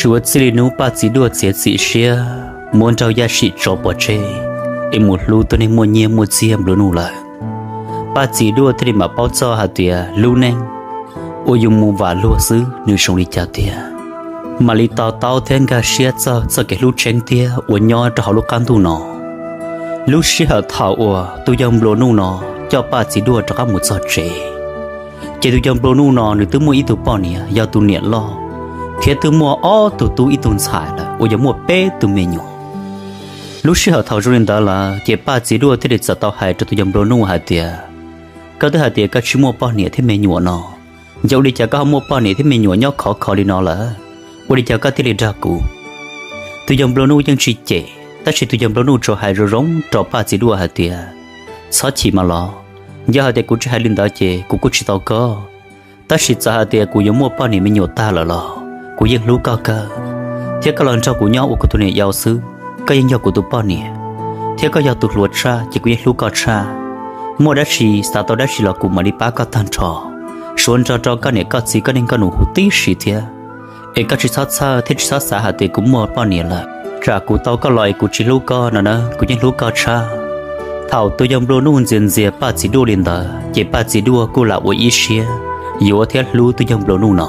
Suav txij li hnub Paj Txiv Duaj txiav txim siab muab Nraug Yaj Sim tso pov tseg es mus hlub tus neeg muaj nyiaj muaj txiag nplua nuj lawm, Paj Txiv Duaj thiaj li mam paub txog hais tias lub neej uas yus mus vam luag xwb nws zoo li cas tiag, mam li to taub thiab nkag siab txog txoj kev hlub tseeb tiag uas nyob rau hauv lub qab ntuj no. Lub sij hawm thaum uas tus yawg nplua nuj no coj Paj Txiv Duaj rov qab mus txog tsev, ces tus yawg nplua nuj no nws twb muaj ib tug poj niam yog tus niam loj, thiab twb muaj ob tug tub ib tug ntxhais lawm uas yog muaj peb tug me nyuam. Lub sij hawm thaum zoo li ntawd lawm ces Paj Txiv Duaj thiaj li txawm tau hais rau tus yawg nplua nuj hais tias, koj twb hais tias koj tsis muaj poj niam thiab me nyuam no, yog ua li cas koj ho muaj poj niam thiab me nyuam nyob khov kho li no lawm? Ua li cas koj thiaj li dag kuv? Tus yawg nplua nuj yeej tsis cem, tab sis tus yawg nplua nuj tsuas hais zoo zoo rau Paj Txiv Duaj hais tias, txhob chim mas los, yog hais tias kuv tsis hais li ntawd ces kuv kuj tsis tau koj, tab sis txawm hais tias kuv yuav muaj poj niam me nyuam tag lawm los kuv yeej hlub koj kawg, thiab koj los nrog kuv nyob ua kuv tus niam yau xwb, koj yeej yog kuv tus poj niam, thiab koj yog tus hluas tshaj ces kuv yeej hlub koj tshaj. Muaj dab tsi xav tau dab tsi los kuv mam li pab koj tag nrho, suav nrog rau koj niam koj txiv koj niam koj nus huv tib si thiab. Es koj tsis txhob txhawj thiab tsis txhob xav hais tias kuv muaj poj niam lawm, tsam kuv tau koj los es kuv tsis hlub koj no na, kuv yeej hlub koj tshaj. Thaum tus yawg nplua nuj ntxias ntxias Paj Txiv Duaj li ntawd ces Paj Txiv Duaj kuj lam ua ib siab yuav thiab hlub tus yawg nplua nuj no.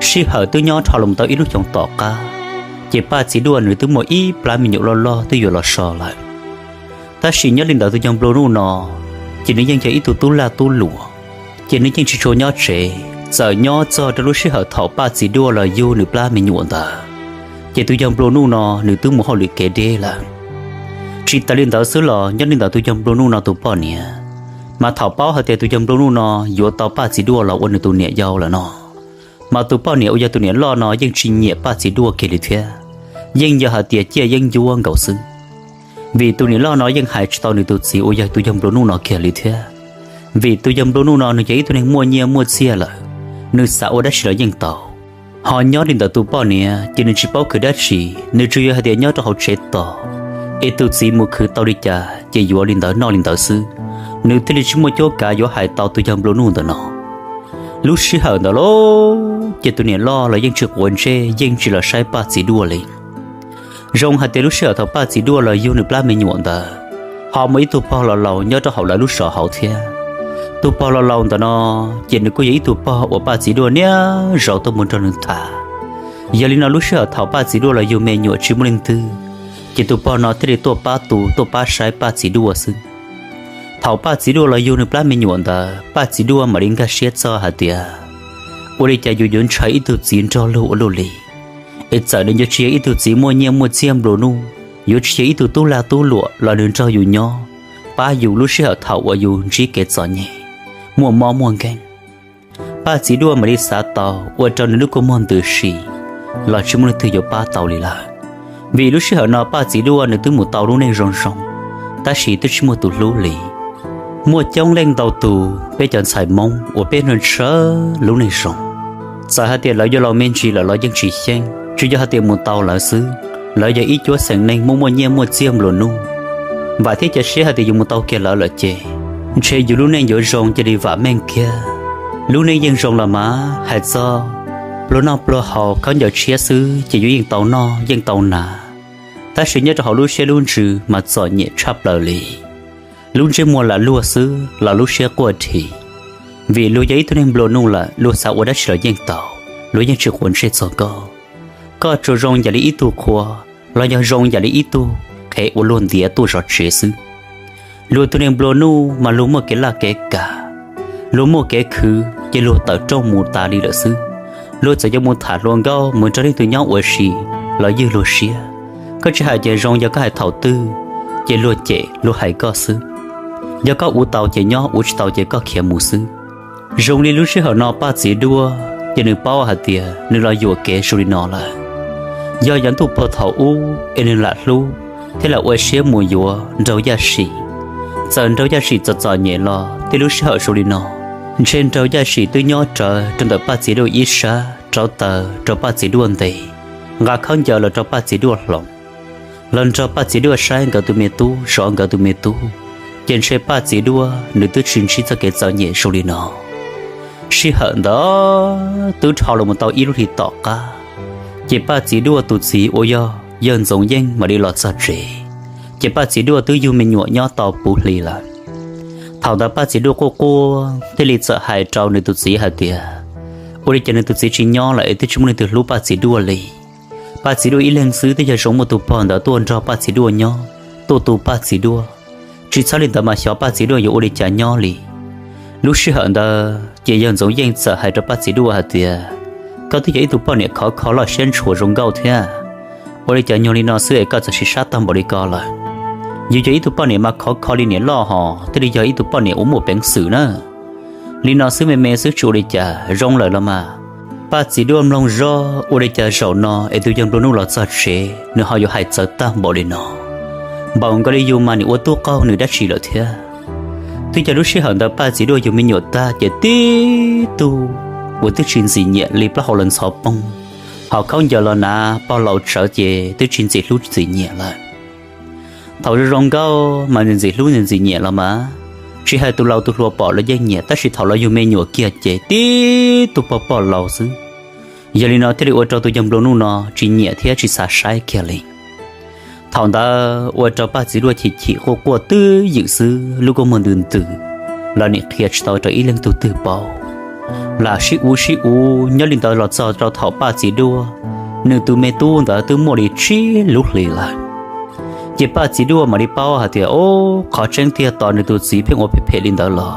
Sij hawm twb nyob dhau los tau ib lub xyoos tom qab, ces Paj Txiv Duaj nws twb muaj ib plab me nyuam loj loj twb yuav los so lawm. Tab sis nyob li ntawd tus yawg nplua nuj no, ces nws yeej yog ib tug tub lag tub luam, ces nws yeej tsis tshua nyob tsev, txawm nyob txog rau lub sij hawm thaum Paj Txiv Duaj los yug nws plab me nyuam ntawd, ces tus yawg nplua nuj no nws twb mus hauj lwm kev deb lawm. Tsis tas li ntawd xwb los nyob li ntawd tus yawg nplua nuj no tus poj niam, mas thaum paub hais tias tus yawg nplua nuj no yuav tau Paj Txiv Duaj los ua nws tus niam yau lawm no, mas tus poj niam uas yog tus niam loj no yeej tsis nyiam Paj Txiv Duaj kiag li thiab, yeej yog hais tias ciaj yeeb ncuab nkaus xwb. Vim tus niam loj no yeej hais tsis tau nws tus txiv uas yog tus yawg nplua nuj no kiag li thiab, vim tus yawg nplua nuj no nws yog ib tug neeg muaj nyiaj muaj txiag lawm, nws xav ua dab tsi los yeej tau. Ho nyob li ntawd tus poj niam ces nws tsis paub khwv dab tsi, nws tsuas yog hais tias nyob rau hauv tsev tos, es tus txiv mus khwv tau li cas ces yuav li ntawd noj li ntawd xwb, nws thiaj li tsis muaj cuab kav yuav hais tau tus yawg nplua nuj ntawm no. Lub sij hawm ntawd lauj, ces tus niam loj los yeej tsis quav ntsej yeej tsis los saib Paj Txiv Duaj li. Zoo hais tias lub sij hawm thaum Paj Txiv Duaj los yug nws plab me nyuam ntawd, ho muaj ib tug pog laus laus nyob rau hauv lawv lub zos hauv thiab. Tus pog laus laus ntawm no, ces nws kuj yog ib tug pog uas Paj Txiv Duaj niaj zaus tuaj mus nrog nws tham. Yog li no lub sij hawm thaum Paj Txiv Duaj los yug me nyuam tsis muaj leej twg, ces tus pog no thiaj li tuaj pab tu tuaj pab saib Paj Txiv Duaj xwb. Thaum Paj Txiv Duaj los yug nws plab me nyuam ntawd Paj Txiv Duaj mam li nkag siab txog hais tias, ua li cas yus yuav ntshai ib tug txiv nrog luag ua luaj li? Es txawm nws yuav tsis yog ib tug txiv muaj nyiaj muaj txiag nplua nuj, yuav tsis yog ib tug tub lag tub luam los nws nrog yus nyob, pab yus lub sij hawm thaum uas yus ntsib kev txom nyem, muaj mob muaj nkeeg. Paj Txiv Duaj mam li xav tau ua rau nws lub kua muag ntws si los tsis muaj leej twg yuav pab tau li lawm. Vim lub sij hawm no Paj Txiv Duaj nws twb mus tau lub neej zoo zoo, tab sis twb tsis muaj tus hlub li. Muaj coob leej ntau tus peb cov ntxhais Hmoob uas peb nrog ntshaw lub neej zoo, txawm hais tias lawv yuav laus me ntsis lawm los yeej tsis xyeej, tsuas yog hais tias mus tau lawv xwb. Lawv yog ib cuab xeem neeg muaj muaj nyiaj muaj txiag nplua nuj, vam thiab cia siab hais tias yus mus tau kiag lawv lawm ces ntshe yus lub neej yuav zoo cia li vam meej kiag. Lub neej yeej zoo los mas hais txog pluag noj pluag haus khaub ncaws tshiab xwb ces yus yeej tau noj yeej tau hnav, tab sis nyob rau hauv lub siab lub ntsws mas txom nyem tshaj plaws li. Lub ntsej muag lam luag xwb los lub siab quaj dhi, vim luag yog ib tug neeg nplua nuj lawm luag xav ua dab tsi los yeej tau, luag yeej tsis quav ntsej txog koj. Koj tsuas zoo yam li ib tug qhua los yog zoo yam li ib tug qhev uas luag ntiav tuaj zov tsev xwb. Luag tus neeg nplua nuj mas luag muaj kev laj kev kam, luag muaj kev khwv ces luag tawm rooj mus tas li lawm xwb. Luag txawm yuav mus tham hluas nkauj mus nrog leej twg nyob ua si los ywg luag siab. Koj tsis hais ces zoo, yog koj hais thaum twg ces luag cem luag hais koj xwb. Yog koj ua tau ces nyob, ua tsis tau ces koj khiav mus xwb. Zoo li lub sij hawm no Paj Txiv Duaj ces nws paub hais tias nws los yuam kev zoo li no lawm. Yog yav ntuj pog thaum ub es nws lam hlub thiab lam ua siab mus yuav Nraug Yaj Sim, txawm Nraug Yaj Sim txom txom nyem los tej lub sij hawm zoo li no, ntshe Nraug Yaj Sim twb nyob rawv rau ntawm Paj Txiv Duaj ib sab rauv taws rau Paj Txiv Duaj ntes, nqa khaub ncaws los rau Paj Txiv Duaj hloov, los nrog Paj Txiv Duaj saib nkawd tus me tub zov nkawd tus me tub, ces ntshe Paj Txiv Duaj nws twb tsis ntsib txoj kev txom nyem zoo li no. Sij hawm ntawd twb dhau los mus tau ib lub hlis tom qab, ces Paj Txiv Duaj tus txiv uas yog yawg Ntxoov Yeej mam li los txog tsev, ces Paj Txiv Duaj twb yug me nyuam nyob tau puv hli lawm. Thaum ntawd Paj Txiv Duaj quaj quaj thiaj li txawm hais rau nws tus txiv hais tias, ua li cas nws tus txiv tsis nyob lawm es twb tsis muaj leej twg hlub Paj Txiv Duaj li. Paj Txiv Duaj ib leeg xwb twb yog zoo muaj tus pog ntawd tuaj nrog Paj Txiv Duaj nyob, tuaj tu Paj Txiv Duaj. Tsis txhob li ntawd mas xyov Paj Txiv Duaj yuav ua li cas nyob li. Lub sij hawm ntawd ces yawg Ntxoov Yeej txawm hais rau Paj Txiv Duaj hais tias, koj twb yog ib tug poj niam khov kho loj siab ntshua zoo nkauj thiab, ua li cas nyuag li no xwb es koj txawm sim sab tag npaum li ko lawm? Yus yog ib tug poj niam mas khov kho li niam loj hos thiaj li yog ib tug poj niam uas muaj peev xwm na. Li no xwb me me xwb tsis ua li cas zoo lawm los mas. Paj Txiv Duaj mloog zoj ua li cas zaum no es tus yawg Nplua Nuj los txog tsev nws ho yuav hais txawv tag npaum li no. Npaum nkaus li yus mas nim ua tub qaug nws dab tsi lawm thiab. Twb yog lub sij hawm ntawd Paj Txiv Duaj yug me nyuam tag ces tib tug uas twb tsis ntxim nyiam li plaub hau los ntxhov poob, ho khaub ncaws los hnav pog laus tsawv ces twb tsis ntxim hlub ntxim nyiam lawm. Thaum zoo zoo nkauj mas ntxim hlub ntxim nyiam los mas, tsis hais tus laus tus hluas pom los yeej nyiam tab sis thaum los yug me nyuam kiag ces tib tug pog pog laus xwb. Yog li no thiaj li ua rau tus yawg Nplua Nuj no tsis nyiam thiab tsis xav saib kiag li. Thaum ntawd ua rau Paj Txiv Duaj chim chim quaj quaj twb ywm xwb lub kua muag ntws ntws, los nim qhia tsis tau rau ib leej tug twg paub. Lam sib uv sib uv nyob li ntawd los txog rau thaum Paj Txiv Duaj nws tus me tub ntawd twb muaj li tsib lub hlis lawm. Ces Paj Txiv Duaj mam li paub hais tias, o, qhov tseeb tiag tos nws tus txiv pheej ua phem phem li ntawd los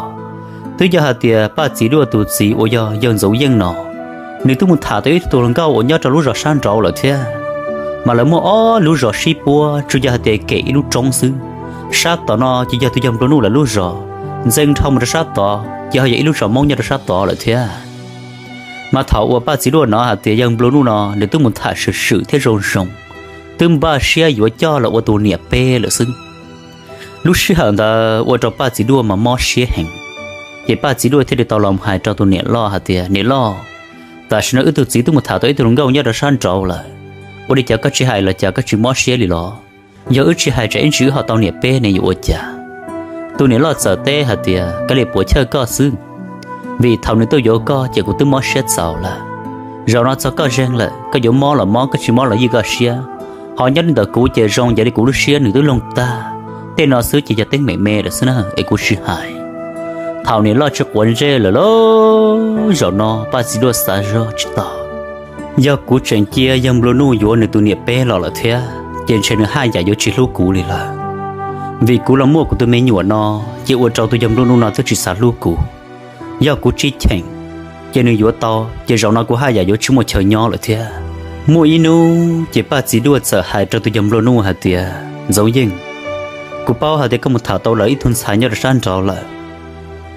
twb yog hais tias Paj Txiv Duaj tus txiv uas yog yawg Ntxoov Yeej no, nws twb mus tham tau ib tug hluas nkauj uas nyob rau lub zos sab nraud lawm thiab. Mas lawv muaj ob lub zos sib puab tsuas yog hais tias kem ib lub roob xwb. Sab tom no ces yog tus yawg Nplua Nuj lawv lub zos, ntxeev dhau mus rau sab tod ces ho yog ib lub zos Hmoob nyob rau sab tod lawm thiab. Mas thaum uas Paj Txiv Duaj hnov hais tias yawg Nplua Nuj no nws twb mus tham swm swm thiab zoo zoo, twb npaj siab yuav coj los ua tus niam peb lawm xwb. Lub sij hawm ntawd ua rau Paj Txiv Duaj mas mob siab heev. Ces Paj Txiv Duaj thiaj li tau los hais rau tus niam loj hais tias, niam loj, tam sim no wb tus txiv twb mus tham tau ib tug hluas nkauj nyob rau sab nraud lawm, ua li cas koj tsis hais los cas koj tsis mob siab li los? Yog wb tsis hais tsam ib ntsis wb ho tau niam peb ne yuav ua cas? Tus niam loj txawm teb hais tias, kav liam puam chawj koj xwb, vim thaum nws tuaj yuav koj ces kuv twb mob siab txaus lawm. Zaum no txog koj zeeg lawm, koj yuav mob los mob, koj tsis mob los ywj koj siab. Ho nyob li ntawm kuv ces zoo yog li kuv lub siab nws twb loog tag, tej no xwb ces yog teeb meem me lawm xwb na es kuv tsis hais. Thaum niam loj tsis quav ntsej lawm lauj, zaum no Paj Txiv Duaj xav zog tsis tau. Yog kuv tseem cia yawg Nplua Nuj yuav nws tus niam peb los lawm thiab ces ntshe nws haj yam yuav tsis hlub kuv li lawm. Vim kuv los muaj kuv tus me nyuam no, ces ua rau tus yawg Nplua Nuj no twb tsis xav hlub kuv. Yog kuv tsis cheem, ces nws yuav tau, ces zaum no kuv haj yam yuav tsis muaj chaw nyob lawm thiab. Muaj ib hnub ces Paj Txiv Duaj txawm hais rau tus yawg Nplua Nuj hais tias, Ntxoov Yeej, kuv paub hais tias koj mus tham tau lawv ib tug ntxhais nyob rau sab nraud lawm,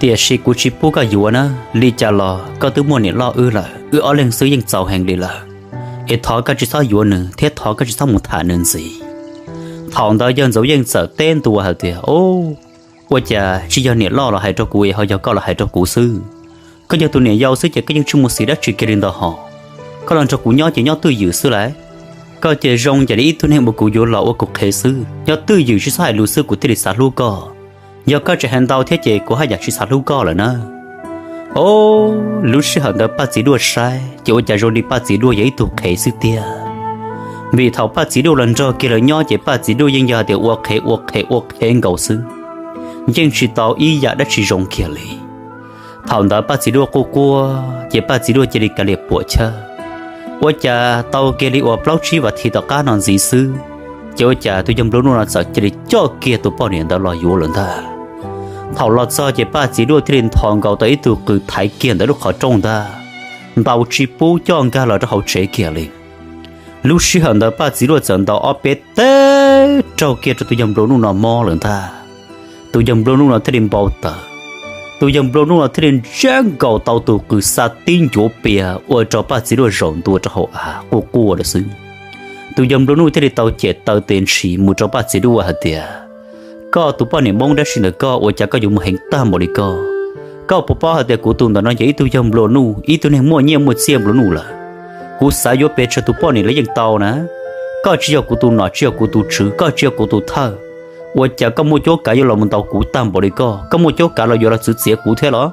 tiam sis kuv tsis pub koj yuav na. Li cas los koj twb muaj niam loj wb lawm, wb ob leeg xwb yeej txaus heev li lawm. Es thov koj tsis txhob yuav nws thiab thov koj tsis txhob mus tham nws ntxiv. Thaum ntawd yawg Ntxoov Yeej txawm teb ntua hais tias, o, ua cas tsis yog niam loj los hais rau kuv es ho yog koj los hais rau kuv xwb? Koj yog tus niam yau xwb ces koj yeej tsis muaj xiv dab tsi kiag li ntawd hos. Koj los nrog kuv nyob ces nyob twj ywm xwb lauj. Koj ces zoo yam li ib tug neeg uas kuv yuav los ua kuv qhev xwb, nyob twj ywm tsis txhob hais lus xwb kuv thiaj li xav hlub koj. Yog koj tseem hais ntau thiab ces kuv haj yam tsis xav hlub koj lawm na. O, lub sij hawm ntawd Paj Txiv Duaj saib ces ua cas zoo li Paj Txiv Duaj yog ib tug qhev xwb tiag. Vim thaum Paj Txiv Duaj los nrog kiag lawv nyob ces Paj Txiv Duaj yeej yog hais tias ua qhev ua qhev ua qhev nkaus xwb, yeej tsis tau ib yam dab tsi zoo kiag li. Thaum ntawd Paj Txiv Duaj quaj quaj ces Paj Txiv Duaj cia li kav liam puam chawj. Ua cas tau kiag li uas plaub tsib vas thiv tom qab no ntxiv xwb, ces ua cas tus yawg Nplua Nuj no txawm cia li coj kiag tus poj niam ntawd los yuav lawm ntag. Thaum los txog ces Paj Txiv Duaj thiaj li nthos nkaus tau ib tug qws thaiv kiag ntawm lub qhov rooj ntag, ntaus tsis pub coj nkag los rau hauv tsev kiag li. Lub sij hawm ntawd Paj Txiv Duaj txawm ntaus ob peb teg raug kiag rau tus yawg Nplua Nuj no mob lawm ntag. Tus yawg Nplua Nuj no thiaj li npau taws, Tus yawg nplua nuj no thiaj li ntsab nkaus tau tus qws xa tib ncuav pias ua rau Paj Txiv Duaj zaum ntua rau hauv av quaj quaj lawm xwb. Tus yawg nplua nuj thiaj li tau cem taw tes ntshis mus rau Paj Txiv Duaj hais tias, koj tus poj niam Hmoob dab tsi ntawm koj ua cas koj yuav mus heev tag npaum li koj? Koj puas paub hais tias kuv tus ntawm no yog ib tug yawg nplua nuj, ib tug neeg muaj nyiaj muaj txiaj nplua nuj lawm? Kuv xav yuav pes tsawg tus poj niam los yeej tau na. Koj tsis yog kuv tus nom, tsis yog kuv tus tswv, koj tsis yog kuv tus thawj. Ua cas koj muaj cuab kav yuav los mus ntaus kuv tag npaum li koj? Koj muaj cuab kav los yuav los txwv txiav kuv thiab los?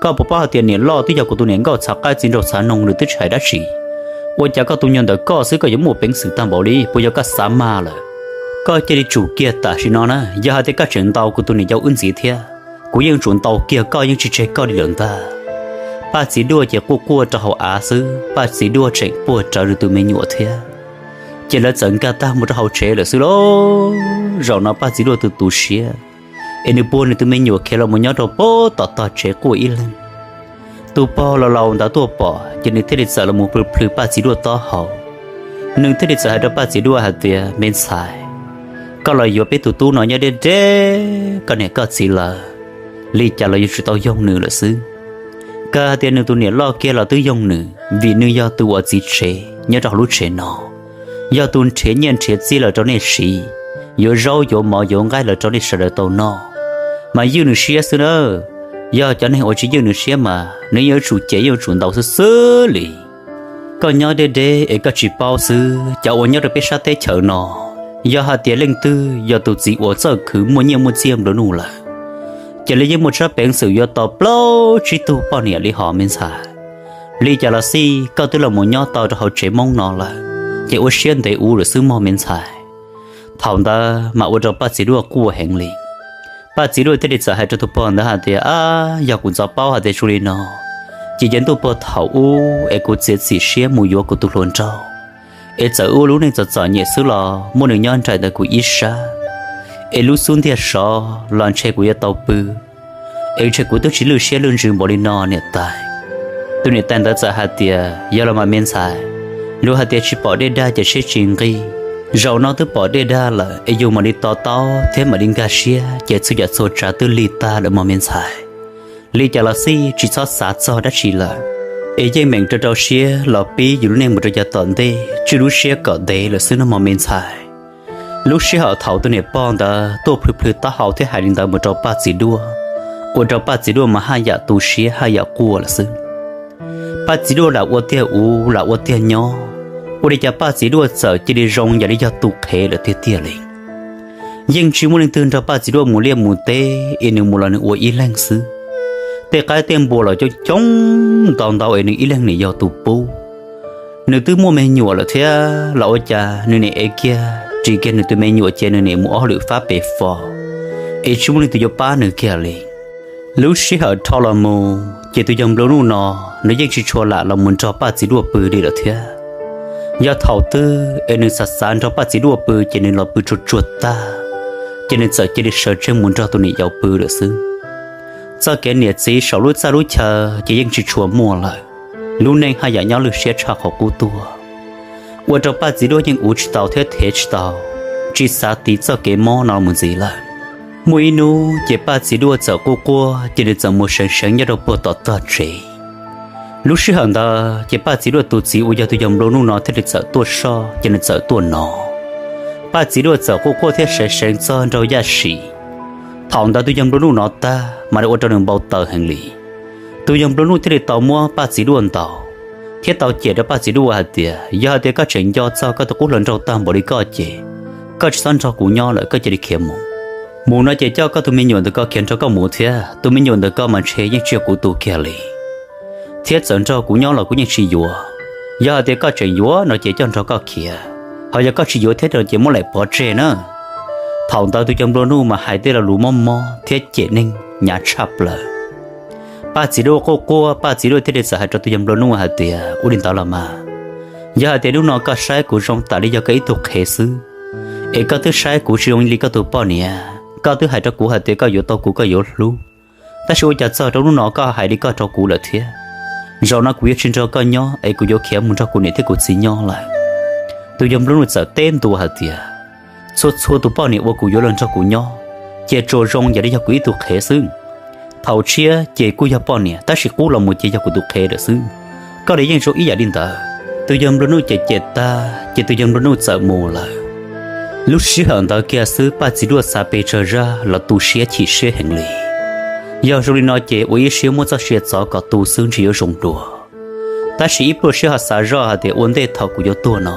Koj puas paub hais tias niam loj twb yog kuv tus niam nkauj txhav qaib txiv nraug txhav noog, nws twb tsis hais dab tsi. Ua cas koj tus nyuag ntawm koj xwb koj yuav muaj peev xwm tag npaum li? Puas yog koj xav mag lawm? Koj cia li tsum kiag tam sim no na, yog hais tias koj tseem ntaus kuv tus niam yau wb ntxiv thiab, kuv yeej tsum ntaus kiag koj yeej tsis tseg koj li lawm ntag. Paj Txiv Duaj ces quaj quaj rau hauv av xwb, Paj Txiv Duaj tseem puag rawv nws tus me nyuam thiab. Ces lawv txawm nkag tag mus rau hauv tsev lawm xwb lauj. Zaum no Paj Txiv Duaj tus tu siab, es nws puag nws tus me nyuam khiav los mus nyob rau puag tom tog tsev quaj ib leeg. Tus pog laus laus ntawd tuaj pom ces nws thiaj li txawm los mus plhws plhws Paj Txiv Duaj taub hau. Nws thiaj li txawm hais rau Paj Txiv Duaj hais tias, me ntxhais, koj los yuav peb tus tub no nyob deb deb koj niam koj txiv lawm, li cas los yuav tsum tau yoog nws lawm xwb. Kawg hais tias nws tus niam loj kiag los twb yoog nws, vim nws yog tus uas txiv tsev nyob rau hauv lub tsev no, yog tus nrhiav nyiaj nrhiav txiaj los rau nej siv, yuav zaub yuav mov yuav nqaij los rau nej sawv daws tau noj, mas ywj nws siab xwb nawb. Yog cov neeg uas tsis ywj nws siab mas nws yuav tsum cem yuav tsum ntaus xwb xwb li. Koj nyob deb deb es koj tsis paub xwb, cov uas nyob rau peb sab teb chaws no, yog hais tias leej twg yog tus txiv uas txawj khwv muaj nyiaj muaj txiaj nplua nuj lawm, ces lawv yeej muaj tsab peev xwm yuav tau plaub tsib tug poj niam li hos me ntxhais. Li cas los xij koj twb los mus nyob tau rau hauv tsev Hmoob no lawm, ces ua siab ntev ua lawm xwb mog me ntxhais. Thaum ntawd mas ua rau Paj Txiv Duaj quaj heev li. Paj Txiv Duaj thiaj li txawm hais rau tus pog ntawd hais tias, ab, yog kuv ntxov paub hais tias zoo li no, ces yav ntuj puag thaum ub es kuv txiav txim siab mus yuav kuv tus hluas nraug, es txawm ua lub neej txom txom nyem xwb los muab nws nyob nraim ntawm kuv ib sab, es lub xub ntiag sov los ntshe kuv yuav tau pw, es ntshe kuv twb tsis lwj siab lwj ntsws npaum li no niam tais. Tus niam tais ntawd txawm hais tias, yog los mas me ntxhais, luag hais tias tsis pom dej dag ces siab tsis nqig. Zaum no twb pom dej dag lawm es yus mam li to taub thiab mam li nkag siab ces txhua yam txhua tsav twb lig tag lawm mog me ntxhais. Li cas los xij tsis txhob xav txog dab tsi lawm, es yeej meem rau rau siab los pib yus lub neej mus rau yav tom ntej, tswj lub siab kom ntev lawm xwb nawb mog me ntxhais. Lub sij hawm thaum tus niam pog ntawd tuaj plhws plhws taub hau thiab hais li ntawd mus rau Paj Txiv Duaj, ua rau Paj Txiv Duaj mas haj yam tu siab haj yam quaj lawm xwb. Paj Txiv Duaj lam ua tiag ua lam ua tiag nyob, ua li cas Paj Txiv Duaj txawm cia li zoo yam li yog tus qhev lawm tiag tiag li. Yeej tsis muaj leej twg nrog Paj Txiv Duaj mus liaj mus teb, es nws mus los nws ua ib leeg xwb. Tej qaib tej npua los coob coob ntau ntau es nws ib leeg nim yog tus pub. Nws twb muaj me nyuam lawm thiab los ua cas nws nim ev kiag ris kiag nws tus me nyuam ces nws nim mus ua hauj lwm fab pes fos, es tsis muaj leej twg yuav pab nws kiag li. Lub sij hawm dhau los mus ces tus yawg nplua nuj no, nws yeej tsis tshua lam los mus nrog Paj Txiv Duaj pw li lawm thiab. Yog thaum twg es nws xav xav nrog Paj Txiv Duaj pw ces nws los pw tsuag tsuag tag, ces nws txawm cia li sawv tsees mus nrog tus niam yau pw lawm xwb. Txoj kev niam txiv saum lub txaj lub chaw ces yeej tsis tshua muaj lawm. Lub neej haj yam nyob lwj siab tshaj qhov qub tuaj, ua rau Paj Txiv Duaj yeej uv tsis tau thiab thev tsis tau, tsis xav tiv txoj kev mob no mus ntxiv lawm. Muaj ib hnub ces Paj Txiv Duaj txawm quaj quaj ces nws txawm mus seev seev nyob rau puag tom tog tsev. Lub sij hawm ntawd ces Paj Txiv Duaj tus txiv uas yog tus yawg nplua nuj no thiaj li txawm tuaj soj ces nws txawm tuaj no. Paj Txiv Duaj txawm quaj quaj thiab seev seev txog nraug yaj sim. Thaum ntawd tus yawg nplua nuj no tag mas li ua rau nws npau taws heev li. Tus yawg nplua nuj thiaj li tau muab Paj Txiv Duaj ntaus, thiab tau cem rau Paj Txiv Duaj hais tias, yog hais tias koj tseem nco txog koj tus qub hluas nraug tag npaum li koj ces, koj tsis txhob nrog kuv nyob lawm, koj cia li khiav mus. Mus no ces coj koj tus me nyuam ntawm koj khiav nrog koj mus thiab, tus me nyuam ntawm koj mas ntshe yeej tsis yog kuv tus kiag li. Thiab txawm nrog kuv nyob los kuv yeej tsis yuav. Yog hais tias koj tseem yuav no ces coj nrog koj khiav, ho yog koj tsis yuav thiab no ces muab laim pov tseg na. Thaum ntawd tus yawg nplua nuj mas hais tej lo lus mob mob thiab cem neeg hnyav tshaj plaws. Paj Txiv Duaj quaj quaj, Paj Txiv Duaj thiaj li txawm hais rau tus yawg nplua nuj hais tias, ua li ntawd los mas, yog hais tias hnub no koj saib kuv zoo tam li yog koj ib tug qhev xwb, es koj twb saib kuv tsis zoo li koj tus poj niam, koj twb hais rau kuv hais tias koj yuav tau kuv koj yuav hlub, tab sis ua cas txog rau hnub no koj hais li koj rau kuv lawm thiab? Zaum no kuv yuav tsis nrog koj nyob es kuv yuav khiav mus nrog kuv niam thiab kuv txiv nyob lawm. Tus yawg nplua nuj txawm teb ntua hais tias, txhua txhua tus poj niam uas kuv yuav los nrog kuv nyob, ces tsuas zoo yam li yog kuv ib tug qhev xwb. Thaum tshiab ces kuj yog poj niam, tab sis qub los mus ces yog kuv tus qhev lawm xwb. Koj li yeej zoo ib yam li ntawd, tus yawg nplua nuj ces cem tag ces tus yawg nplua nuj txawm mus lawm. Lub sij hawm ntawd kiag xwb Paj Txiv Duaj xav pes tsawg zaj los tu siab chim siab heev li. Yog zoo li no ces ua ib siab muab txoj sia txov kom tu xwb ntshe yuav zoo dua. Tab sis ib pluag siab ho xav zoj hais tias ua ntej thaum kuv yuav tuag no,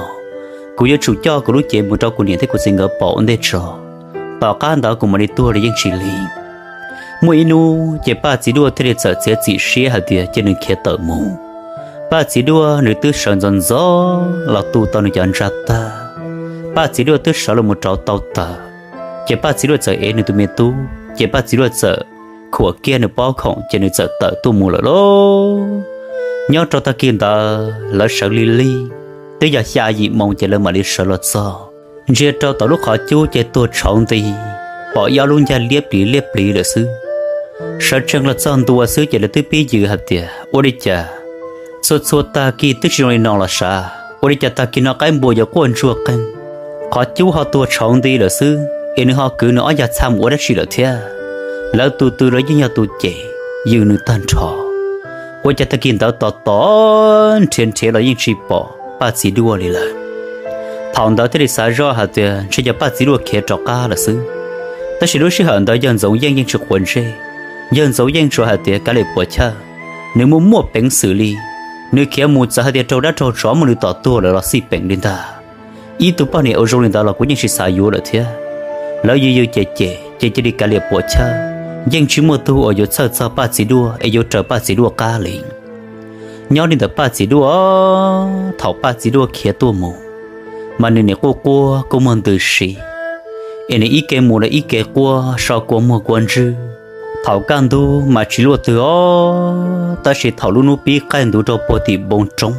kuv yuav tsum coj kuv lub cev mus rau kuv niam thiab kuv txiv nkawd pom ua ntej tso. Tom qab ntawd kuv mam li tuag los yeej tsis lig. Muaj ib hnub ces Paj Txiv Duaj thiaj li txawm txiav txim siab hais tias cia nws khiav tawm mus. Paj Txiv Duaj nws twb sawv ntxov ntxov los tu tau nws cov ntsa tag, Paj Txiv Duaj twb sawv los mus rauv tau taws, ces Paj Txiv Duaj txawm ev nws tus me tub ces Paj Txiv Duaj txawm khuam kiag nws pob khoom ces nws txawm tawm tuaj mus lawm lauj. Nyob rau tag kis ntawd lawv sawv lig lig, twb yog xya yim moo ces lawv mam li sawv los txog. Ntsia rau tom lub qhov cub ces tuag tshauv nti, pom ib ob lub ncag liab pliv liab pliv lawm xwb. Sawv tsees los txog ntua xwb ces lawv twb pib yws hais tias ua li cas txhua txhua tag kis twb tsis zoo li no los sav, ua li cas tag kis no qaib npua yuav quaj ntsuag qeeg, qhov cub ho tuag tshauv nti lawm xwb es nws ho kwv nws ob yag txha mus ua dab tsi lawm thiab. Lawv tus twg los yeej yog tus cem, yws nws tag nrho. Ua cas tag kis ntawd tos tos nrhiav nrhiav los yeej tsis pom Paj Txiv Duaj li lawm. Thaum ntawd thiaj li xav zoj hais tias ntshe yog Paj Txiv Duaj khiav rov qab lawm xwb. Tab sis lub sij hawm ntawd yawg Ntxoov Yeej yeej tsis quav ntsej. Yawg Ntxoov Yeej tsuas hais tias kav liam puas chawj, nws muaj muaj peev xwm li, nws khiav mus txawm hais tias raug dab raug tsov muab nws tom tuag lawm los xij peem li ntag. Ib tug poj niam ua zoo li ntawd los kuv yeej tsis xav yuav lawm thiab. Lawv yws yws cem cem ces cia li kav liam puas chawj, yeej tsis muaj tug uas yuav txhawj txog Paj Txiv Duaj es yuav raws Paj Txiv Duaj qab li. Nyob li ntawm Paj Txiv Duaj, thaum Paj Txiv Duaj khiav tuaj mus, mas nws nim quaj quaj kua muag ntws si, es nws ib ke mus los ib ke quaj so kua muag kua ntswg. Thaum kaj ntug mas tsis luaj twg os, tab sis thaum lub hnub pib qaij ntuv rau puag tim npoo roob,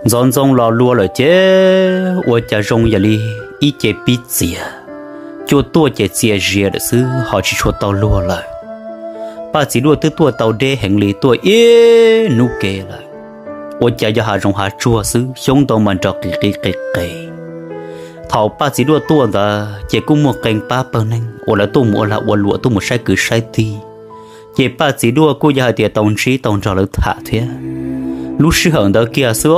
ntxoov ntxoo los luag lawm ces ua cas zoo yam li ib ce pib txias, cua tuaj ces txias zias lawm xwb ho tsis tshua tau luag lawm. Paj Txiv Duaj twb tuaj tau deb heev li tuaj ib hnub ke lawm, ua cas yog hav zoov hav tsuag xwb, xyoob ntoo mas nrov qis qis qis qis. Thaum Paj Txiv Duaj tuaj ntawd ces kuj muaj qee pab pawg neeg uas lawv tuaj mus ua lag ua luam tuaj mus saib kwv saib tij, ces Paj Txiv Duaj kuj yog hais tias tau ntsib tau nrog lawv tham thiab. Lub sij hawm ntawd kiag xwb,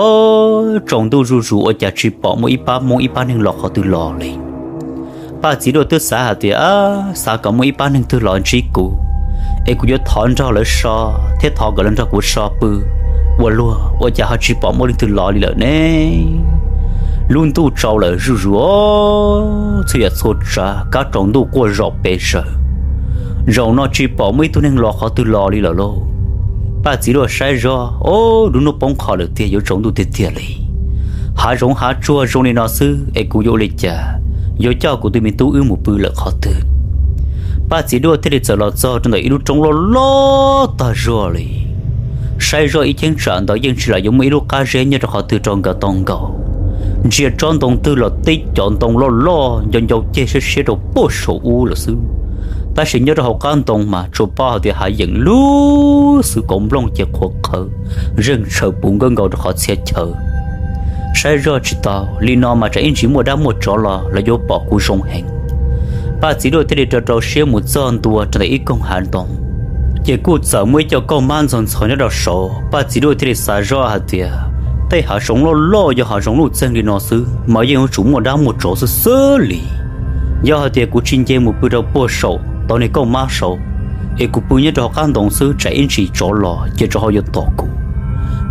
tsaus ntuj zuj zus ua cas tsis pom muaj ib pab Hmoob ib pab neeg los qhov twg los li. Paj Txiv Duaj twb xav hais tias, xav kom muaj ib pab neeg twg los ntsib kuv, es kuv yuav thov nrog lawv so thiab thov kom lawv nrog kuv so pw ua luag, ua cas ho tsis pom muaj leej twg los li lawm ne. Lub ntuj tsaus lawm zuj zus, txhua yam txhua tsav kab tsaus ntuj quaj zom pes zaws. Zaum no tsis pom muaj ib tug neeg los qhov twg los li lawm lauj. Paj Txiv Duaj saib zoj, o, lub hnub poob qho lawm tiag, yuav tsaus ntuj tiag tiag li. Hav zoov hav tsuag zoo li no xwb es kuv yuav ua li cas yuav coj kuv tus me tub wb mus pw lawm qhov twg? Paj Txiv Duaj thiaj li txawm los txog rau ntawm ib lub roob loj loj tag zog li. Saib zoj ib cheeb tsam ntawd yeej tsis lam yuav muaj ib lub qab zeb nyob rau qhov twg rau nkawd tau nkaus. Ntsia tsob ntoo twg los teb cov ntoo loj loj ncau ncau ceg siab siab rau puag saum ub lawm xwb. Tab sis nyob rau hauv qab ntoo mas tsuas paub hais tias hav yeem lub xwb, kauv nplooj ces qhuav qhawv, zeeg tshaws puv nkawj nkaus rau qhov txhia chaw. Saib zoj tsis tau li no mas tsam ib ntsis muaj dab muaj tsov los lawv yuav pom kuv zoo heev. Paj Txiv Duaj thiaj li rau rau siab mus txog ntua rau ntawm ib koog hav ntoo, ces kuj txawm muaj ib co kauj mab ntxhov ntxhov nyob rau saud. Paj Txiv Duaj thiaj li xav zoj hais tias tej hav zoov loj loj yog hav zoov luj txeeg li no xwb mas yeej yuav tsum muaj dab muaj tsov xwb xwb li. Yog hais tias kuv tsis nce mus pw rau puag saum tau niag kauj mab saud, es kuv pw nyob rau hauv qab ntoo xwb tsam ib ntsis tsov los ces tsov ho yuav tom kuv.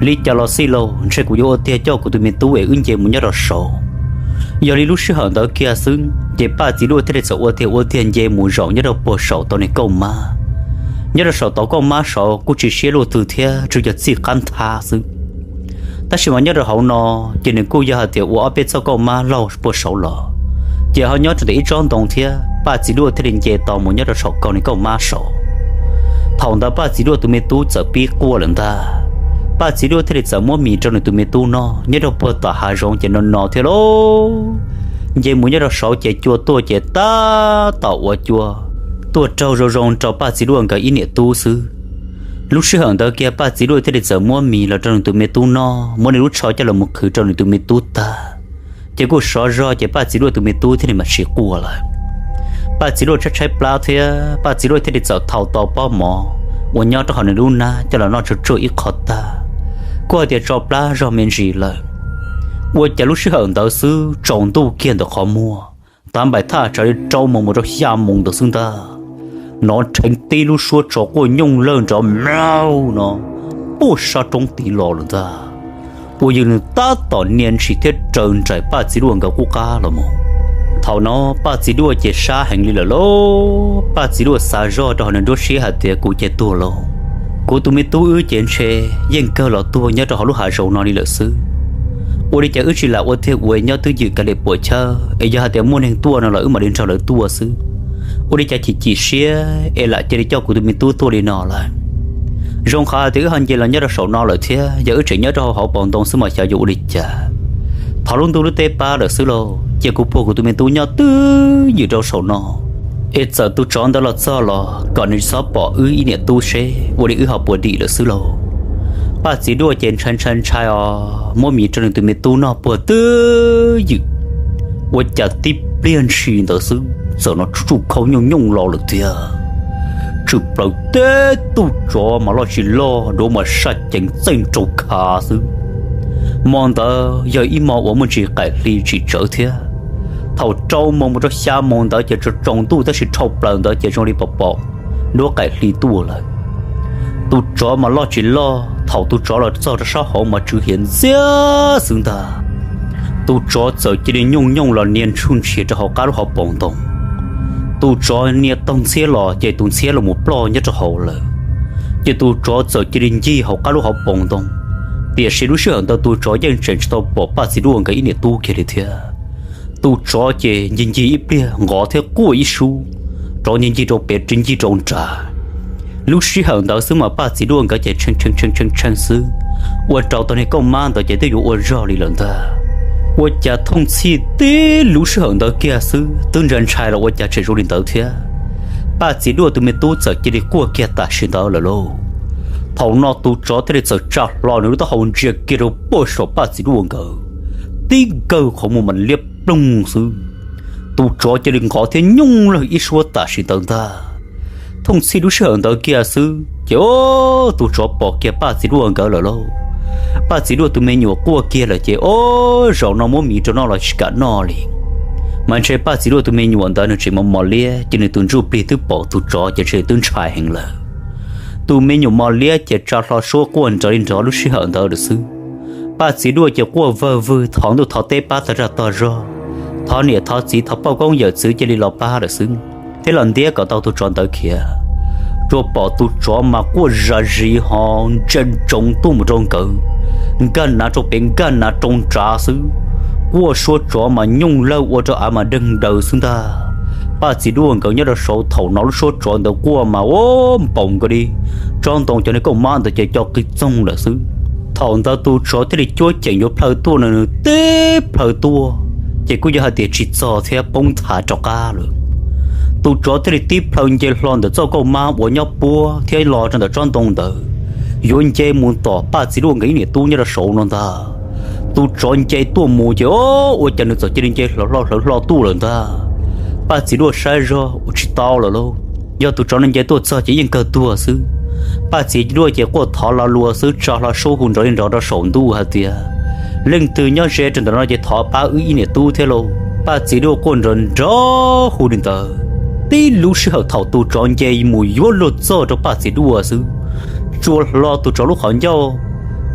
Li cas los xij lauj, ntshe kuv yuav ua tiag coj kuv tus me tub es wb nce mus nyob rau saud. Yog li lub sij hawm ntawd kiag xwb ces Paj Txiv Duaj thiaj li txawm ua tiag ua tiag nce mus zaum nyob rau puag saum tau niag kauj mab. Nyob rau saum tau kauj mab saud kuj tsis siab luaj twg thiab, tsuas yog txij qab nthab xwb. Tab sis mas nyob rau hauv no ces nws kuj yog hais tias ua ob peb txoj kauj mab laug puag saud los, ces ho nyob rau ntawm ib tsob ntoo thiab, Paj Txiv Duaj thiaj li nce tau mus nyob rau saum kaug niag kauj mab saud. Thaum ntawd Paj Txiv Duaj tus me tub txawm pib quaj lawm ntag. Paj Txiv Duaj thiaj li txawm muab mis rau nws tus me tub noj. Nyob rau puag tom hav zoov ces no no thiab lauj. Nce mus nyob rau saud ces cua tuaj ces tab tom ua cua tuaj raug zoo zoo rau Paj Txiv Duaj nkawd ib niam tub xwb. Lub sij hawm ntawd kiag Paj Txiv Duaj thiaj li txawm muab mis los rau nws tus me tub noj, muab nws lub tsho coj los mus qhwv rau nws tus me tub tag, ces kuj sov zog ces Paj Txiv Duaj tus me tub thiaj li mam tsis quaj lawm. Paj Txiv Duaj tshaib tshaib plab thiab, Paj Txiv Duaj thiaj li txawm thau tau pob mov uas nyob rau hauv nws lub hnab coj los noj tsuag tsuag ib qho tag, kuj hais tias tso plab zog me ntsis lawm. Ua cas lub sij hawm ntawd xwb tsaus ntuj kiag ntawm qhov muag, tav npaim thaj tsam li rau moos mus rau xya moos ntawd xwb ntag, hnov dheev tib lub suab tsov quaj nyooj lawg nrov mlaug no puag sab roob tid los lawm ntag. Uas yog nws tab tom nias ntshis thiab raws nraim Paj Txiv Duaj nkawd qub qab los mus. Thaum no Paj Txiv Duaj ces sab heev li lawm lauj. Paj Txiv Duaj xav zoj rau hauv nws nruab siab hais tias kuv ces tuag lauj, kuv tus me tub wb ces ntshe yeej kawg los tuag nyob rau hauv lub hav zoov no li lawm xwb. Ua li cas wb tsis lam ua tiag ua nyob twj ywm kav liam puam chawb es yog hais tias muaj neeg tuaj no los wb mam li nrog lawv tuaj xwb. Ua li cas chim chim siab es lam cia li coj kuv tus me tub tuaj li no lawm. Zoo qhov hais tias wb ho nce los nyob rau saum no lawm thiab, yog wb tseem nyob rau hauv paus ntoo xwb mas xyov yuav ua li cas. Thov lub ntuj lub teb pab lawm xwb lauj, cia kuv puag kuv tus me tub nyob twj ywm rau saum no, es txawm tus tsov ntawd los txog los kom nws tsis txhob pom wb ib niam tub seb ua li wb ho puas dim lawm xwb lauj. Paj Txiv Duaj ces ntshai ntshai ntshai os, muab mis rau nws tus me tub noj puag twj ywm. Ua cas tib pliag ntshis ntawd xwb txawm hnov tsuj khau nyooj nyooj los lawm tiag. Tshwm plaws teb tug tsov mas loj tsis loj, duav mas saj ceev txaij nraug khav xwb. Hmo ntawd yog ib hmo uas muaj ntsis qaim hli tsim tsawv thiab. Thaum rau moos mus rau xya moos ntawd ces tsaus ntuj tab sis dhau plaws ntawd ces zoo li pom pom duab qaim hli tuaj lawm. Tus tsov mas loj tsis loj, thaum tus tsov los txog rau sab hauv mas tsw hiav ntxiag xwb ntag. Tus tsov txawm cia li nyooj nyooj los nias ntsuj ntsiav rau hauv qab lub hauv paus ntoo. Tus tsov nias taug ntxhiab los ces tus ntxhiab los mus ploj nyob rau hauv lawm. Ces tus tsov txawm cia li ncig hauv qab lub hauv paus ntoo, tiam sis lub sij hawm ntawd tus tsov yeej tseem tsis tau pom Paj Txiv Duaj nkawd ib niam tub kiag li thiab. Tus tsov ces ncig ncig ib pliag nqov thiab quaj ib sub, rov ncig ncig rau pem ncig rau nrad. Lub sij hawm ntawd xwb mas Paj Txiv Duaj nkawd ces tshee tshee tshee tshee xwb, ua rau tau niag kauj mab ntawd ces twb yuav ua zog li lawm ntag. Ua cas thooj txhij tib lub sij hawm ntawd kiag xwb twb ntshai ntshai los ua cas tseem zoo li ntawd thiab. Paj Txiv Duaj tus me tub txawm cia li quaj kiag tam sim ntawd lawm lauj. Thaum no tus tsov thiaj li txawm tsa hlo nws lub taub hau ntsia kiag rau puag saum Paj Txiv Duaj nkawd, tib nkawg qhov muag mas liab ploog xwb. Tus tsov cia li nqov thiab nyooj lawg ib suab tam sim ntawd ntag. Thooj txhij lub sij hawm ntawd kiag xwb ces tus tsov pom kiag Paj Txiv Duaj nkawd lawm lauj. Paj Txiv Duaj tus me nyuam quaj kiag lawm ces ua zaum no muab mis rau noj los tsis kam noj li. Mas ntshe Paj Txiv Duaj tus me nyuam ntawd nws tseem mos mos liab ces nws tus ntsuj plig twb pom tus tsov ces ntshe twb ntshai heev lawm. Tus me nyuam mos liab ces tsa hlo suab quaj nrov li nrov lub sij hawm ntawd lawm xwb. Paj Txiv Duaj ces quaj vawg vwg thov ntuj thov teb pab tag zaj tog zog, thov niam thov txiv thov poj koob yawm txwv cia li los pab lawm xwb, thiab los ntiab kom tau tus tsov ntawd khiav. Tsuas pom tus tsov mas quaj zam zis ho ntsia ntsoov tuaj mus rau nkawd, nkag nav rau pem nkag nav rau nrad xwb. Quaj suab tsov mas nyooj lawg ua rau av mas deeg daws xwb ntag. Paj Txiv Duaj nkawd nyob rau saud thaum no lub suab tsov ntawd quaj mas ua npaum nkaus li tsob ntoo cov niag kauj mab ntawd ces co qig txoog lawm xwb. Thaum ntawd tus tsov thiaj li cuab ceem yuav plhaw tuaj no nws tib plhaw tuaj, ces kuj yog hais tias tsis txog thiab poob nthav rov qab lawm. Tus tsov thiaj li tib plhaw nce hlo ntawm txoj kauj mab uas nyob puab thiab los rau ntawm tsob ntoo ntawd, yuav nce mus tom Paj Txiv Duaj nkawd ib niam tub nyob rau saud no ntag. Tus tsov nce tuaj mus ces o, ua cas nws txawm cia li nce hlawv hlo hlawv hlo tuaj lawm ntag. Paj Txiv Duaj saib zog ua tsis tau lawm lauj, yog tus tsov no nce tuaj txog ces yeej kawg tuag xwb. Paj Txiv Duaj ces quaj thov lo lus xwb tsa hlo suab hu nrov li nrov rau saum ntuj hais tias, leej twg nyob ze rau ntawm no ces thov pab wb ib niam tub thiab lauj. Paj Txiv Duaj quaj nrov nrov hu li ntawd. Tib lub sij hawm thaum tus tsov nce mus yuav luag txog rau Paj Txiv Duaj xwb, tsuas hlo tus tsov lub qhov ncauj,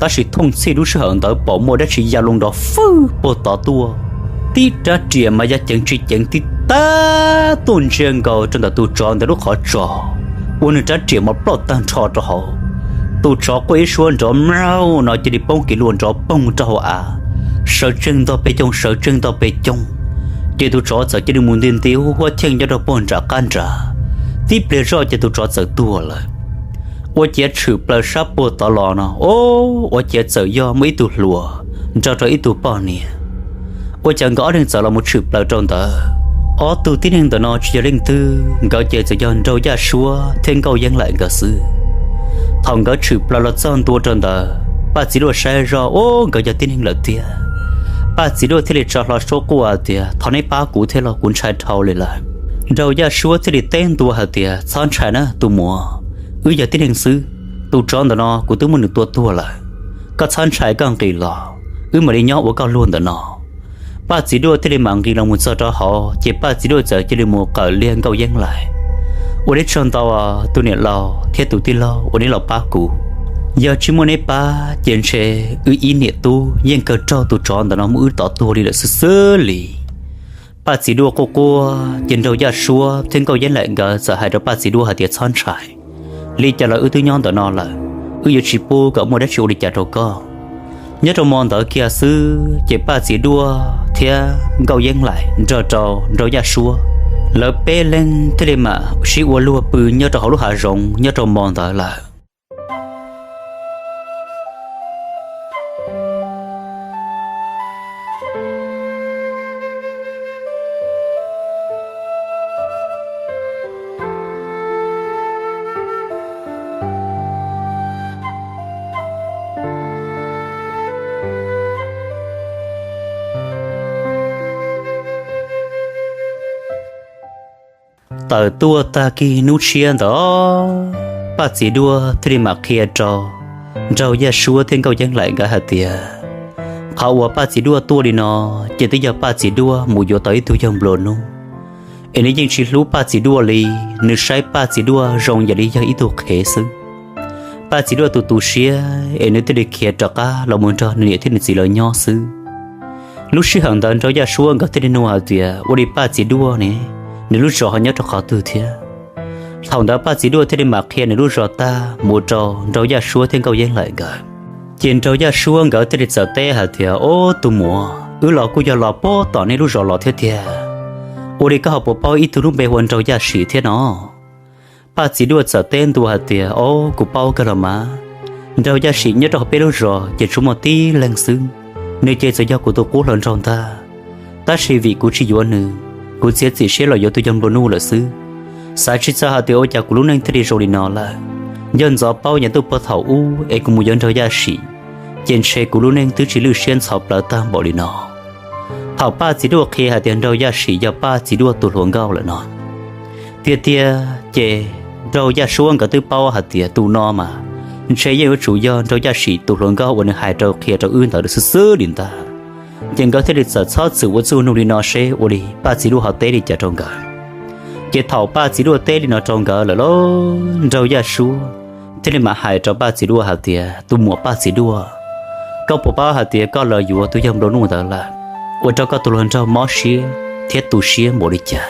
tab sis thooj txhij lub sij hawm ntawd pom muaj dab tsi ya loo nrov fwj puag tod tuaj. Tib rab riam mas ya ceev tsis ceev tib tag tuaj ntsia nkaus rau ntawm tus tsov ntawd lub qhov tsos, ua nws rab riam mas ploj tag nrho rau hauv. Tus tsov quaj ib suab nrov mlaug no cia li poob kiag luag nrov poog rau hauv av, sawv tsees ntog pes coog sawv tsees ntog pes coog. Ces tus tsov txawm cia li mus nti nti huab huab cheej nyob rau puag nram qab nrad. Tib pliag zoj ces tus tsov txawm tuag lawm. Ua ciav tshwm plaws sab puag tod los no, o, ua ciav txawm yog muaj ib tug hluas nrog rau ib tug poj niam. Ua cas nkawd ob leeg txawm los mus tshwm plaws rau ntawd. Ob tug tib neeg ntawm no tsis yog leej twg, nkawd ces txawm yog Nraug Yaj Suab thiab Nkauj Yeeb Laim nkawd xwb. Thaum nkawd tshwm plaws los txog ntua rau ntawd, Paj Txiv Duaj saib zoj, o, nkawd yog tib neeg lawm tiag. Paj Txiv Duaj thiaj li tsa hlo suab quaj hais tias, thov neb pab kuv thiab los kuv ntshai dhau li lawm. Nraug Yaj Suab thiaj li teb ntua hais tias, txhob ntshai na tus muam, wb yog tib neeg xwb. Tus tsov ntawm no kuv twb muab nws tua tuag lawm. Koj txhob ntshai, koj nqis los, wb mam li nyob ua koj luag ntawm no. Paj Txiv Duaj thiaj li mam nqis los mus txog rau hauv, ces Paj Txiv Duaj txawm cia li mus qawm liag Nkauj Yeeb Laim. Ua neb tsaug ntau, tus niam laus thiab tus tij laug uas neb los pab kuv. Yog tsis muaj neb pab ces ntshe wb ib niam tub yeej kawg raug tus tsov ntawm no muab wb tom tuag li lawm xwb xwb li. Paj Txiv Duaj quaj quaj, ces Nraug Yaj Suab thiab Nkauj Yeeb Laim nkawd txawm hais rau Paj Txiv Duaj hais tias, txhob ntshai, li cas los wb twb nyob ntawm no lawm, wb yuav tsis pub kom muaj dab tsi ua li cas rau koj. Nyob rau hmo ntawd kiag xwb ces Paj Txiv Duaj thiab Nkauj Yeeb Laim nrog rau Nraug Yaj Suab, lawv peb leeg thiaj li mam sib ua luag pw nyob rau hauv lub hav zoov nyob rau hmo ntawd lawm. Tawm tuaj tag kis hnub tshiab ntawd, Paj Txiv Duaj thiaj li mam qhia rau Nraug Yaj Suab thiab Nkauj Yeeb Laim nkawd hais tias, qhov uas Paj Txiv Duaj tuaj li no ces twb yog Paj Txiv Duaj mus yuav tau ib tug yawg nplua nuj, es nws yeej tsis hlub Paj Txiv Duaj li. Nws saib Paj Txiv Duaj zoo yam li yog ib tug qhev xwb. Paj Txiv Duaj tus tu siab es nws thiaj li khiav rov qab los mus nrog nws niam thiab nws txiv lawv nyob xwb. Lub sij hawm ntawd Nraug Yaj Suab nkawd thiaj li nug hais tias, ua li Paj Txiv Duaj ne, nws lub zos ho nyob rau qhov twg thiab? Thaum ntawd Paj Txiv Duaj thiaj li mam qhia nws lub zos tag mus rau Nraug Yaj Suab thiab Nkauj Yeeb Laim nkawd. Ces Nraug Yaj Suab nkawd thiaj li txawm teb hais tias, ob tug muam, wb los kuj yog los puag tom nej lub zos los thiab tiag, ua li koj ho puas paub ib tug lub npe hu ua Nraug Yaj Sim thiab no? Paj Txiv Duaj txawm teb ntua hais tias, ob, kuv paub kawg los mas. Nraug Yaj Sim nyob rau hauv peb lub zos ces tsuas muaj tib leeg xwb, nws ces txawm yog kuv tus qub hluas nraug ntag. Tab sis vim kuv tsis yuav nws, kuv txiav txim siab los yuav tus yawg nplua nuj lawm xwb. Xav tsis txog hais tias ua cas kuv lub neej thiaj li zoo li no lawm. Yog ntxov paub yav ntuj puag thaum ub es kuv mus yuav Nraug Yaj Sim, ces ntshe kuv lub neej twb tsis lwj siab ntxhov plawv tag npaum li no. Thaum Paj Txiv Duaj qhia hais tias Nraug Yaj Sim yog Paj Txiv Duaj tus hluas nkauj lawm no, tiag tiag ces Nraug Yaj Suab nkawd twb paub hais tias tus no mas ntshe yeej yuav tsum yog Nraug Yaj Sim tus hluas nkauj uas nws hais rau qhia rau wb ntawd xwb xwb li ntag. Ces nkawd thiaj li txawm txhob txwm ua txuj nug li no seb ua li Paj Txiv Duaj ho teb li cas rau nkawd. Ces thaum Paj Txiv Duaj teb li no rau nkawd lawm lauj, Nraug Yaj Suab thiaj li mam hais rau Paj Txiv Duaj hais tias, tus muam Paj Txiv Duaj, koj puas paub hais tias koj los yuav tus yawg nplua nuj ntawd lawm, ua rau koj tus hluas nraug mob siab thiab tu siab npaum li cas?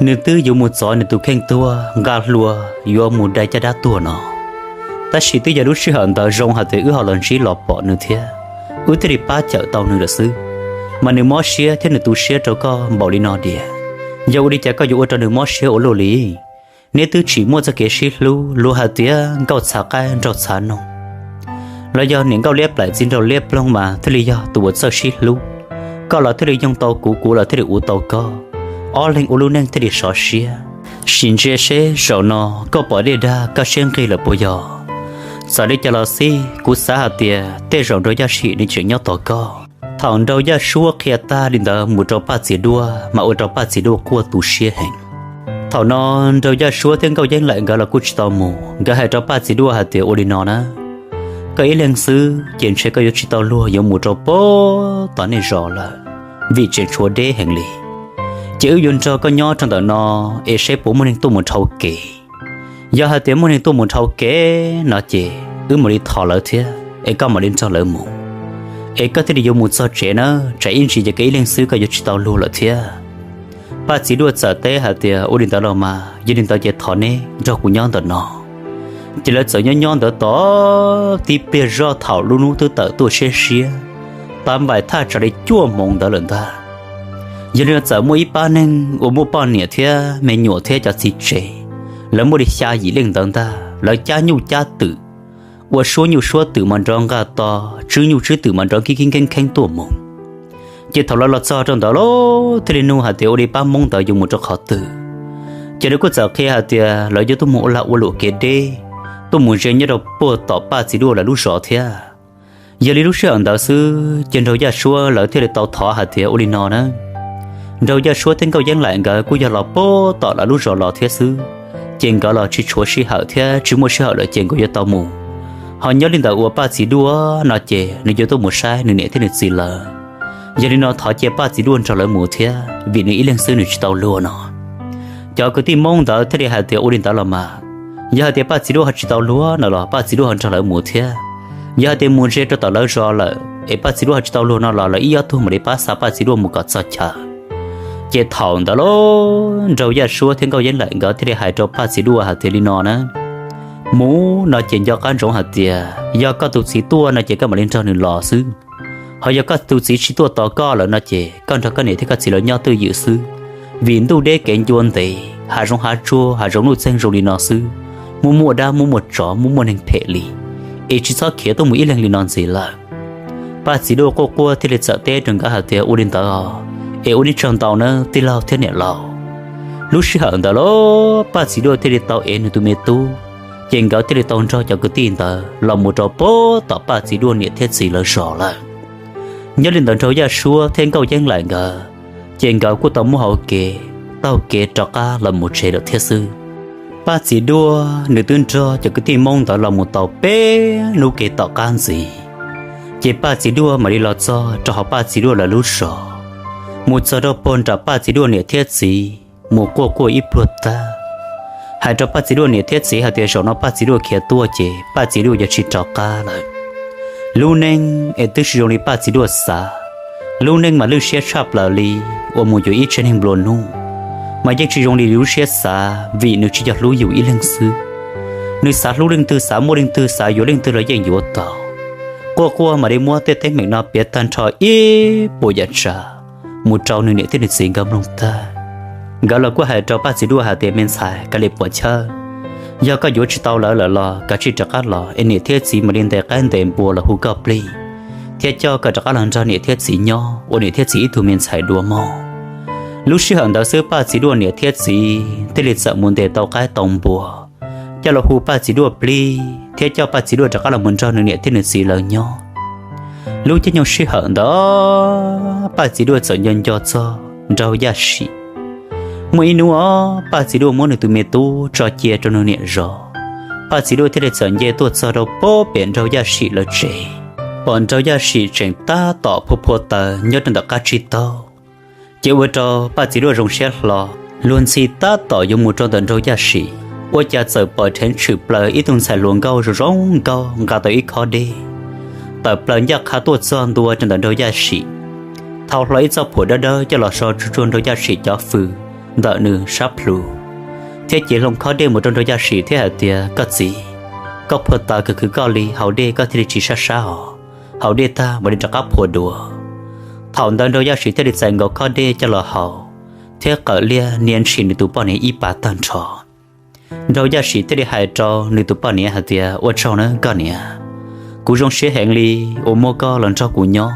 Nws twb yuav mus txov nws tus kheej tuag nqa hlua yuav mus dai caj dab tuag no. Tab sis twb yog lub sij hawm ntawd zoo hais tias wb ho los ntsib los pom nws thiab, wb thiaj li pab cawm tau nws lawm xwb. Mas nws mob siab thiab nws tu siab rau koj npaum li no diam, yog ua li cas koj yuav ua rau nws mob siab ua luaj li? Neb twb tsim muaj txoj kev sib hlub, luag hais tias nkauj txhav qaib nraug txhav noog, los yog niam nkauj liab plaim txiv nraug liab ploog mas thiaj li yog tus uas txawj sib hlub. Koj los thiaj li yoog tau kuv, kuv los thiaj li uv tau koj, ob leeg ua lub neej thiaj li sov siab. Sim ntsia seb zaum no koj pom dej dag koj siab nqig lawm puas yog? Txawm li cas los xij kuv xav hais tias tej zaum Nraug Yaj Sim nws tseem nyob tos koj. Thaum Nraug Yaj Suab qhia tag li ntawd mus rau Paj Txiv Duaj mas ua rau Paj Txiv Duaj quaj tu siab heev. Thaum no Nraug Yaj Suab thiab Nkauj Yeeb Laim nkawd los kuj tsis tau mus, nkawd hais rau Paj Txiv Duaj hais tias, ua li no na, koj ib leeg xwb ces ntshe koj yuav tsis tau luag yuav mus rau puag tom nej zos lawm, vim tseem tshuav deb heev li. Ces wb yuav nrog koj nyob rau ntawm no es seb puas muaj neeg tuaj mus dhau kev. Yog hais tias muaj neeg tuaj mus dhau kev no ces wb mam li thov lawv thiab es koj mam li nrog lawv mus, es koj thiaj li yuav mus txog tsev na, tsam ib ntsis ces koj ib leeg xwb koj yuav tsis tau luag lawm thiab. Paj Txiv Duaj txawm teb hais tias, ua li ntawd los mas, yog li ntawd ces thov neb nrog kuv nyob ntawm no. Ces lawv txawm nyob nyob ntawd tos tib pliag zoj thaum lub hnub twb tawm tuaj siab siab, tav npaim thaj tsam li cuaj moos ntawd lawm ntag. Yog li no txawm muaj ib pab neeg uas muaj poj niam thiab me nyuam thiab cov txiv tsev, lawv muaj li xya yim leej ntawd ntag, lawv cab nyuj cab twm, ua suab nyuj suab twm mas nrov nqa to, tswb nyuj tswb twm mas nrov kib kib kheeb kheeb tuaj mus. Ces thaum lawv los txog rau ntawd los thiaj li nug hais tias, ua li pab Hmoob ntawd yuav mus rau qhov twg? Ces lawv kuj txawm qhia hais tias lawv yuav tuaj mus ua lag ua luam kev deb, tuaj mus ze nyob rau puag tom Paj Txiv Duaj lawv lub zos thiab. Yog li lub sij hawm ntawd xwb ces Nraug Yaj Suab lawv thiaj li tau thov hais tias, ua li no na, Nraug Yaj Suab thiab Nkauj Yeeb Laim nkawd kuj yog los puag tom lawv lub zos los thiab xwb, ces nkawd los tsis tshuav sij hawm thiab tsis muaj sij hawm lawm ces nkawd yuav tau mus. Ho nyob li ntawd uas Paj Txiv Duaj no ces nws yuav tuaj mus saib nws niam thiab nws txiv lawv. Yog li no thov cia Paj Txiv Duaj nrog lawv mus thiab vim nws ib leeg xwb nws tsis tau luag no. Cov kwv tij Hmoob ntawd thiaj li hais tias ua li ntawd los mas, yog hais tias Paj Txiv Duaj ho tsis tau luag no los Paj Txiv Duaj ho nrog lawv mus thiab. Yog hais tias mus ze rau tom lawv zos lawm es Paj Txiv Duaj ho tsis tau luag no los lawv ib ob tug mam li pab xa Paj Txiv Duaj mus kom txog chaw. Ces thaum ntawd los Nraug Yaj Suab thiab Nkauj Yeeb Laim nkawd thiaj li hais rau Paj Txiv Duaj hais tias li no na, mus no ces nco qab ntsoov hais tias yog koj tus txiv tuaj no ces koj mam li nrog nws los xwb. Ho yog koj tus txiv tsis tuaj tos koj lawm no ces koj nrog koj niam thiab koj txiv lawv nyob twj ywm xwb. Vim ntuj deb kev ncua ntev, hav zoov hav tsuag hav zoov nuj txeeg zoo li no xwb, muaj muaj dab muaj muaj tsov muaj muaj neeg phem li, es tsis txhob khiav tuaj mus ib leeg li no ntxiv lawm. Paj Txiv Duaj quaj quaj thiaj li txawm teb rau nkawd hais tias ua li ntawd es ua nej tsaug ntau nawb tij laug thiab niam laus. Lub sij hawm ntawd los Paj Txiv Duaj thiaj li tau ev nws tus me tub, ces nkawd thiaj li tau nrog cov kwv tij ntawd los mus rau puag tom Paj Txiv Duaj niam thiab txiv lawv zos lawm. Nyob li ntawd Nraug Yaj Suab thiab Nkauj Yeeb Laim nkawd, ces nkawd kuj tau muaj hauv kev taug kev rov qab los mus tsev lawm thiab xwb. Paj Txiv Duaj nws twb nrog cov kwv tij Hmoob ntawd los mus tau peb hnub kev tom qab ntxiv, ces Paj Txiv Duaj mam li los txog rau hauv Paj Txiv Duaj lawv lub zos, mus txog rau puag nram Paj Txiv Duaj niam thiab txiv mus quaj quaj ib pluag tag, hais rau Paj Txiv Duaj niam thiab txiv hais tias zaum no Paj Txiv Duaj khiav tuaj ces Paj Txiv Duaj yuav tsis rov qab lawm. Lub neej es twb tsis zoo li Paj Txiv Duaj xav, lub neej mas lwj siab tshaj plaws li, uas mus yuav ib tsev neeg nplua nuj, mas yeej tsis zoo li lub siab xav vim nws tsis yog hlub yus ib leeg xwb. Nws xav hlub leej twg, xav muaj leej twg, xav yuav leej twg los yeej yuav tau. Quaj quaj mam li muab tej teeb meem no piav tag nrho ib puas yam tsav mus rau nws niam thiab nws txiv nkawd mloog tag. Nkawd los kuj hais rau Paj Txiv Duaj hais tias me ntxhais, kav liam puam chawj, yog koj yuav tsis tau lawv lawm los kav tsij rov qab los es niam thiab txiv mam li ntes qaib ntes npua los hu koj plig, thiab coj koj rov qab los nrog niam thiab txiv nyob ua niam thiab txiv ib tug me ntxhais dua mog. Lub sij hawm ntawd xwb Paj Txiv Duaj niam thiab txiv thiaj li txawm mus ntes tau qaib tau npua, coj los hu Paj Txiv Duaj plig thiab coj Paj Txiv Duaj rov qab los mus nrog nws niam thiab nws txiv lawv nyob. Lub caij nyoog sij hawm ntawd Paj Txiv Duaj txawm nco nco txog Nraug Yaj Sim. Muaj ib hnub os Paj Txiv Duaj muab nws tus me tub tso cia rau nws niam zov, Paj Txiv Duaj thiaj li txawm nce tuaj txog rau puag pem Nraug Yaj Sim lawv tsev, pom Nraug Yaj Sim tseem tab tom phua phua taws nyob rau ntawm qab tsib taug. Ces ua rau Paj Txiv Duaj zoo siab hlo, luag ntxhi tab tom yuav mus rau ntawm Nraug Yaj Sim, ua cas txawm pom dheev tshwm plaws ib tug ntxhais hluas nkauj zoo zoo nkauj nqa tau ib khob dej tawm plaws ncaj qha tuaj txog ntua rau ntawm Nraug Yaj Sim, thau hlo ib txoj phuam dawb dawb coj los so tsuag tsuag Nraug Yaj Sim cov fws ntawm nws sab plhu, thiab cev hlo khob dej mus rau Nraug Yaj Sim thiab hais tias, koj txiv, koj phua taws kawg khwv koj li, haus dej koj thiaj li tsis sab sab os, haus dej tag mam li rov qab phua dua. Thaum ntawd Nraug Yaj Sim thiaj li txais nkaus khob dej coj los haus, thiab qawm liaj nias ntshis nws tus poj niam ib pas tag nrho. Nraug Yaj Sim thiaj li hais rau nws tus poj niam hais tias, ua tsaug nawb koj niam, kuv zoo siab heev li uas muaj koj los nrog kuv nyob.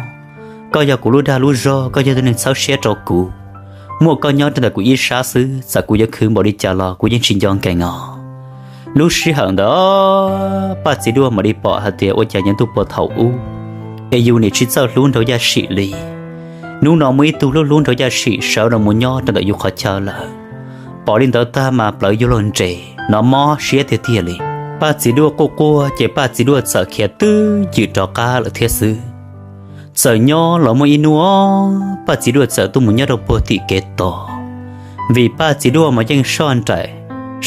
Koj yog kuv lub dag lub zog, koj yog tus neeg txhawb siab rau kuv. Muaj koj nyob rau ntawm kuv ib sab xwb, txawm kuv yuav khwv npaum li cas los kuv yeej tsis nco nkees os. Lub sij hawm ntawd Paj Txiv Duaj mam li pom hais tias ua cas nyob ntuj puag thaum ub es yus niam tsis txawj hlub Nraug Yaj Sim li. Hnub no muaj ib tug hlub hlub Nraug Yaj Sim sawv los mus nyob rau ntawm yus qhov chaw lawm. Pom li ntawd tag mas plawv yuav luag nres, hnov mob siab tiag tiag li. Paj Txiv Duaj quaj quaj ces Paj Txiv Duaj txawm khiav twb ywm rov qab lawm thiab xwb. Txawm nyob los muaj ib hnub Paj Txiv Duaj txawm tuaj mus nyob rau puag tim kev tos, vim Paj Txiv Duaj mas yeej soj nraim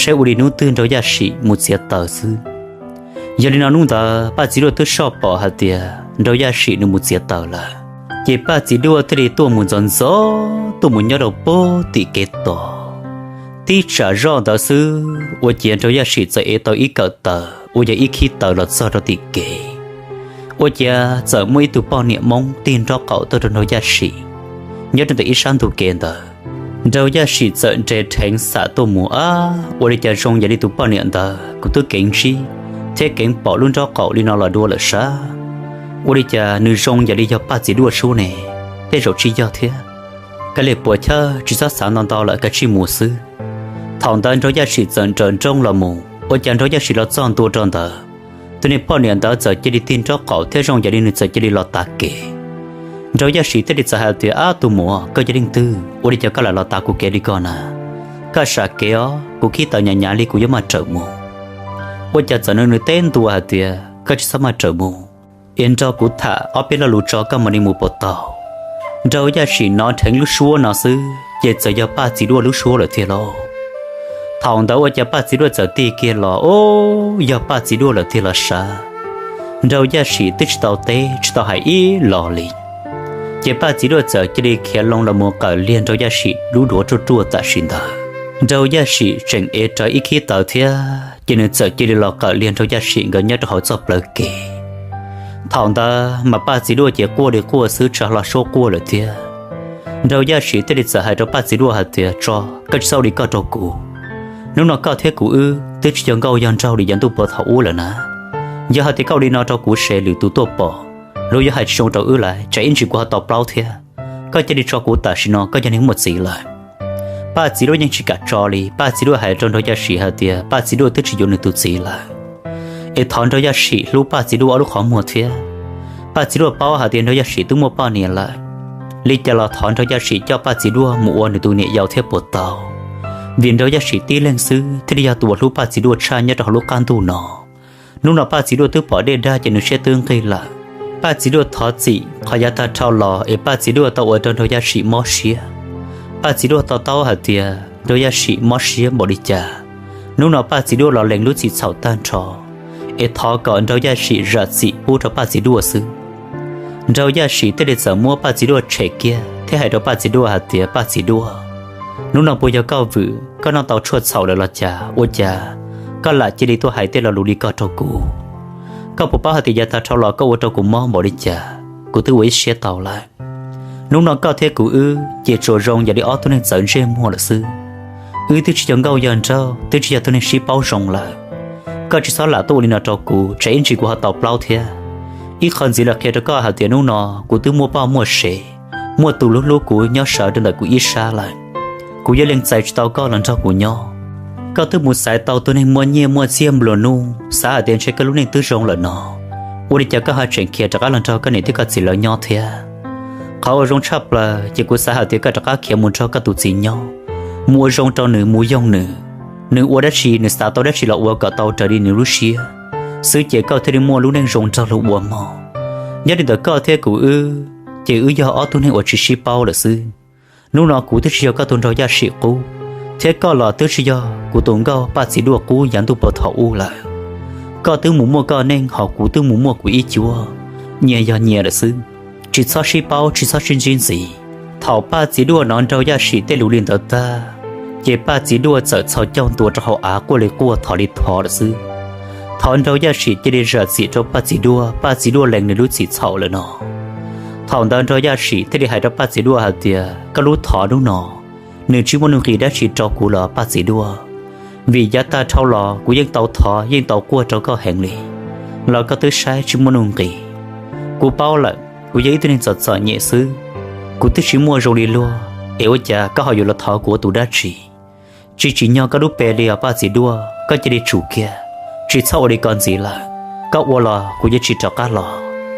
saib ua li hnub twg Nraug Yaj Sim mus txiav taws xwb. Yog li no hnub ntawd Paj Txiv Duaj twb soj pom hais tias Nraug Yaj Sim nws mus txiav taws lawm, ces Paj Txiv Duaj thiaj li tuaj mus ntxov ntxov tuaj mus nyob rau puag tim kev tos. Tib tsam zoj ntawd xwb ua ciav Nraug Yaj Sim txawm ev tau ib kawm taws uas yog ib khib taws los txog rau tim kev, ua ciav txawm muaj ib tug poj niam Hmoob tig nrob qaum tuaj rau Nraug Yaj Sim nyob rau ntawm ib sab ntug kev ntawd. Nraug Yaj Sim txawm nres dheev xam tuaj mus, ab, ua li cas zoo yam li tus poj niam ntawd kuv twb keev ntsib thiab keev pom lub nrob qaum li no los dua lawm sab. Ua li cas nws zoo yam li yog Paj Txiv Duaj sub ne? Tej zaum tsis yog thiab. Kav liam puas chawj, tsis txhob xav ntau ntau lawm, kav tsij mus xwb. Thaum ntawd Nraug Yaj Sim txawm nrawm nrooj los mus, ua cas Nraug Yaj Sim los txog ntua rau ntawd, tus niag poj niam ntawd txawm cia li tig nrob qaum thiab zoo yam li nws txawm cia li los tav kev. Nraug Yaj Sim thiaj li txawm hais tias, ab, tus muam, koj yog leej twg? Ua li cas koj lam los tav kuv kev li ko na? Koj sam kev os, kuv khib taws nyav nyav li kuv yuav maj rawm mus. Ua cas txawm nws teb ntua hais tias, Koj tsis txhob maj rawm mus, es nrog kuv tham ob peb lo lus tso koj mam li mus puas tau? Nraug Yaj Sim hnov dheev lub suab no xwb ces txawm yog Paj Txiv Duaj lub suab lawm tiag lauj. Thaum ntawd ua cas Paj Txiv Duaj txawm tig kiag los, Ub, yog Paj Txiv Duaj lawm tiag los sav. Nraug Yaj Sim twb tsis tau teb tsis tau hais ib los li. Ces Paj Txiv Duaj txawm cia li khiav loo los mus qawm liag Nraug Yaj Sim lub duav ruaj ruaj tam sim ntawd. Nraug Yaj Sim tseem ev rawv ib khib taws thiab ces nws txawm cia li los qawm liag Nraug Yaj Sim nkawd nyob rau hauv txoj plawv kev. Thaum ntawd mas Paj Txiv Duaj ces quaj li quaj xwb, tsa hlo suab quaj lawm thiab. Nraug Yaj Sim thiaj li txawm hais rau Paj Txiv Duaj hais tias, Tso, koj tsis txhob ua li koj rau kuv. Hnub no koj thiab kuv wb twb tsis yog nkauj yog nraug li yav ntuj puag thaum ub lawm na. Yog hais tias koj ua li no rau kuv ces lwm tus tuaj pom, luag yuav hais tsis zoo rau wb lawm, tsam ib ntsis kuv ho tau plaub thiab. Koj cia li tso kuv tam sim no, koj yog neeg muaj txiv lawm. Paj Txiv Duaj yeej tsis kam tso li, Paj Txiv Duaj hais rau Nraug Yaj Sim hais tias Paj Txiv Duaj twb tsis yuav nws tus txiv lawm, es thov Nraug Yaj Sim hlub Paj Txiv Duaj ob lub qhov muag thiab. Paj Txiv Duaj paub hais tias Nraug Yaj Sim twb muaj poj niam lawm, li cas los thov Nraug Yaj Sim coj Paj Txiv Duaj mus ua nws tus niam yau thiab puas tau, vim Nraug Yaj Sim tib leeg xwb thiaj li yog tus uas hlub Paj Txiv Duaj tshaj nyob rau hauv lub qab ntuj no. Hnub no Paj Txiv Duaj twb pom dej dag ces nws siab twb nqig lawm. Paj Txiv Duaj thov txim qhov yav tag dhau los es Paj Txiv Duaj tau ua rau Nraug Yaj Sim mob siab. Paj Txiv Duaj to taub hais tias Nraug Yaj Sim mob siab npaum li cas, hnub no Paj Txiv Duaj los lees lub txim txhaum tag nrho, es thov kom Nraug Yaj Sim zam txim pub rau Paj Txiv Duaj xwb. Nraug Yaj Sim thiaj li txawm muab Paj Txiv Duaj tshem kiag thiab hais rau Paj Txiv Duaj hais tias, Paj Txiv Duaj, hnub no puas yog koj vwm koj noj tau tshuaj txhaum lawm los cas, ua cas koj lam cia li tuaj hais tej lo lus li ko rau kuv? Koj puas paub hais tias yav tag dhau los koj ua rau kuv mob npaum li cas? Kuv twb ua ib siab tau lawm. Hnub no koj thiab kuv wb ces tsuas zoo yam li ob tug neeg txawv ntsej muag lawm xwb. Wb twb tsis yog nkauj yog nraug, twb tsis yog tus neeg sib paub zoo lawm. Koj tsis txhob lam tuaj ua li no rau kuv, tsam ib ntsis kuv ho tau plaub thiab. Ib qho ntxiv los qhia rau koj hais tias hnub no kuv twb muaj poj muaj sev, muaj tus hlub hlub kuv nyob sawv rau ntawm kuv ib sab lawm. Kuv yuav lees txais tsis tau koj los nrog kuv nyob. Koj twb mus xaiv tau tus neeg muaj nyiaj muaj txiag nplua nuj, xav hais tias ntshe koj lub neej twb zoo lawm no, ua li cas koj ho tseem khiav rov qab los nrog koj niam thiab koj txiv lawv nyob thiab? Qhov uas zoo tshaj plaws ces kuv xav hais tias koj rov qab khiav mus nrog koj tus txiv nyob, mus ua zoo rau nws, mus yoog nws. Nws ua dab tsi, nws xav tau dab tsi los ua kom tau raws li nws lub siab xwb ces koj thiaj li muaj lub neej zoo nrog luag ua mog. Nyob li ntawm koj thiab kuv wb, ces wb yog ob tug neeg uas tsis sib paub lawm xwb. Hnub no kuv twb tsis yog koj tus Nraug Yaj Sim qub, thiab koj los twb tsis yog kuv tus nkauj Paj Txiv Duaj qub yav ntuj puag thaum ub lawm. Koj twb mus muaj koj neej, ho kuv twb mus muaj kuv ib cuab, nyias yog nyias lawm xwb. Tsis txhob sib paub, tsis txhob sib ntsib ntxiv. Thaum Paj Txiv Duaj hnov Nraug Yaj Sim tej lus li ntawd tag, ces Paj Txiv Duaj txawm txhos caug ntua rau hauv av quaj li quaj thov li thov lawm xwb. Thov Nraug Yaj Sim cia li zam txim rau Paj Txiv Duaj, Paj Txiv Duaj lees nws lub txim txhaum lawm no. Thaum ntawd Nraug Yaj Sim thiaj li hais rau Paj Txiv Duaj hais tias, koj lub thov hnub no, nws tsis muaj nuj nqis dab tsi rau kuv los Paj Txiv Duaj, vim yav tag dhau los kuv yeej tau thov yeej tau quaj rau koj heev li, los koj twb saib tsis muaj nuj nqis. Kuv paub lawm, kuv yog ib tug neeg txom txom nyem xwb, kuv twb tsis muaj zoo li luag, es ua cas koj ho yuav los thov kuv ua tus dab tsi? Tsis tsim nyog koj lub pe li os Paj Txiv Duaj, koj cia li tsum kiag, tsis txhob ua li ko ntxiv lawm. Koj ua los kuv yuav tsis rov qab los.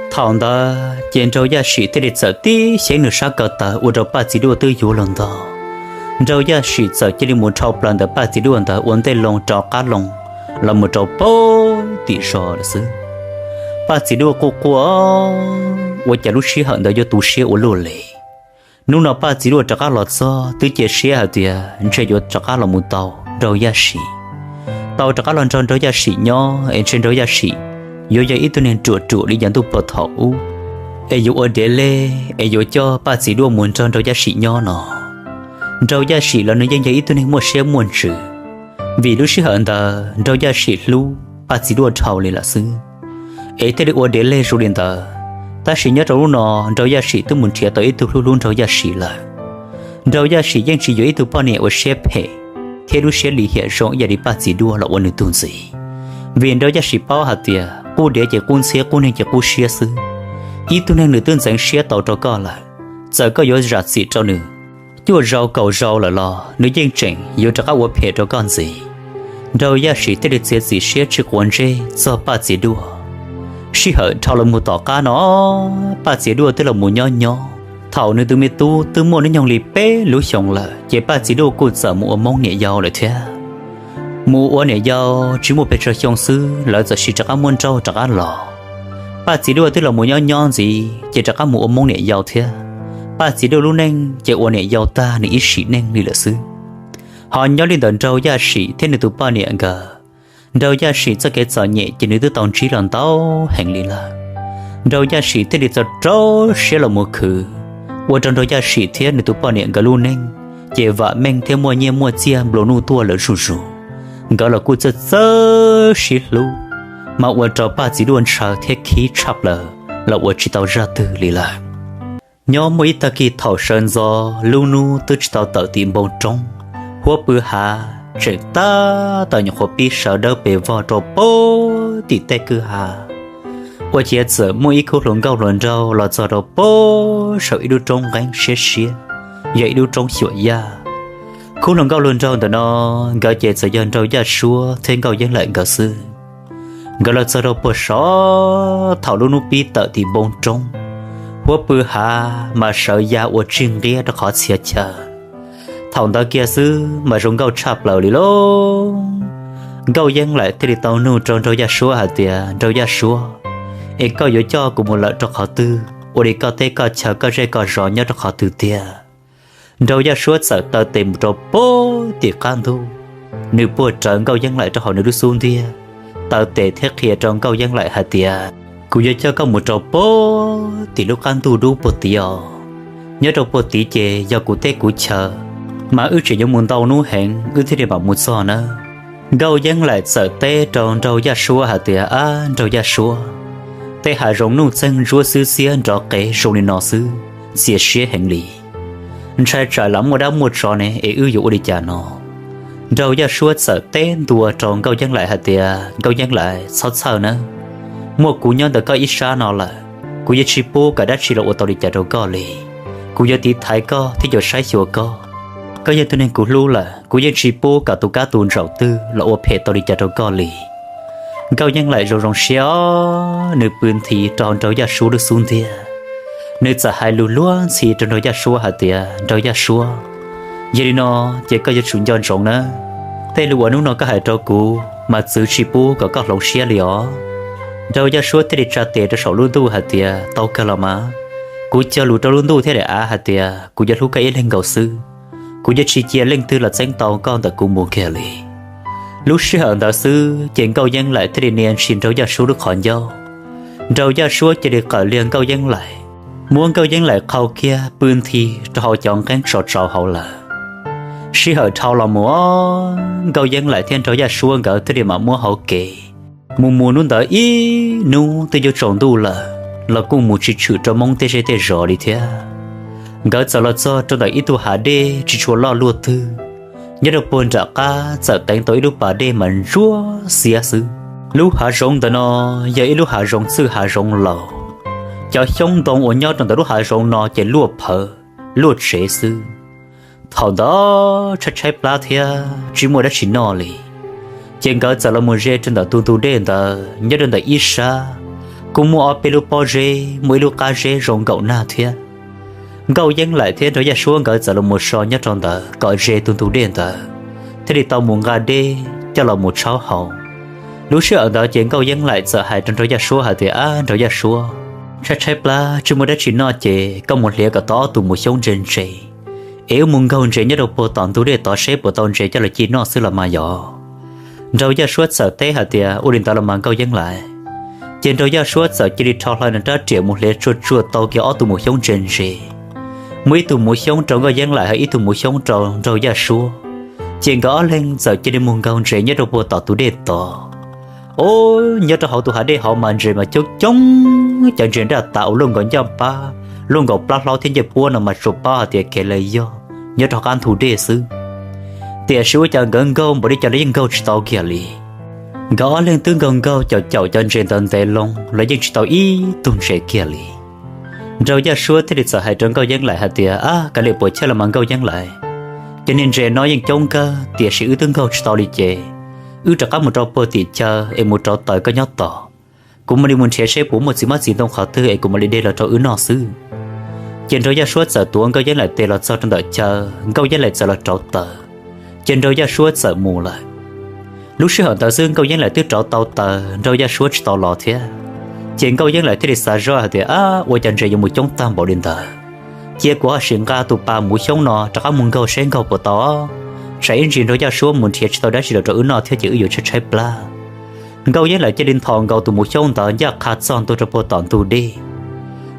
Thaum ntawd ces Nraug Yaj Sim thiaj li txawm tib xyeeb nws sab ko taw ua rau Paj Txiv Duaj twb yuav luag ntog. Nraug Yaj Sim txawm cia li mus dhau plaws ntawm Paj Txiv Duaj ntawd ua ntej loo rov qab loo los mus rau pem tim zos lawm xwb. Paj Txiv Duaj quaj quaj, ua cas lub sij hawm ntawd yuav tu siab ua luaj li. Hnub no Paj Txiv Duaj rov qab los txog twb cia siab hais tias ntshe yuav rov qab los mus tau Nraug Yaj Sim, tau rov qab los nrog Nraug Yaj Sim nyob es ntshe Nraug Yaj Sim yuav yog ib tug neeg ruam ruam li yav ntuj puag thaum ub, es yuav ua dev lej es yuav coj Paj Txiv Duaj mus nrog Nraug Yaj Sim nyob no. Nraug Yaj Sim los nws yeej yog ib tug neeg muaj siab muaj ntsws, vim lub sij hawm ntawd Nraug Yaj Sim hlub Paj Txiv Duaj dhau li lawm xwb, es thiaj li ua dev lej zoo li ntawd. Tab sis nyob rau hnub no Nraug Yaj Sim twb mus nrhiav tau ib tug hlub hlub Nraug Yaj Sim lawm. Nraug Yaj Sim yeej tsis yuav ib tug poj niam uas siab phem thiab lub siab lim hiam zoo ib yam li Paj Txiv Duaj los ua nws tus ntxiv, vim Nraug Yaj Sim paub hais tias qub dev ces qub ntxhiab, qub neeg ces qub siab xwb. Ib tug neeg nws twb ntxeev siab tau rau koj lawm, txawm koj yuav zam txim rau nws cuaj zaus kaum zaus lawm los nws yeej tseem yuav rov qab ua phem rau koj ntxiv. Nraug Yaj Sim thiaj li txiav txim siab tsis quav ntsej txog Paj Txiv Duaj. Sij hawm dhau los mus tom qab no, Paj Txiv Duaj twb los mus nyob nyob Thaum nws tus me tub twb muaj hnub nyoog li peb lub xyoos lawm ces Paj Txiv Duaj kuj txawm mus ua Hmoob niam yau lawm thiab. Mus ua niam yau tsis muaj pes tsawg xyoo xwb lawv txawm sis rov qab muab nrauj rov qab los. Paj Txiv Duaj twb los mus nyob nyob ntxiv ces rov qab mus ua Hmoob niam yau thiab. Paj Txiv Duaj lub neej ces ua niam yau tag nws ib sim neej li lawm xwb. Ho nyob li ntawm Nraug Yaj Sim thiab nws tus poj niam nkawd, Nraug Yaj Sim txoj kev txom nyem ces nws twb tau ntsib los ntau heev li lawm. Nraug Yaj Sim thiaj li txaus rau siab los mus khwv, ua rau Nraug Yaj Sim thiab nws tus poj niam nkawd lub neej ces vam meej thiab muaj nyiaj muaj txiaj nplua nuj tuaj lawm zuj zus. Nkawd los kuj txawj txawj sib hlub, mas ua rau Paj Txiv Duaj ntshaw thiab khib tshaj plaws los ua tsis tau zaj twg li lawm. Nyob muaj ib tag kis thaum sawv ntxov lub hnub twb tsis tau tawm tim npoo roob, huab pw hav tseem tab tom nyuam qhuav pib sawv dawb pes vog rau pem tim tej kwj ha, ua ciav txawm muaj ib khub hluas nkauj hluas nraug los txog rau pem saum ib lub roob nqeeb siab siab, yog ib lub roob xyuam yaj. Khub hluas nkauj hluas nraug ntawm no, nkawd ces txawm yog Nraug Yaj Suab thiab Nkauj Yeeb Laim nkawd xwb. Nkawd los txog rau puag sov thaum lub hnub pib tawm tim npoo roob, huab pw hav mas sawv ya ua tsig nqiab rau qhov txhia chaw. Thaum ntawd kiag xwb mas zoo nkauj tshaj plaws li lauj. Nkauj Yeeb Laim thiaj li tau nug rau Nraug Yaj Suab hais tias, Nraug Yaj Suab, es koj yuav coj kuv mus lawm rau qhov twg? Ua li koj teb koj chaw koj zej koj zos nyob rau qhov twg tiag? Nraug Yaj Suab txawm taw tes mus rau pem tim qab ntug, nws puag rawv Nkauj Yeeb Laim rau hauv nws lub xub ntiag, taw tes thiab qhia rau Nkauj Yeeb Laim hais tias, kuv yuav coj koj mus rau pem tim lub qab ntug dub puag tid os. Nyob rau puag tid ces yog kuv teb kuv chaw, mas wb tseem yuav mus ntau hnub heev wb thiaj li mam mus txog nawb. Nkauj Yeeb Laim txawm teb rau Nraug Yaj Suab hais tias, ab Nraug Yaj Suab, tej hav zoov nuj txeeg ntsuab xwb xiab nrov qev zoo li no xwb, txias siab heev li. Ntshai tsam lam muaj dab muaj tsov ne es wb yuav ua li cas no? Nraug Yaj Suab txawm teb ntua rau Nkauj Yeeb Laim hais tias, Nkauj Yeeb Laim, txhob txhawj nawb, muaj kuv nyob ntawm koj ib sab no lawm, kuv yeej tsis pub kom dab tsi los ua tau li cas rau koj li. Kuv yuav tiv thaiv koj thiab yuav saib xyuas koj. Koj yog tus neeg kuv hlub lawm, kuv yeej tsis pub kom tus kab tus ntsaum twg los ua phem tau li cas rau koj li. Nkauj Yeeb Laim zoo zoo siab os, nws pw nthi rau hauv Nraug Yaj Suab lub xub ntiag, nws txawm hais lus luag ntxhi rau Nraug Yaj Suab hais tias, Nraug Yaj Suab, yog li no ces koj yuav tsum nco ntsoov nawb, tej lus uas hnub no koj hais rau kuv mas txwv tsis pub kom koj hloov siab li os. Nraug Yaj Suab thiaj li tsa tes rau saum lub ntuj hais tias, tau kawg los mas, kuv cog lus rau lub ntuj thiab daim av hais tias kuv yuav hlub koj ib leeg nkaus xwb, kuv yuav tsis cia leej twg los txeeb tau koj ntawm kuv mus kiag li. Lub sij hawm ntawd xwb ces Nkauj Yeeb Laim thiaj li nias ntshis Nraug Yaj Suab lub qhov ncauj. Nraug Yaj Suab cia li qawm liag Nkauj Yeeb Laim, muab Nkauj Yeeb Laim qhau kiag pw nthi rau hauv cov nqeeb tso tsau hauv lawm. Sij hawm dhau los mus, Nkauj Yeeb Laim thiab Nraug Yaj Suab nkawd thiaj li mam muab hauv kev mus mus hnub ntawd ib hnub twb yuav tsaus ntuj lawm los kuj mus tsis tshwm rau Hmoob tej zej tej zos li thiab. Nkawd txawm los txog rau ntawm ib tug hav dej tsis tshua loj luaj twg, nyob rau puag nram qab txawm teev tau ib lub pas dej mas ntsuab xiab xwb. Lub hav zoov ntawd no yog ib lub hav zoov txwj hav zoov laus, cov xyoob ntoo uas nyob rau ntawm lub hav zoov no ces luaj phawv luaj tsev xwb. Thaum ntawd tshaib tshaib plab thiab tsis muaj dab tsi noj li, ces nkawd txawm los mus ze rau ntawm tus ntug dej ntawd. Nyob rau ntawm ib sab kuj muaj ob peb lub pob zeb, muaj ib lub qab zeb zoo nkaum nag thiab. Nkauj Yeeb Laim thiab Nraug Yaj Suab nkawd txawm los mus so nyob rau ntawd kom ze tus ntug dej ntawd, thiaj li tau mus nqa dej coj los mus tshaub haus. Lub sij hawm ntawd ces Nkauj Yeeb Laim txawm hais rau Nraug Yaj Suab hais tias, ab Nraug Yaj Suab, tshaib tshaib plab tsis muaj dab tsi noj ces koj mus hliav kom tau ob tug mus xyoob ntse ntse, es wb mus nkaug ntses nyob rau puag tom ntug dej tod seb puas tau ntses coj los ci noj xwb los mas yog. Nraug Yaj Suab txawm teb hais tias, ua li ntawd los mas Nkauj Yeeb Laim. Ces Nraug Yaj Suab txawm cia li rho hlo nws rab riam mus hliav tsuag tsuag tau kiag ob tug mus xyoob ntse ntse, muaj ib tug mus xyoob rau Nkauj Yeeb Laim, ho ib tug mus xyoob rau Nraug Yaj Suab. Ces nkawd ob leeg txawm cia li mus nkaug ntses nyob rau puag tom tus dej tod. Os, nyob rau hauv tus hav dej hauv mas ntses mas coob coob, cov ntses nraj tav uas luaj nkaus ncaj pab, luaj nkaus plab hlaub thiab ncej puab no mas tsuas paub hais tias kev lawv yog nyob rau qab ntug dej xwb. Tiam sis ua cas nkawd nkaug npaum li cas los yeej nkaug tsis tau kiag li. Nkawd ob leeg twb nkaug nkaug caum caum cov ntses ntawd ntev loo los yeej tsis tau ib tug ntses kiag li. Nraug Yaj Suab thiaj li txawm hais rau Nkauj Yeeb Laim hais tias, ab, kav liam puas chawj los mas Nkauj Yeeb Laim, cov niag ntses no yeej coob kawg tiam sis wb twb nkaug tsis tau li ces wb rov qab mus rau puag tim chaw es mus rauv taws koj nyob tos, kuv mam li mus nrhiav seb puas muaj txiv hmab txiv ntoo qhov twg es kuv mam li de los rau wb noj xwb. Ces Nraug Yaj Suab txawm tuav Nkauj Yeeb Laim tes los txog rau ntawm chaw, Nkauj Yeeb Laim txawm los rauv taws, ces Nraug Yaj Suab txawm mus lawm. Lub sij hawm ntawd xwb Nkauj Yeeb Laim twb rauv tau taws, Nraug Yaj Suab tsis tau los thiab. Ces Nkauj Yeeb Laim thiaj li xav zoj hais tias, Ab, ua cas ntses yuav mus coob tag npaum li ntawd? Cia kuv ho sim nqa tus pas muv xyoob no rov qab mus nkaug seb nkaug puas tau. Tsam ib ntsis Nraug Yaj Suab mus nrhiav tsis tau dab tsi los rau wb noj thiab ces wb yuav tshaib tshaib plab. Nkauj Yeeb Laim cia li nthos nkaus tus muv xyoob ntawd ncaj qha txog ntua rau puag tom ntug dej.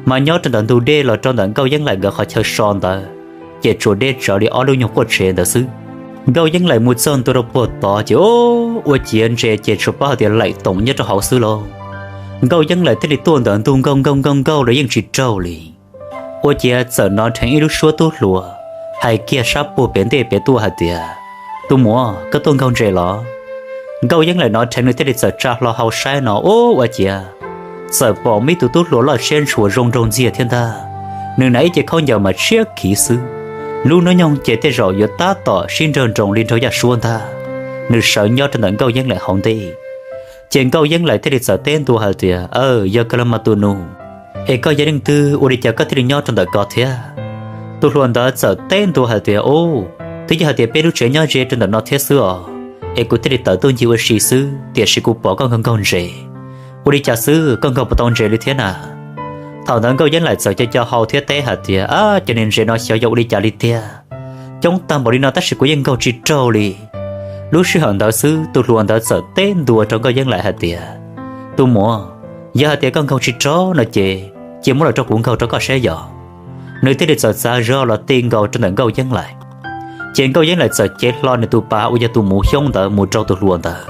Mas nyob rau ntawm ntug dej los rau ntawm Nkauj Yeeb Laim nkawd qhov chaw so ntawd, ces tsuas deb tsawv li ob lub nyuag quaj tsev ntawd xwb. Nkauj Yeeb Laim mus txog ntua rau puag tod ces, o, ua ciav ntses ces tsuas paub hais tias laim toom nyob rau hauv xwb lauj. Nkauj Yeeb Laim thiaj li tuaj ntawm ntug nkaug nkaug nkaug nkaug los yeej tsis raug li. Ua ciav txawm hnov dheev ib lub suab tub hluas hais kiag sab puag pem ntej pem tuaj hais tias, Tus muam, koj tuaj nkaug ntses los? Nkauj Yeeb Laim hnov dheev nws thiaj li txawm tsa hlo hau saib no, o, ua ciav txawm pom muaj ib tug tub hluas loj siab ntshua zoo nraug ntxiag thiab ntag. Nws hnav ib ce khaub ncaws mas tshiab khiv xwb, lub hnub nyoog ces tej zaum yuav tab tom sib nrawg nroos li Nraug Yaj Suab ntag. Nws sawv nyob rau ntawm Nkauj Yeeb Laim hauv ntej. Ces Nkauj Yeeb Laim thiaj li txawm teb ntua hais tias, Aw, yog kawg los mas tus nus, es koj yog leej twg, ua li cas koj thiaj li nyob rau ntawm ko thiab? Tus hluas ntawd txawm teb ntua hais tias, O, twb yog hais tias peb lub tsev nyob ze rau ntawm no thiab xwb os, es kuv thiaj li tawm tuaj ncig ua si xwb, tiam sis kuv pom koj nkaug nkaug ntses. Ua li cas xwb, koj nkaug puas tau ntses li thiab na? Thaum ntawd Nkauj Yeeb Laim txawm co co hau thiab teb hais tias, Ab, cov niag ntses no xyov yog ua li cas li tiag, coob tag npaum li no tab sis kuv yeej nkaug tsis raug li. Lub sij hawm ntawd xwb tus hluas ntawd txawm teb ntua rau Nkauj Yeeb Laim hais tias, Tus muam, yog hais tias koj nkaug tsis raug no ces cia muab los rau kuv nkaug rau koj saib yom. Nws thiaj li txawm txav zog los ti nkaus rau ntawm Nkauj Yeeb Laim. Ces Nkauj Yeeb Laim txawm cev hlo nws tus pas uas yog tus muv xyoob ntawd mus rau tus hluas ntawd.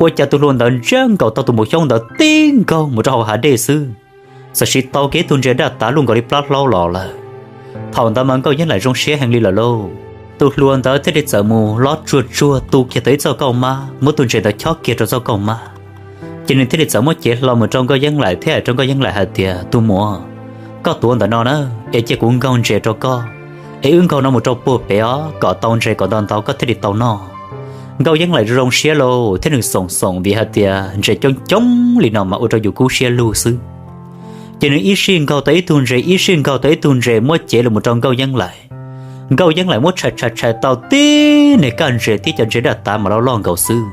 Ua cas tus hluas ntawd ntsiab nkaus tau tus muv xyoob ntawd tib nkaug mus rau hauv hav dej xwb, txawm siv tau kiag ib tug ntses daj tav luj nkaus li plab hlaub los lawm. Thaum ntawd mas Nkauj Yeeb Laim zoo siab heev li lawm lauj. Tus hluas ntawd thiaj li txawm mus lov tsuag tsuag tu kiag tau ib txoj kauj mab, muab tus ntses ntawd chob kiag rau txoj kauj mab. Ces nws thiaj li txawm muab cev hlo mus rau Nkauj Yeeb Laim thiab hais rau Nkauj Yeeb Laim hais tias, Tus muam, koj tuav ntawm no na, es cia kuv nkaug ntses rau koj, es wb nkaug no mus rau puag pem os, kom tau ntses kom ntau ntau koj thiaj li tau noj. Nkauj Yeeb Laim zoo siab lauj thiab nws xoom xoom vim hais tias ntses coob coob li no mas ua rau yus kub siab lug xwb. Ces nws ib sij nkaug tau ib tug ntses, ib sij nkaug tau ib tug ntses muab cev los mus rau Nkauj Yeeb Laim. Nkauj Yeeb Laim muab tshais tshais tshais tau tib niag kaj ntses thiab cov ntses daj tav mas loj loj nkaus xwb.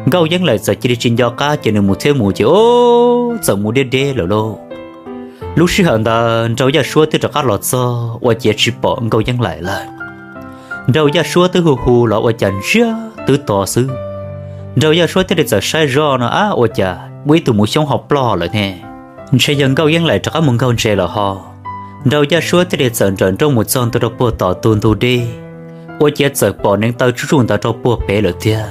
Nkauj Yeeb Laim txawm cia li tsis nco qab ces nws mus thiab mus ces, o, txawm mus deb deb lawm lauj. Lub sij hawm ntawd Nraug Yaj Suab twb rov qab los txog ua ciav tsis pom Nkauj Yeeb Laim lawm. Nraug Yaj Suab twb hu hu los ua cas ntsiag twb to xwb. Nraug Yaj Suab thiaj li txawm saib zoj no, ab, ua cas muaj ib tug muv xyoob ho ploj lawm ne? Ntshe yog Nkauj Yeeb Laim rov qab mus nkaug ntses lawm ho. Nraug Yaj Suab thiaj li txawm nrawm nrooj mus txog ntua rau puag tom ntug dej, ua ciav txawm pom neev taw tsuj tsuj ntawd rau puag pem lawm tiag.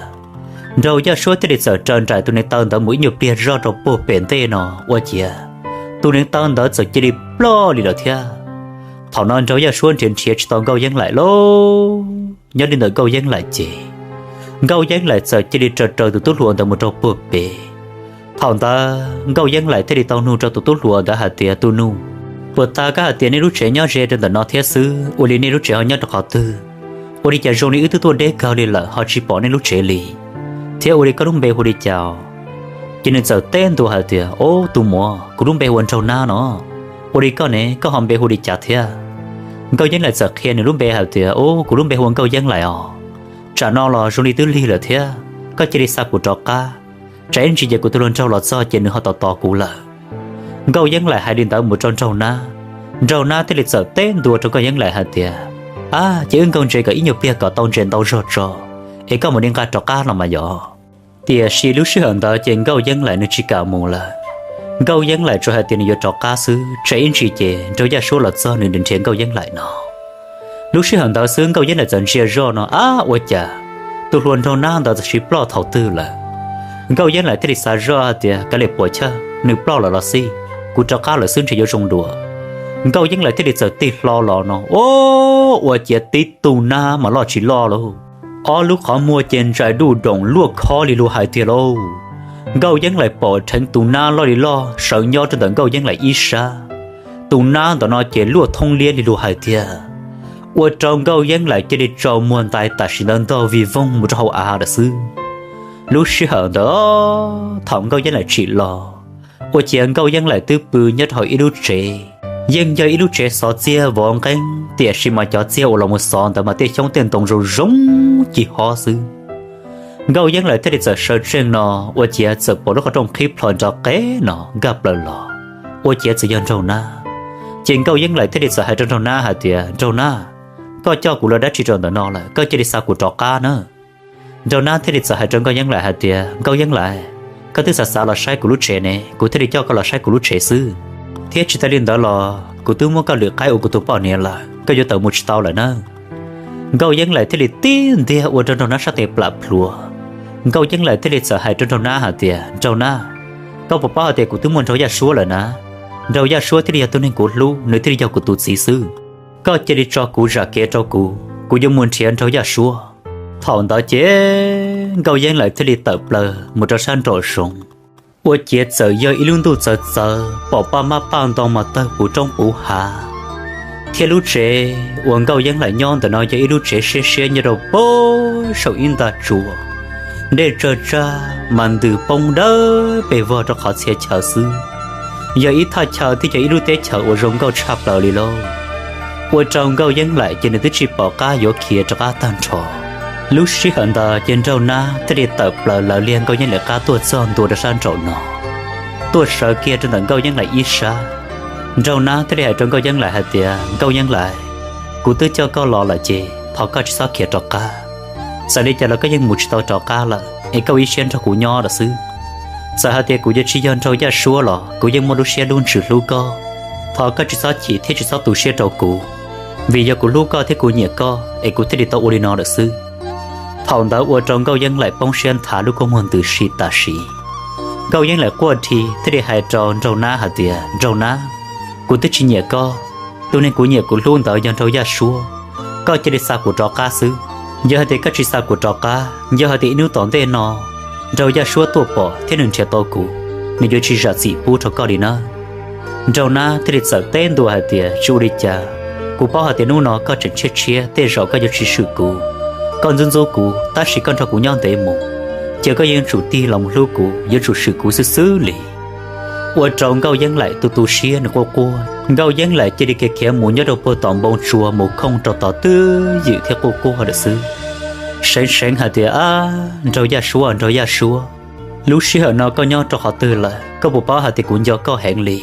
Nraug Yaj Suab thiaj li txawm raws nraim tus neev taw ntawd mus ib nyuag pliag zoj rau puag pem ntej no ua ciav tus neev taw ntawd txawm cia li ploj li lawm thiab. Thaum no Nraug Yaj Suab nrhiav nrhiav tsis tau Nkauj Yeeb Laim lauj. Nyob li ntawm Nkauj Yeeb Laim ces Nkauj Yeeb Laim txawm cia li raws raws tus tub hluas ntawd mus rau puag pem. Thaum ntawd Nkauj Yeeb Laim thiaj li tau nug rau tus tub hluas ntawd hais tias, Tus nus, puas tas koj hais tias nej lub tsev nyob ze rau ntawm no thiab xwb, ua li nej lub tsev ho nyob rau qhov twg? Ua li cas zoo li wb twb tuaj deb kawg li lawm ho tsis pom nej lub tsev li, thiab ua li koj lub npe hu li cas? Ces nws txawm teb ntua hais tias, Ob, tus muam, kuv lub npe hu ua Nraug Nab no. Ua li koj ne, koj ho npe hu li cas thiab? Nkauj Yeeb Laim txawm qhia nws lub npe hais tias, Ob, kuv lub npe hu ua Nkauj Yeeb Laim os. Tsam no los zoo li twb lig lawm thiab, koj cia li xa kuv rov qab, tsam ib ntsis ces kuv tus hluas nraug los txog ces nws ho tos tos kuv lawm. Nkauj Yeeb Laim hais li ntawd mus rau Nraug Nab, Nraug Nab thiaj li txawm teb ntua rau Nkauj Yeeb Laim hais tias, Ab, ces wb nkaug ntses kom ib nyuag pliag kom tau ntses ntau zog tso, es koj mam li nqa rov qab los mas yom. Tiam sis lub sij hawm ntawd ces Nkauj Yeeb Laim nws tsis kam mus lawm. Nkauj Yeeb Laim tsuas hais tias nws yuav rov qab xwb, tsam ib ntsis ces Nraug Yaj Suab los txog nws nrhiav Nkauj Yeeb Laim no. Lub sij hawm ntawd xwb Nkauj Yeeb Laim txawm ntsia zoj no, ab, ua cas tus hluas Nraug Nab ntawd txawm sis ploj thaum twg lawm? Nkauj Yeeb Laim thiaj li xav zoj hais tias, Kav liam puam chawj, nws ploj lawm los xij, kuv rov qab lawm xwb ntshe yuav zoo dua. Nkauj Yeeb Laim thiaj li txawm tig hlo los no, ob, ua ciav tib tug nab mas loj tsis loj lauj, ob lub qhov muag ces ntsais duj doom luaj khob li luag hais tiag lauj. Nkauj Yeeb Laim pom dheev tus nab loj li loj sawv nyob rau ntawm Nkauj Yeeb Laim ib sab. Tus nab ntawm no ces luaj thoob liab li luag hais tiag, ua rau Nkauj Yeeb Laim cia li tsaus muag ntais tam sim ntawd ntog vij voog mus rau hauv av lawm xwb. Lub sij hawm ntawd thaum Nkauj Yeeb Laim tsim los, ua ciav Nkauj Yeeb Laim twb pw nyob rau hauv ib lub tsev, Yeej yog ib lub tsev xov txiag vov nqeeb, tiam sis mas cov txiag uas los mus xov ntawd mas tej xyoob tej ntoo zoo zoo ci hob xwb. Nkauj Yeeb Laim thiaj li txawm sawv tsees no, ua ciav txawm pom lub qhov rooj qhib plho nrov qev no nkag plaws los, ua ciav txawm yog Nraug Nab. Ces Nkauj Yeeb Laim thiaj li txawm hais rau Nraug Nab hais tias, Nraug Nab, koj coj kuv los dab tsi rau ntawm no lawm, koj cia li xa kuv rov qab na. Nraug Nab thiaj li txawm hais rau Nkauj Yeeb Laim hais tias, Nkauj Yeeb Laim, koj twb xav xav los saib kuv lub tsev ne, kuv thiaj li coj koj los saib kuv lub tsev xwb. Thiab tsis tas li ntawd los kuv twb muab koj lwm qaib ua kuv tus poj niam lawm, koj yuav tawm mus tsis tau lawm na. Nkauj Yeeb Laim thiaj li tib ntiag ua rau Nraug Nab sab tes plam plhuav. Nkauj Yeeb Laim thiaj li txawm hais rau Nraug Nab hais tias, Nraug Nab, koj puas paub hais tias kuv twb muaj Nraug Yaj Suab lawm na? Nraug Yaj Suab thiaj li yog tus neeg kuv hlub, nws thiaj li yog kuv tus txiv xwb. Koj cia li tso kuv zam kev rau kuv, kuv yuav mus nrhiav Nraug Yaj Suab. Thaum ntawd ces Nkauj Yeeb Laim thiaj li tawm plaws mus rau sab nraum zoov. Ua ciav txawm yog ib lub ntuj txawv txawv, pom paj mab paj ntoo mas tawg puv roob puv hav. Thiab lub tsev uas Nkauj Yeeb Laim nyob ntawm no yog ib lub tsev siab siab nyob rau pem saum ib nta tsuas, dej tsawg tsag mas ntws poob dawb pes vog rau qhov txhia chaw xwb. Yog ib thaj chaw thiab yog ib lub teb chaws uas zoo nkauj tshaj plaws li lauj. Ua rau Nkauj Yeeb Laim ces nws twb tsis pom qab yuav khiav rov qab tag nrho. Lub sij hawm ntawd ces Nraug Nab thiaj li tawm plaws lawv liag Nkauj Yeeb Laim qab tuaj txog ntua rau sab nraum no, tuaj sawv kiag rau ntawm Nkauj Yeeb Laim ib sab. Nraug Nab thiaj li hais rau Nkauj Yeeb Laim hais tias, Nkauj Yeeb Laim, kuv twb coj koj los lawm ces thov koj tsis txhob khiav rov qab. Txawm li cas los koj yeej mus tsis tau rov qab lawm es koj ua ib siab nrog kuv nyob lawm xwb. Txawm hais tias kuv yuav tsis yog Nraug Yaj Suab los kuv yeej muaj lub siab lub ntsws hlub koj. Thov koj tsis txhob chim thiab tsis txhob tu siab rau kuv, vim yog kuv hlub koj thiab kuv nyiam koj es kuv thiaj li tau ua li no lawm xwb. Thaum ntawd ua rau Nkauj Yeeb Laim poob siab nthav lub kua muag ntws si tam sim. Nkauj Yeeb Laim quaj dhi thiaj li hais rau Nraug Nab hais tias, Nraug Nab, kuv twb tsis nyiam koj, tus neeg kuv nyiam kuv hlub ntawd yog Nraug Yaj Suab. Koj cia li xa kuv rov qab xwb. Yog hais tias koj tsis xa kuv rov qab, yog hais tias ib hnub tom ntej no Nraug Yaj Suab tuaj pom thiab nws nrhiav tau kuv, nws yuav tsis zam txim pub rau koj li na. Nraug Nab thiaj li txawm teb ntua hais tias, Tsis ua li cas, kuv paub hais tias hnub no koj tseem tshiab tshiab, tej zaum koj yuav tsis swm kuv. Koj ntxub ntxub kuv, tab sis koj nrog kuv nyob ntev mus, ces koj yeej tsum tig los mus hlub kuv, yuav tsum swm kuv xwb xwb li. Ua rau Nkauj Yeeb Laim tu tu siab, nws quaj quaj. Nkauj Yeeb Laim cia li khiav khiav mus nyob rau puag tom npoo tsua mus khooj rau tod twb ywm thiab quaj quaj lawm xwb. Seev seev hais tias, Ab, Nraug Yaj Suab, Nraug Yaj Suab, lub sij hawm no koj nyob rau qhov twg lawm? Koj puas paub hais tias kuv nco koj heev li?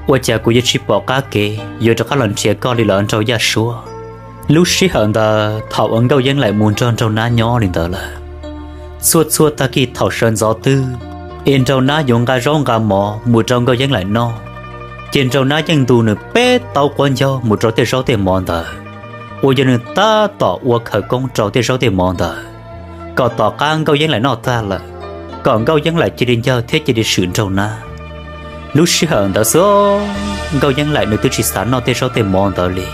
Ua cas kuv yuav tsis pom qab kev yuav rov qab los nrhiav koj li los Nraug Yaj Suab? Lub sij hawm ntawd thaum uas Nkauj Yeeb Laim mus nrog Nraug Nab nyob li ntawd lawm, txhua txhua tag kis thaum sawv ntxov twg es Nraug Nab yuav nqa zaub nqa mov mus rau Nkauj Yeeb Laim noj, ces Nraug Nab yeej ntu nws peb taub quav ncaug mus rau tej zaub tej mov ntawd, uas yog nws tab tom ua khawv koob rau tej zaub tej mov ntawd, kom tom qab Nkauj Yeeb Laim noj tag lawm, kom Nkauj Yeeb Laim cia li ncawg thiab cia li swm Nraug Nab. Lub sij hawm ntawd xwb, Nkauj Yeeb Laim nws twb tsis xav noj tej zaub tej mov ntawd li.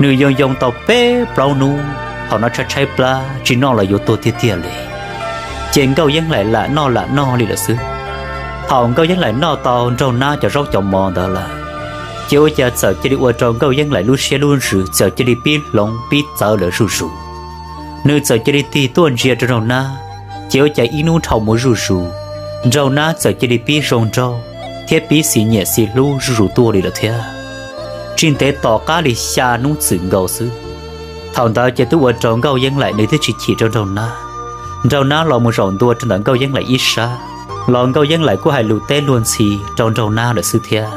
Nws yoo yoo tau peb plaub hnub, thaum no tshaib tshaib plab tsis noj los yuav tuag tiag tiag li. Ces Nkauj Yeeb Laim lam noj lam noj li lawm xwb. Thaum Nkauj Yeeb Laim noj tau Nraug Nab cov zaub cov mov ntawd lawm, ces ua cas txawm cia li ua rau Nkauj Yeeb Laim lub siab lub ntsws txawm cia li pib hloov pib txawv lawm zuj zus. Nws txawm cia li tig tuaj ntsia rau Nraug Nab, ces ua cas ib hnub dhau mus zuj zus, Nraug Nab txawm cia li pib zoo nraug thiab pib xis nyiam xis hlub zuj zus tuaj li lawm thiab. Tsis ntev tom qab li xya hnub txwm nkaus xwb, thaum ntawd ces twb ua rau Nkauj Yeeb Laim nws twb tsis chim rau Nraug Nab. Nraug Nab los mus zaum ntua rau ntawm Nkauj Yeeb Laim ib sab, los Nkauj Yeeb Laim kuj hais lus teb luag ntxhi rau Nraug Nab lawm xwb thiab.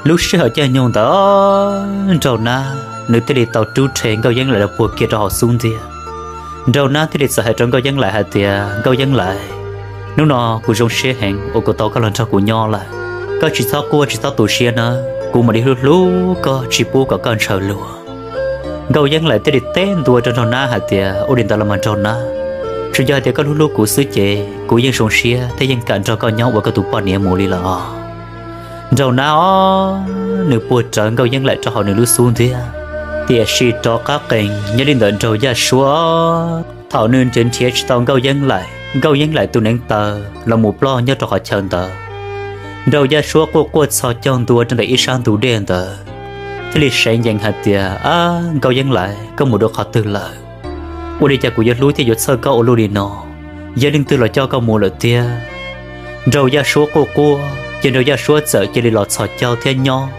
Lub sij hawm caij nyoog ntawd, Nraug Nab nws thiaj li tau rub rhe Nkauj Yeeb Laim los puag kiag rau hauv xub ntiag. Nraug Nab thiaj li txawm hais rau Nkauj Yeeb Laim hais tias, Nkauj Yeeb Laim, hnub no kuv zoo siab heev uas kuv tau koj los nrog kuv nyob lawm. Koj tsis txhob quaj tsis txhob tu siab nawb, kuv mam li hlub hlub koj tsis pub kom koj ntshaw luag. Nkauj Yeeb Laim thiaj li teb ntua rau Nraug Nab hais tias, Ua li ntawd los mas Nraug Nab, tsuas yog hais tias koj hlub hlub kuv xwb ces kuv yeej zoo siab thiab yeej kam nrog koj nyob ua koj tus poj niam mus li lawm os. Nraug Nab os, nws puag rawv Nkauj Yeeb Laim rau hauv nws lub xub ntiag, tiam sis rov qab qees nyob li ntawm Nraug Yaj Suab. Thaum nws nrhiav nrhiav tsis tau Nkauj Yeeb Laim, Nkauj Yeeb Laim tus neev taw los mus ploj nyob rau qhov chaw ntawd. Nraug Yaj Suab quaj quaj txhos caug ntua rau ntawm ib sab ntug dej ntawd, thiaj li seev yees hais tias, Ab, Nkauj Yeeb Laim, koj mus dua qhov twg lawm? Ua li cas kuv yuav hlub thiab yuav txhawj koj ua luaj li no? Yog leej twg los coj koj mus lawm tiag? Nraug Yaj Suab quaj quaj, ces Nraug Yaj Suab txawm cia li los txhos caug thiab nyob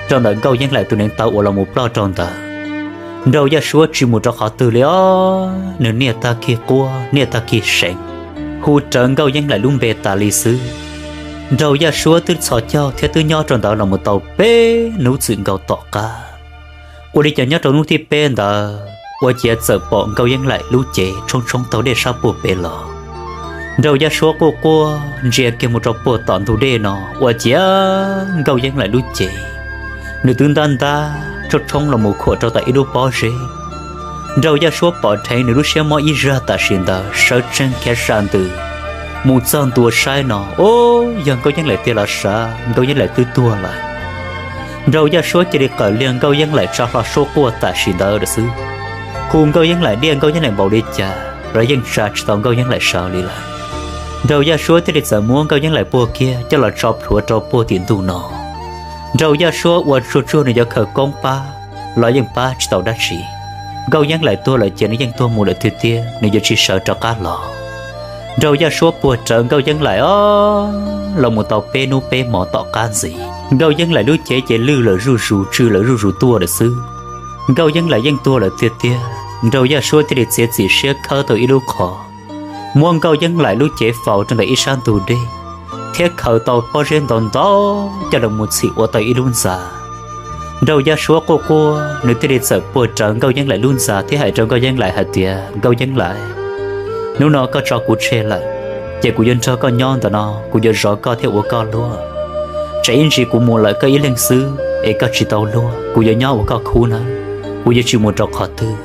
rau ntawm Nkauj Yeeb Laim tus neev taw uas los mus ploj rau ntawd. Nraug Yaj Suab tsis mus rau qhov twg li os, nws niaj tag kis quaj niaj tag kis seev, hu rawv Nkauj Yeeb Laim lub npe tas li xwb. Nraug Yaj Suab twb txhos caug thiab twb nyob rau ntawd los mus tau peb hnub txwm nkaus tom qab. Ua li cas nyob rau hnub thib peb ntawd ua ciav txawm pom Nkauj Yeeb Laim lub cev tshoob tshoob taug dej sab puag pem los. Nraug Yaj Suab quaj quaj ntsia kiag mus rau puag tom ntug dej no ua ciav Nkauj Yeeb Laim lub cev, nws twb ntab ntab tshoob tshoob los mus khuam rau tom ib lub pob zeb. Nraug Yaj Suab pom dheev nws lub siab mob ib zag tam sim ntawd sawv tsees khiav sa ntws mus txog ntua saib no, o, yog Nkauj Yeeb Laim tiag los sav, Nkauj Yeeb Laim twb tuag lawm. Nraug Yaj Suab cia li qawm liag Nkauj Yeeb Laim tsa hlo suab quaj tam sim ntawd lawm xwb, hu Nkauj Yeeb Laim diaj Nkauj Yeeb Laim npaum li cas los yeej tsa tsis tau Nkauj Yeeb Laim sawv li lawm. Nraug Yaj Suab thiaj li txawm muab Nkauj Yeeb Laim puag kiag coj los tso plhuav rau puag tim ntug no. Nraug Yaj Suab ua tsuag tsuag nws yuav khaws koob pab los yeej pab tsis tau dab tsi. Nkauj Yeeb Laim tuag lawm ces nws yeej tuag mus lawm tiag tiag, nws yuav tsis sawv rov qab los. Nraug Yaj Suab puag rawv Nkauj Yeeb Laim os, los mus tau peb hnub peb hmo tom qab ntxiv, Nkauj Yeeb Laim lub cev ces lwj lawm zuj zus tsw lawm zuj zus tuaj lawm xwb. Nkauj Yeeb Laim yeej tuag lawm tiag tiag, Nraug Yaj Suab thiaj li txiav txim siab khawb tau ib lub qhov, muab Nkauj Yeeb Laim lub cev faus rau ntawm ib sab ntug dej, thiab khaws tau pob zeb ntau ntau coj los mus txhim ua tau ib lub ntxa. Nraug Yaj Suab quaj quaj nws thiaj li txawm puag rawv Nkauj Yeeb Laim lub ntxa thiab hais rau Nkauj Yeeb Laim hais tias, Nkauj Yeeb Laim, hnub no koj tso kuv tseg lawm, ces kuv yuav nrog koj nyob ntawm no, kuv yuav zov koj thiab ua koj luag. Tsam ib ntsis kuv mus lawm koj ib leeg xwb es koj tsis tau luag, kuv yuav nyob ua koj khub nawb, kuv yuav tsis mus rau qhov twg.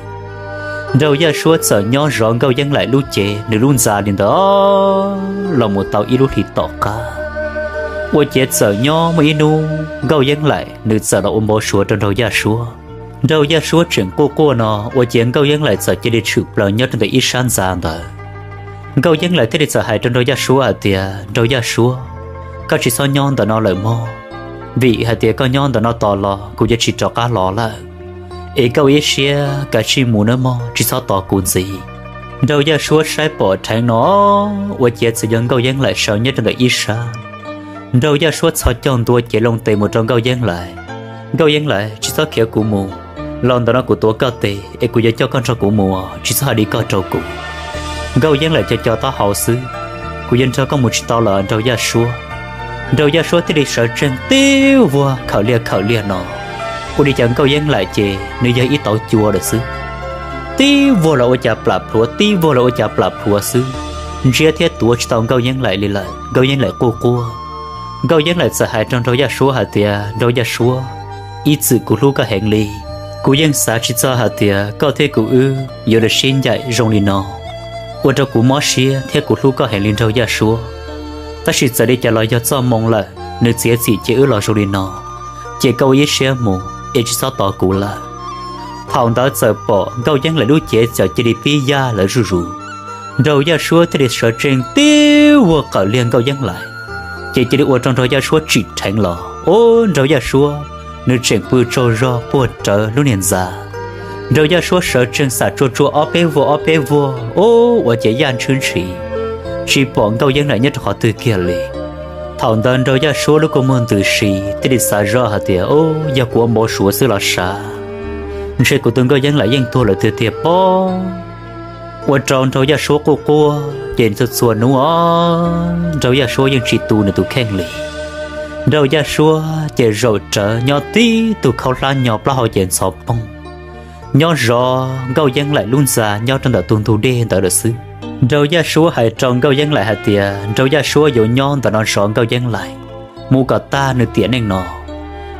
Nraug Yaj Suab txawm nyob zov Nkauj Yeeb Laim lub cev nws lub ntxa li ntawd los mus tau ib lub hlis tom qab. Ua ciav txawm nyob muaj ib hnub Nkauj Yeeb Laim nws txawm los ua npau suav rau Nraug Yaj Suab. Nraug Yaj Suab tseem quaj quaj no ua ciav Nkauj Yeeb Laim txawm cia li tshwm plaws nyob rau ntawm ib sab ntxa ntawd. Nkauj Yeeb Laim thiaj li txawm hais rau Nraug Yaj Suab hais tias, Nraug Yaj Suab, koj tsis txhob nyob ntawm no lawm mog, vim hais tias koj nyob ntawm no tos los kuv yuav tsis rov qab los lawm. Es koj ua ib siab kav tsij mus nawb mog, tsis txhob tos kuv ntxiv. Nraug Yaj Suab saib pom dheev no ua ciav txawm yog Nkauj Yeeb Laim sawv nyob rau ntawm ib sab. Nraug Yaj Suab txhos caug ntua cev loo tes mus rau Nkauj Yeeb Laim. Nkauj Yeeb Laim, tsis txhob khiav kuv mus, los ntawm no kuv tuav koj tes es kuv yuav coj koj nrog kuv mus, tsis txhob hais li koj rau kuv. Nkauj Yeeb Laim co co taub hau xwb, kuv yuav nrog koj mus tsis tau lawm Nraug Yaj Suab. Nraug Yaj Suab thiaj li sawv tsees tib vuag khawm liag khawm liag no. Ua li cas Nkauj Yeeb Laim ces nws yog ib tauv cua lawm xwb, tib vuag los ua cas plam plhuav, tib vuag los ua cas plam plhuav xwb, ntsia thiab tuav tsis tau Nkauj Yeeb Laim li lawm. Nkauj Yeeb Laim quaj quaj. Nkauj Yeeb Laim txawm hais rau Nraug Yaj Suab hais tias, Nraug Yaj Suab, ib txwm kuv hlub koj heev li. Kuv yeej xav tsis txog hais tias koj thiab kuv wb yuav los sib ncaim zoo li no, ua rau kuv mob siab thiab kuv hlub koj heev li Nraug Yaj Suab. Tab sis txawm li cas los yog txoj moo lawm, nws txiav txim cia wb los zoo li no, ces koj ua ib siab mus es tsis txhob tos kuv lawm. Thaum ntawd txawm pom Nkauj Yeeb Laim lub cev txawm cia li pib yaj lawm zuj zus. Nraug Yaj Suab thiaj li sawv tsees tib vuag qawm liag Nkauj Yeeb Laim, ces cia li ua rau Nraug Yaj Suab tsim dheev los. Ub, Nraug Yaj Suab nws tseem pw tsaug zog puag rawv lub niag ntxa. Nraug Yaj Suab sawv tsees xam tsuag tsuag ob peb vuag ob peb vuag, ub, ua ciav yaj ntshwb ntshis, tsis pom Nkauj Yeeb Laim nyob rau qhov twg kiag li. Thaum ntawd Nraug Yaj Suab lub kua muag ntws si thiaj li xav zoj hais tias, ub, yog kuv ua npau suav xwb los sav, ntshe kuv tus Nkauj Yeeb Laim yeej tuag lawm tiag tiag pob. Ua rau Nraug Yaj Suab quaj quaj ces txhua txhua hnub os, Nraug Yaj Suab yeej tsis tu nws tus kheej li. Nraug Yaj Suab ces zaum rawv nyob tib tug khaub hlab nyo plaub hau ces ntxhov poog, nyob zov Nkauj Yeeb Laim lub ntxa nyob rau ntawm tus ntug dej ntawd lawm xwb. Nraug Yaj Suab hais rau Nkauj Yeeb Laim hais tias Nraug Yaj Suab yuav nyob ntawm no zov Nkauj Yeeb Laim mus kom tag nws tiam neej no.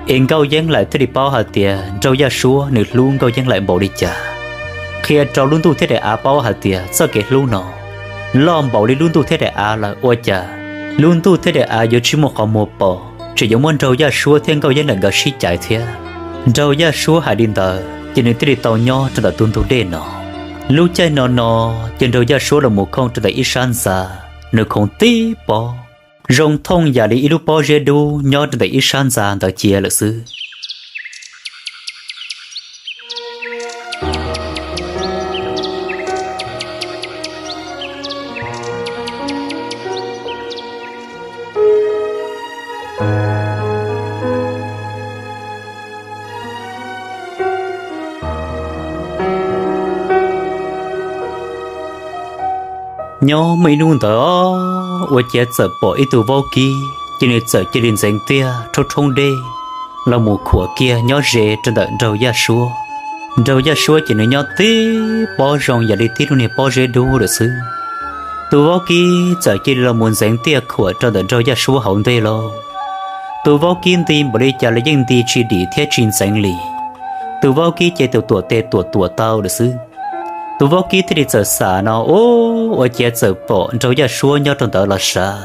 Es Nkauj Yeeb Laim thiaj li paub hais tias Nraug Yaj Suab nws hlub Nkauj Yeeb Laim npaum li cas, qhia rau lub ntuj thiab daim av paub hais tias txoj kev hlub no loj npaum li lub ntuj thiab daim av lawm ua cas lub ntuj thiab daim av yuav tsis muaj qhov muag pom, tseem yuav muab Nraug Yaj Suab thiab Nkauj Yeeb Laim nkawd sib cais thiab. Nraug Yaj Suab hais li ntawd ces nws thiaj li tau nyob rau ntawm tus ntug dej no. Lub caij no no ces Nraug Yaj Suab los mus khooj rau ntawm ib sab ntxa, nws khoov tib pob, zoo thooj yam li ib lub pob zeb dub nyob rau ntawm ib sab ntxa ntawd cia lawm xwb. Nyob muaj ib hnub ntawd ua ciav txawm pom ib tug vaub kib ces nws txawm cia li ntxeev tiaj rhoob rhoob dej los mus khuam kiag nyob ze rau ntawm nraug yaj suab. Nraug yaj suab ces nws nyob tib pob zoo yam li tib lub niag pob zeb dub lawm xwb. Tus vaub kib txawm cia li los mus ntxeev tiaj khuam rau ntawm nraug yaj suab hauv ntej lauj. Tus vaub kib nti npaum li cas los yeej nti tsis dim thiab tsis ntxeev li. Tus vaub kib ces tuam tuam tes tuam tuam taw lawm xwb. Tus vaub kib thiaj li txawm xav no, Ub, ua ciav txawm pom nraug yaj suab nyob rau ntawd los sav.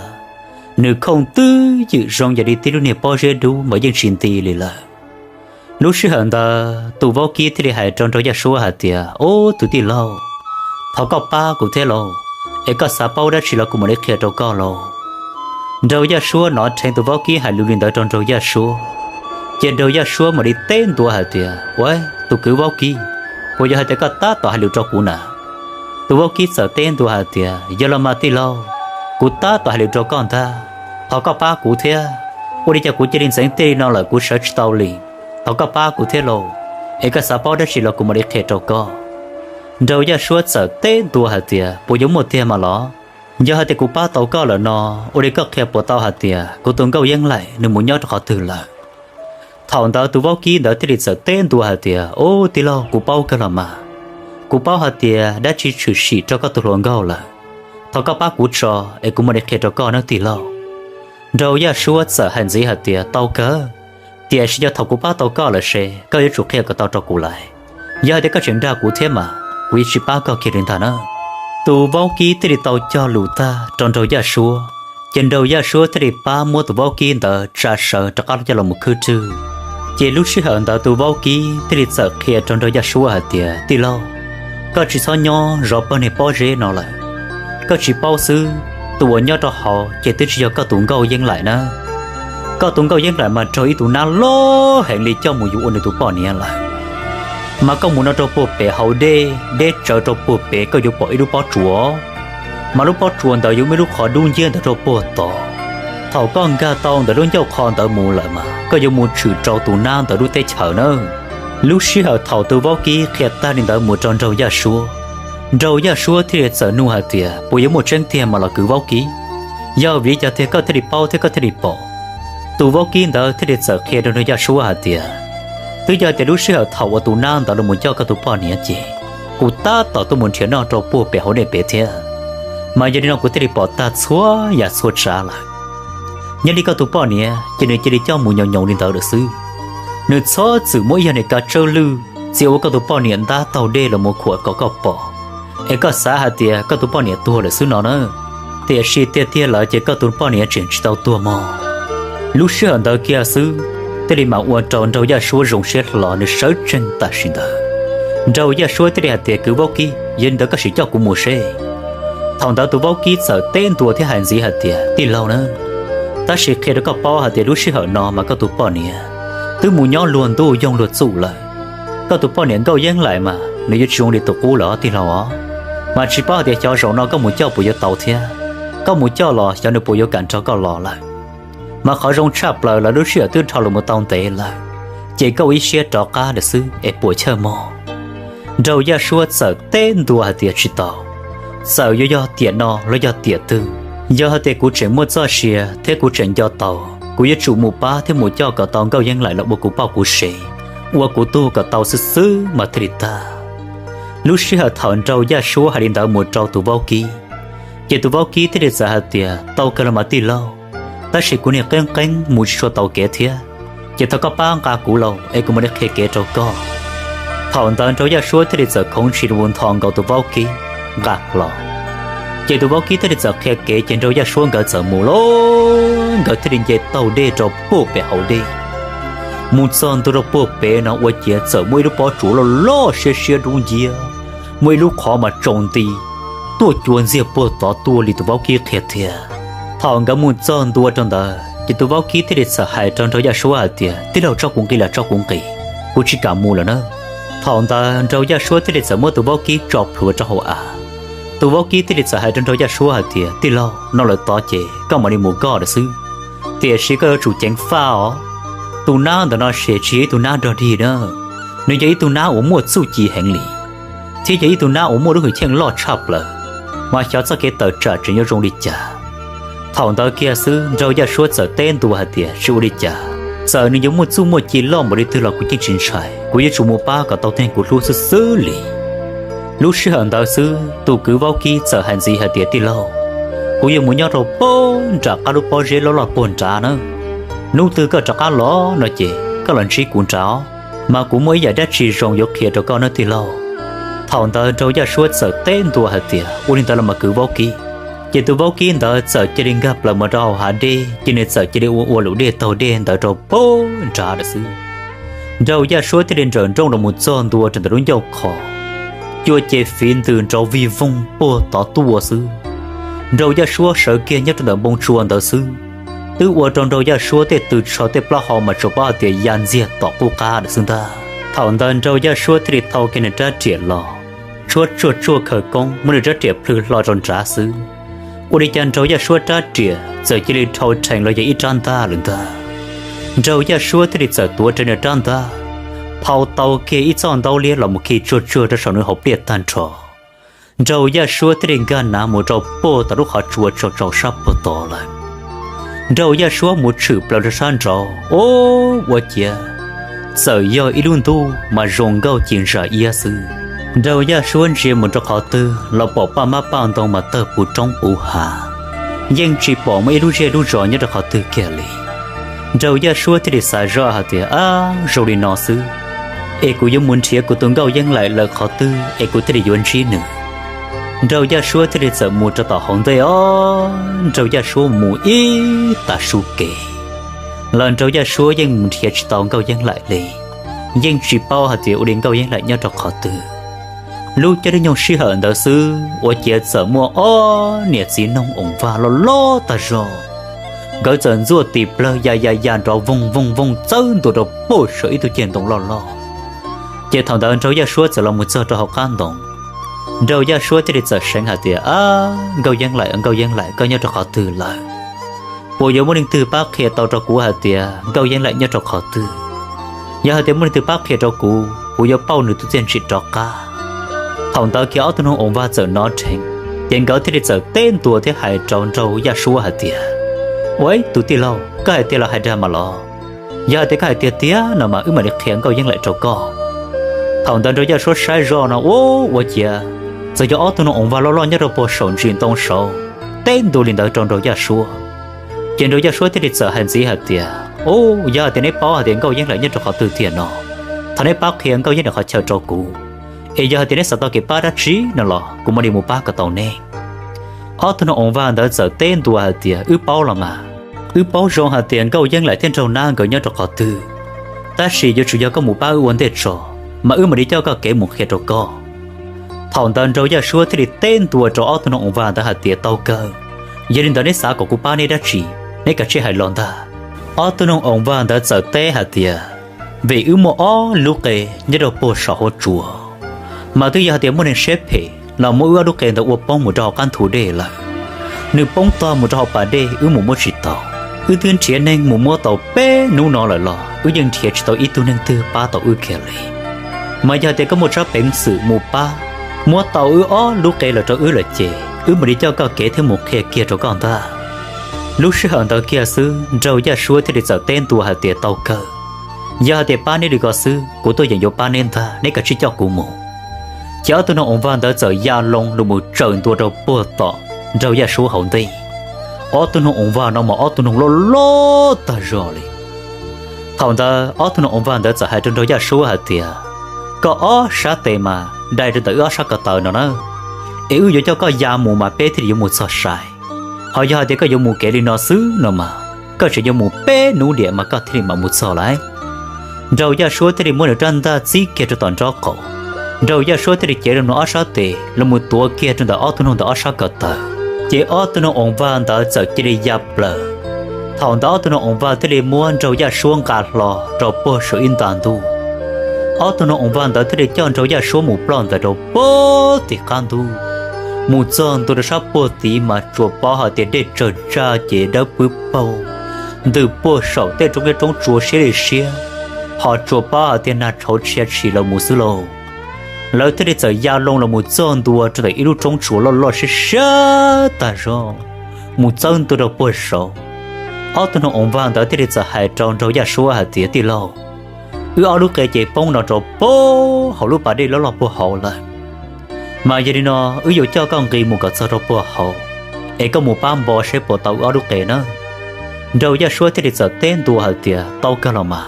Nws khooj twb ywm zoo yam li tib lub niag pob zeb dub mas yeej tsis nti li lawm. Lub sij hawm ntawd tus vaub kib thiaj li hais rau nraug yaj suab hais tias, Ub, tus tij laug, thov koj pab kuv thiab lauj, es koj xav paub dab tsi los kuv mam li qhia rau koj lauj. Nraug yaj suab hnov dheev tus vaub kib hais lus li ntawd rau nraug yaj suab, ces nraug yaj suab mam li teb ntua hais tias, Ua, tus kwv vaub kib, puas yog hais tias koj tab tom hais lus rau kuv na? Tus vaub kib txawm teb ntua hais tias, Yog los mas tij laug, kuv tab tom hais lus rau koj ntag, thov koj pab kuv thiab. Ua li cas kuv cia li ntxeev tiaj li no lawm kuv sawv tsis tau li. Thov koj pab kuv thiab lauj, es koj xav paub dab tsi los kuv mam li qhia rau koj. Nraug yaj suab txawm teb ntua hais tias, Puas yuav muaj tiag mas los? Yog hais tias kuv pab tau koj lawm no, ua li koj qhia puas tau hais tias kuv tus nkauj yeeb laim nws mus nyob rau qhov twg lawm? Thaum ntawd tus vaub kib ntawd thiaj li txawm teb ntua hais tias, Ub, tij laug, kuv paub kawg los mas. Kuv paub hais tias dab tsi tshwm sim rau koj tus hluas nkauj lawm. Thov koj pab kuv tso, es kuv mam li qhia rau koj nawb tij laug. Nraug yaj suab txawm hais ntxiv hais tias, Tau kawg, tiam sis yog thaum kuv pab tau koj lawm se koj yuav tsum qhia kom tau rau kuv lawm. Yog hais tias koj tseem dag kuv thiab mas kuv yuav tsis pab koj kiag li ntag na. Tus vaub kib thiaj li tau cog lus tag rau nraug yaj suab, ces nraug yaj suab thiaj li pab muab tus vaub kib ntawd tsa sawv rov qab coj los mus khwb rwg. Ces lub sij hawm ntawd tus vaub kib thiaj li txawm qhia rau nraug yaj suab hais tias, Tij laug, koj tsis txhob nyob zov pawg niag pob zeb no lawm. Koj tsis paub xwb, tus uas nyob rau hauv ces twb tsis yog koj tus nkauj yeeb laim na. Koj tus nkauj yeeb laim mas raug ib tug nab loj heev li coj mus yuav ua nws tus poj niam lawm. Mas koj mus no rau puag pem hauv dej, deb tsawv rau puag pem koj yuav pom ib lub pob tsuas, mas lub pob tsuas ntawd yuav muaj ib lub qhov dub nciab ntawd rau puag tod. Thaum koj nkag tau ntawm lub ncauj qhov ntawd mus lawm mas koj yuav mus tshwm rau tus nab ntawd lub teb chaws na. Lub sij hawm thaum tus vaub kib qhia tag li ntawd mus rau nraug yaj suab, nraug yaj suab thiaj li txawm nug hais tias, Puas yuav muaj tseeb tiag mas los kwv vaub kib? Yog vim li cas tiag koj thiaj li paub thiab koj thiaj li pom? Tus vaub kib ntawd thiaj li txawm qhia rau nraug yaj suab hais tias, Twb yog tias lub sij hawm thaum uas tus nab ntawd los mus coj koj tus poj niam ces kuv tab tom tuaj mus nrhiav noj rau puag pem hauv dej pem thiab, mas yog li no kuv thiaj li pom tag txhua yam txhua tsav lawm. Nyob li koj tus poj niam ces nws cia li coj mus nyoos nyoos li ntawd lawm xwb. Nws txhob txwm muab ib yam niag kav tsawj lwj txia ua koj tus poj niam ntab taug dej los mus khuam kom koj pom, es koj xav hais tias koj tus poj niam tuag lawm xwb no na. Tiam sis tiag tiag lawm ces koj tus poj niam tseem tsis tau tuag mog. Lub sij hawm ntawd kiag xwb, thiaj li mam ua rau nraug yaj suab zoo siab hlo nws sawv tsees tam sim ntawd. Nraug yaj suab thiaj li hais tias, Kwv vaub kib, yog li ntawd koj sim coj kuv mus seb. Thaum ntawd tus vaub kib txawm teb ntua thiab hais ntxiv hais tias, Tij laug na, tab sis qhia rau koj paub hais tias lub sij hawm no mas koj tus poj niam twb mus nyob luag ntuj yoog luag txuj lawm. Koj tus poj niam nkauj yeeb laim mas nws yuav tsis zoo li tus qub lawm os tij laug os. Mas tsis paub hais tias xyov zaum no koj mus coj puas yuav tau thiab. Koj mus coj los xyov nws puas yuav kam nrog koj los lawm. Mas qhov zoo tshaj plaws lawv lub sij hawm twb dhau los mus tau ntev lawm, ces koj ua ib siab rov qab lawm xwb es puas chawj mog. Nraug yaj suab txawm teb ntua hais tias, Tsis tau. Txawm yuav yog tiam no los yog tiam twg, yog hais tias kuv tseem muaj txoj sia thiab kuv tseem nco tau, kuv yuav tsum mus pab thiab mus coj kom tau nkauj yeeb laim los ua kuv poj kuv sev, ua kuv tug kom tau xwb xwb mas thiaj li tag. Lub sij hawm thaum nraug yaj suab hais li ntawd mus rau tus vaub kib, ces tus vaub kib thiaj li txawm hais tias, Tau kawg los mas tij laug, tab sis kuv niag qeeb qeeb mus tsis tshua tau kev thiab, ces thov koj pab nqa kuv lauj es kuv mam li qhia kev rau koj. Thaum ntawd nraug yaj suab thiaj li txawm khoov ntshis los ntho nkaus tus vaub kib nqa hlo. Ces tus vaub kib thiaj li txawm qhia kev ces nraug yaj suab nkawd txawm mus lauj, nkawd thiaj li nce taug dej rau puag pem hauv dej. Mus txog ntua rau puag pem no ua ciav txawm muaj ib lub pob tsuas loj loj siab siab dub nciab, muaj ib lub qhov mas tsaus nti tuaj cua ntxiag puag tod tuaj li tus vaub kib qhia tiag. Thaum nkawd mus txog ntua rau ntawd ces tus vaub kib thiaj li txawm hais rau nraug yaj suab hais tias, Tij laug, tso kuv nqis lawm, tso kuv nqis, kuv tsis kam mus lawm na. Thaum ntawd nraug yaj suab thiaj li txawm muab tus vaub kib tso plhuav rau hauv av. Tus vaub kib thiaj li txawm hais rau nraug yaj suab hais tias, Tij laug, no lawm tod ces koj mam li mus koj lawm xwb, tiam sis koj yuav tsum ceev faj os. Tus nab ntawm no ces tsis yog ib tug nab dog dig na, nws yog ib tug nab uas muaj txuj ci heev li, thiab yog ib tug nab uas muaj lub hwj chim loj tshaj plaws. mas xyov txoj kev tawm tsam tseem yuav zoo li cas. Thaum ntawd kiag xwb Nraug Yaj Suab txawm teb ntua hais tias, tsis ua li cas, txawm nws yuav muaj txuj muaj ci loj npaum li twg los kuv yeej tsis ntshai, kuv yuav tsum mus pab kom tau tus neeg kuv hlub xwb xwb li. Lub sij hawm ntawd xwb tus kwv Vaub Kib txawm hais ntxiv hais tias, tij laug, kuv yuav mus nyob rau puag nram qab lub pob zeb loj loj puag nrad na. Hnub twg koj rov qab los no ces koj los ntsib kuv nrad, mas kuv muaj ib yam dab tsi zoo yuav qhia rau koj nawb tij laug. Thaum ntawd Nraug Yaj Suab txawm teb ntua hais tias, ua li ntawd los mas kwv Vaub Kib. Ces tus Vaub Kib ntawd txawm cia li nkag plaws mus rau hauv hav dej, ces nws txawm cia li ua ua luam dej taug dej ntawd rau puag nrad lawm xwb. Nraug Yaj Suab thiaj li nrawm nrooj los mus txog ntua rau ntawm lub ncauj qhov, cua ces fiv ntws nrov vig voog puag tod tuaj xwb. Nraug Yaj Suab sawv kiag nyob rau ntawm npoo tsua ntawd xwb, twb ua rau Nraug Yaj Suab tej tw tsho tej plaub hau mas tsuas paub hais tias ya ntxiag tom qub qab lawm xwb ntag. Thaum ntawd Nraug Yaj Suab thiaj li thau kiag nws rab riam los, tshuab tsuag tsuag khawv koob muab nws rab riam plhws hlo rau nrad xwb, ua li cas Nraug Yaj Suab rab riam txawm cia li dhau rhees los yog ib rab ntaj lawm ntag. Nraug Yaj Suab thiaj li txawm tuav rawv nws rab ntaj, phau tau kiag ib txoj ntaub liab los mus khi tsuag tsuag rau saum nws hauv pliaj tag nrho. Nraug Yaj Suab thiaj li nkag nav mus rau puag tom lub qhov tsua tsaus tsaus sab puag tod lawm. Nraug Yaj Suab mus tshwm plaws rau sab nraud, ub, ua ciav txawm yog ib lub ntuj mas zoo nkauj ci ntsa iab xwb. Nraug Yaj Suab ntsia mus rau qhov twg los pom paj mab paj ntoo mas tawg puv roob puv hav, yeej tsis pom muaj ib lub zej lub zos nyob rau qhov twg kiag li. Nraug Yaj Suab thiaj li xav zoj hais tias, ab, zoo li no xwb, es kuv yuav mus nrhiav kuv tus Nkauj Yeeb Laim lawm qhov twg es kuv thiaj li yuav ntsib nws. Nraug Yaj Suab thiaj li txawm mus rau tom hauv ntej os. Nraug Yaj Suab mus ib tag su kev los Nraug Yaj Suab yeej mus nrhiav tsis tau Nkauj Yeeb Laim li, yeej tsis paub hais tias ua li Nkauj Yeeb Laim nyob rau qhov twg. Lub caij lub nyoog sij hawm ntawd xwb ua ciav txawm muaj ob niam txiv noog oos vag loj loj tag zog, nkawd txawm ntxuaj tis plawg ya ya ya nrov voog voog voog txawb ntua rau puag saum ib tug ceg ntoo loj loj. Ces thaum ntawd Nraug Yaj Suab txawm los mus txog rau hauv qab ntoo. Nraug Yaj Suab thiaj li txawm seev hais tias, ab, Nkauj Yeeb Laim, Nkauj Yeeb Laim, koj nyob rau qhov twg lawm? Puas yuav muaj leej twg pab qhia tau rau kuv hais tias Nkauj Yeeb Laim nyob rau qhov twg? Yog hais tias muaj leej twg pab qhia rau kuv, kuv yuav pauj nws tus txiaj ntsim rov qab. Thaum ntawd kiag ob tug noog oos vag txawm hnov dheev, ces nkawd thiaj li txawm teb ntua thiab hais rau Nraug Yaj Suab hais tias, ua, tus tij laug, koj hais tiag los hais dag mas los? Yog hais tias koj hais tiag tiag no mas wb mam li qhia Nkauj Yeeb Laim rau koj. Thaum ntawd Nraug Yaj Suab saib zoj no, ub, ua ciav txawm yog ob tug noog oos vag loj loj nyob rau puag saum ntsis ntoo saud teb ntua li ntawd rau Nraug Yaj Suab. Ces Nraug Yaj Suab thiaj li txawm hais ntxiv hais tias, ub, yog hais tias neb paub hais tias Nkauj Yeeb Laim nyob rau qhov twg tiag no, thov neb pab qhia Nkauj Yeeb Laim qhov chaw rau kuv, es yog hais tias neb xav tau kev pab dab tsi no los kuv mam li mus pab kom tau neb. Ob tug noog oos vag ntawd txawm teb ntua hais tias, wb paub los mas, wb paub zoo hais tias Nkauj Yeeb Laim thiab Nraug Nab nkawd nyob rau qhov twg, tab sis yuav tsum yog koj mus pab wb ua ntej tso, mas wb mam li coj koj kev mus qhia rau koj. Thaum ntawd Nraug Yaj Suab thiaj li teb ntua rau ob tug noog oos vag ntawd hais tias, tau kawg, yog li ntawd neb xav kom kuv pab neb dab tsi, neb kav tsij hais los ntag. Ob tug noog oos vag ntawd txawm teb hais tias, vim wb muaj ob lub qe nyob rau puag saum hauv tsua, mas twb yog hais tias muaj neeg siab phem los muab wb ob lub qe ntawd ua poob mus rau hauv qab ntug dej lawm. Nws poob tog mus rau hauv pas dej wb mus muab tsis tau. Wb twb nrhiav neeg mus muab tau peb hnub no lawm los wb yeej nrhiav tsis tau ib tug neeg twg pab tau wb kiag li. Mas yog hais tias koj muaj tsab peev xwm mus pab muab tau wb ob lub qe los rau wb lawm ces wb mam li coj koj kev thiab mus qhia kiag rau koj ntag. Lub sij hawm ntawd kiag xwb Nraug Yaj Suab thiaj li txawm teb ntua hais tias, tau kawg, yog hais tias pab neb li ko xwb kuv tuaj yeem yuav pab neb ntag, neb kav tsij coj kuv mus. Ces ob tug noog oos vag ntawd txawm ya loo los mus tsawm ntua rau puag tom Nraug Yaj Suab hauv ntej. Ob tug noog oos vag no mas ob tug noog loj loj tag zog li. Thaum ntawd ob tug noog oos vag ntawd txawm hais rau Nraug Yaj Suab hais tias, koj ob sab tes mas dai rau ntawm wb ob sab ko taw no na, es wb yuav coj koj ya mus mas peb thiaj li yuav mus txog sai. Ho yog hais tias koj yuav mus kev li no xwb no mas koj tseem yuav mus peb hnub diam mas koj thiaj li mam mus txog lauj. Nraug Yaj Suab thiaj li muab nws rab ntaj txib kiag rau tom nraub qaum. Nraug Yaj Suab thiaj li cev rau nws ob sab tes los mus tuav kiag rau ntawm ob tug noog ntawm ob sab ko taw, ces ob tug noog oos vag ntawd txawm cia li ya plaws. Thaum ntawd ob tug noog oos vag thiaj li muab Nraug Yaj Suab nqa hlo rau puag saum ib nta ntuj. Ob tug noog oos vag ntawd thiaj li coj Nraug Yaj Suab mus ploj ntawm rau puag tim qab ntuj. Mus txog ntua rau sab puag tid mas tsuas paub hais tias dej tsawg tsaj ces dawb pwb paug, ntws puag saum tej roob liab roob tsua siab li siab, ho tsuas paub hais tias nag tshauv tshia tshis los mus xwb lauj. Lawv thiaj li txawm ya loo los mus txog ntua rau ntawm ib lub roob tsuas loj loj siab siab tag zog, mus txawb ntua rau puag saud. Ob tug noog oos vag ntawd thiaj li txawm hais rau nraug yaj suab hais tias, Tij laug, wb ob lub qe ces poob no rau puag hauv lub pas dej loj loj puag hauv lawm. Mas yog li no, wb yuav coj koj nqis mus kom txog rau puag hauv, es koj mus pab npo seb puas tau wb ob lub qe nawb. Nraug yaj suab thiaj li txawm teb ntua hais tias, Tau kawg los mas.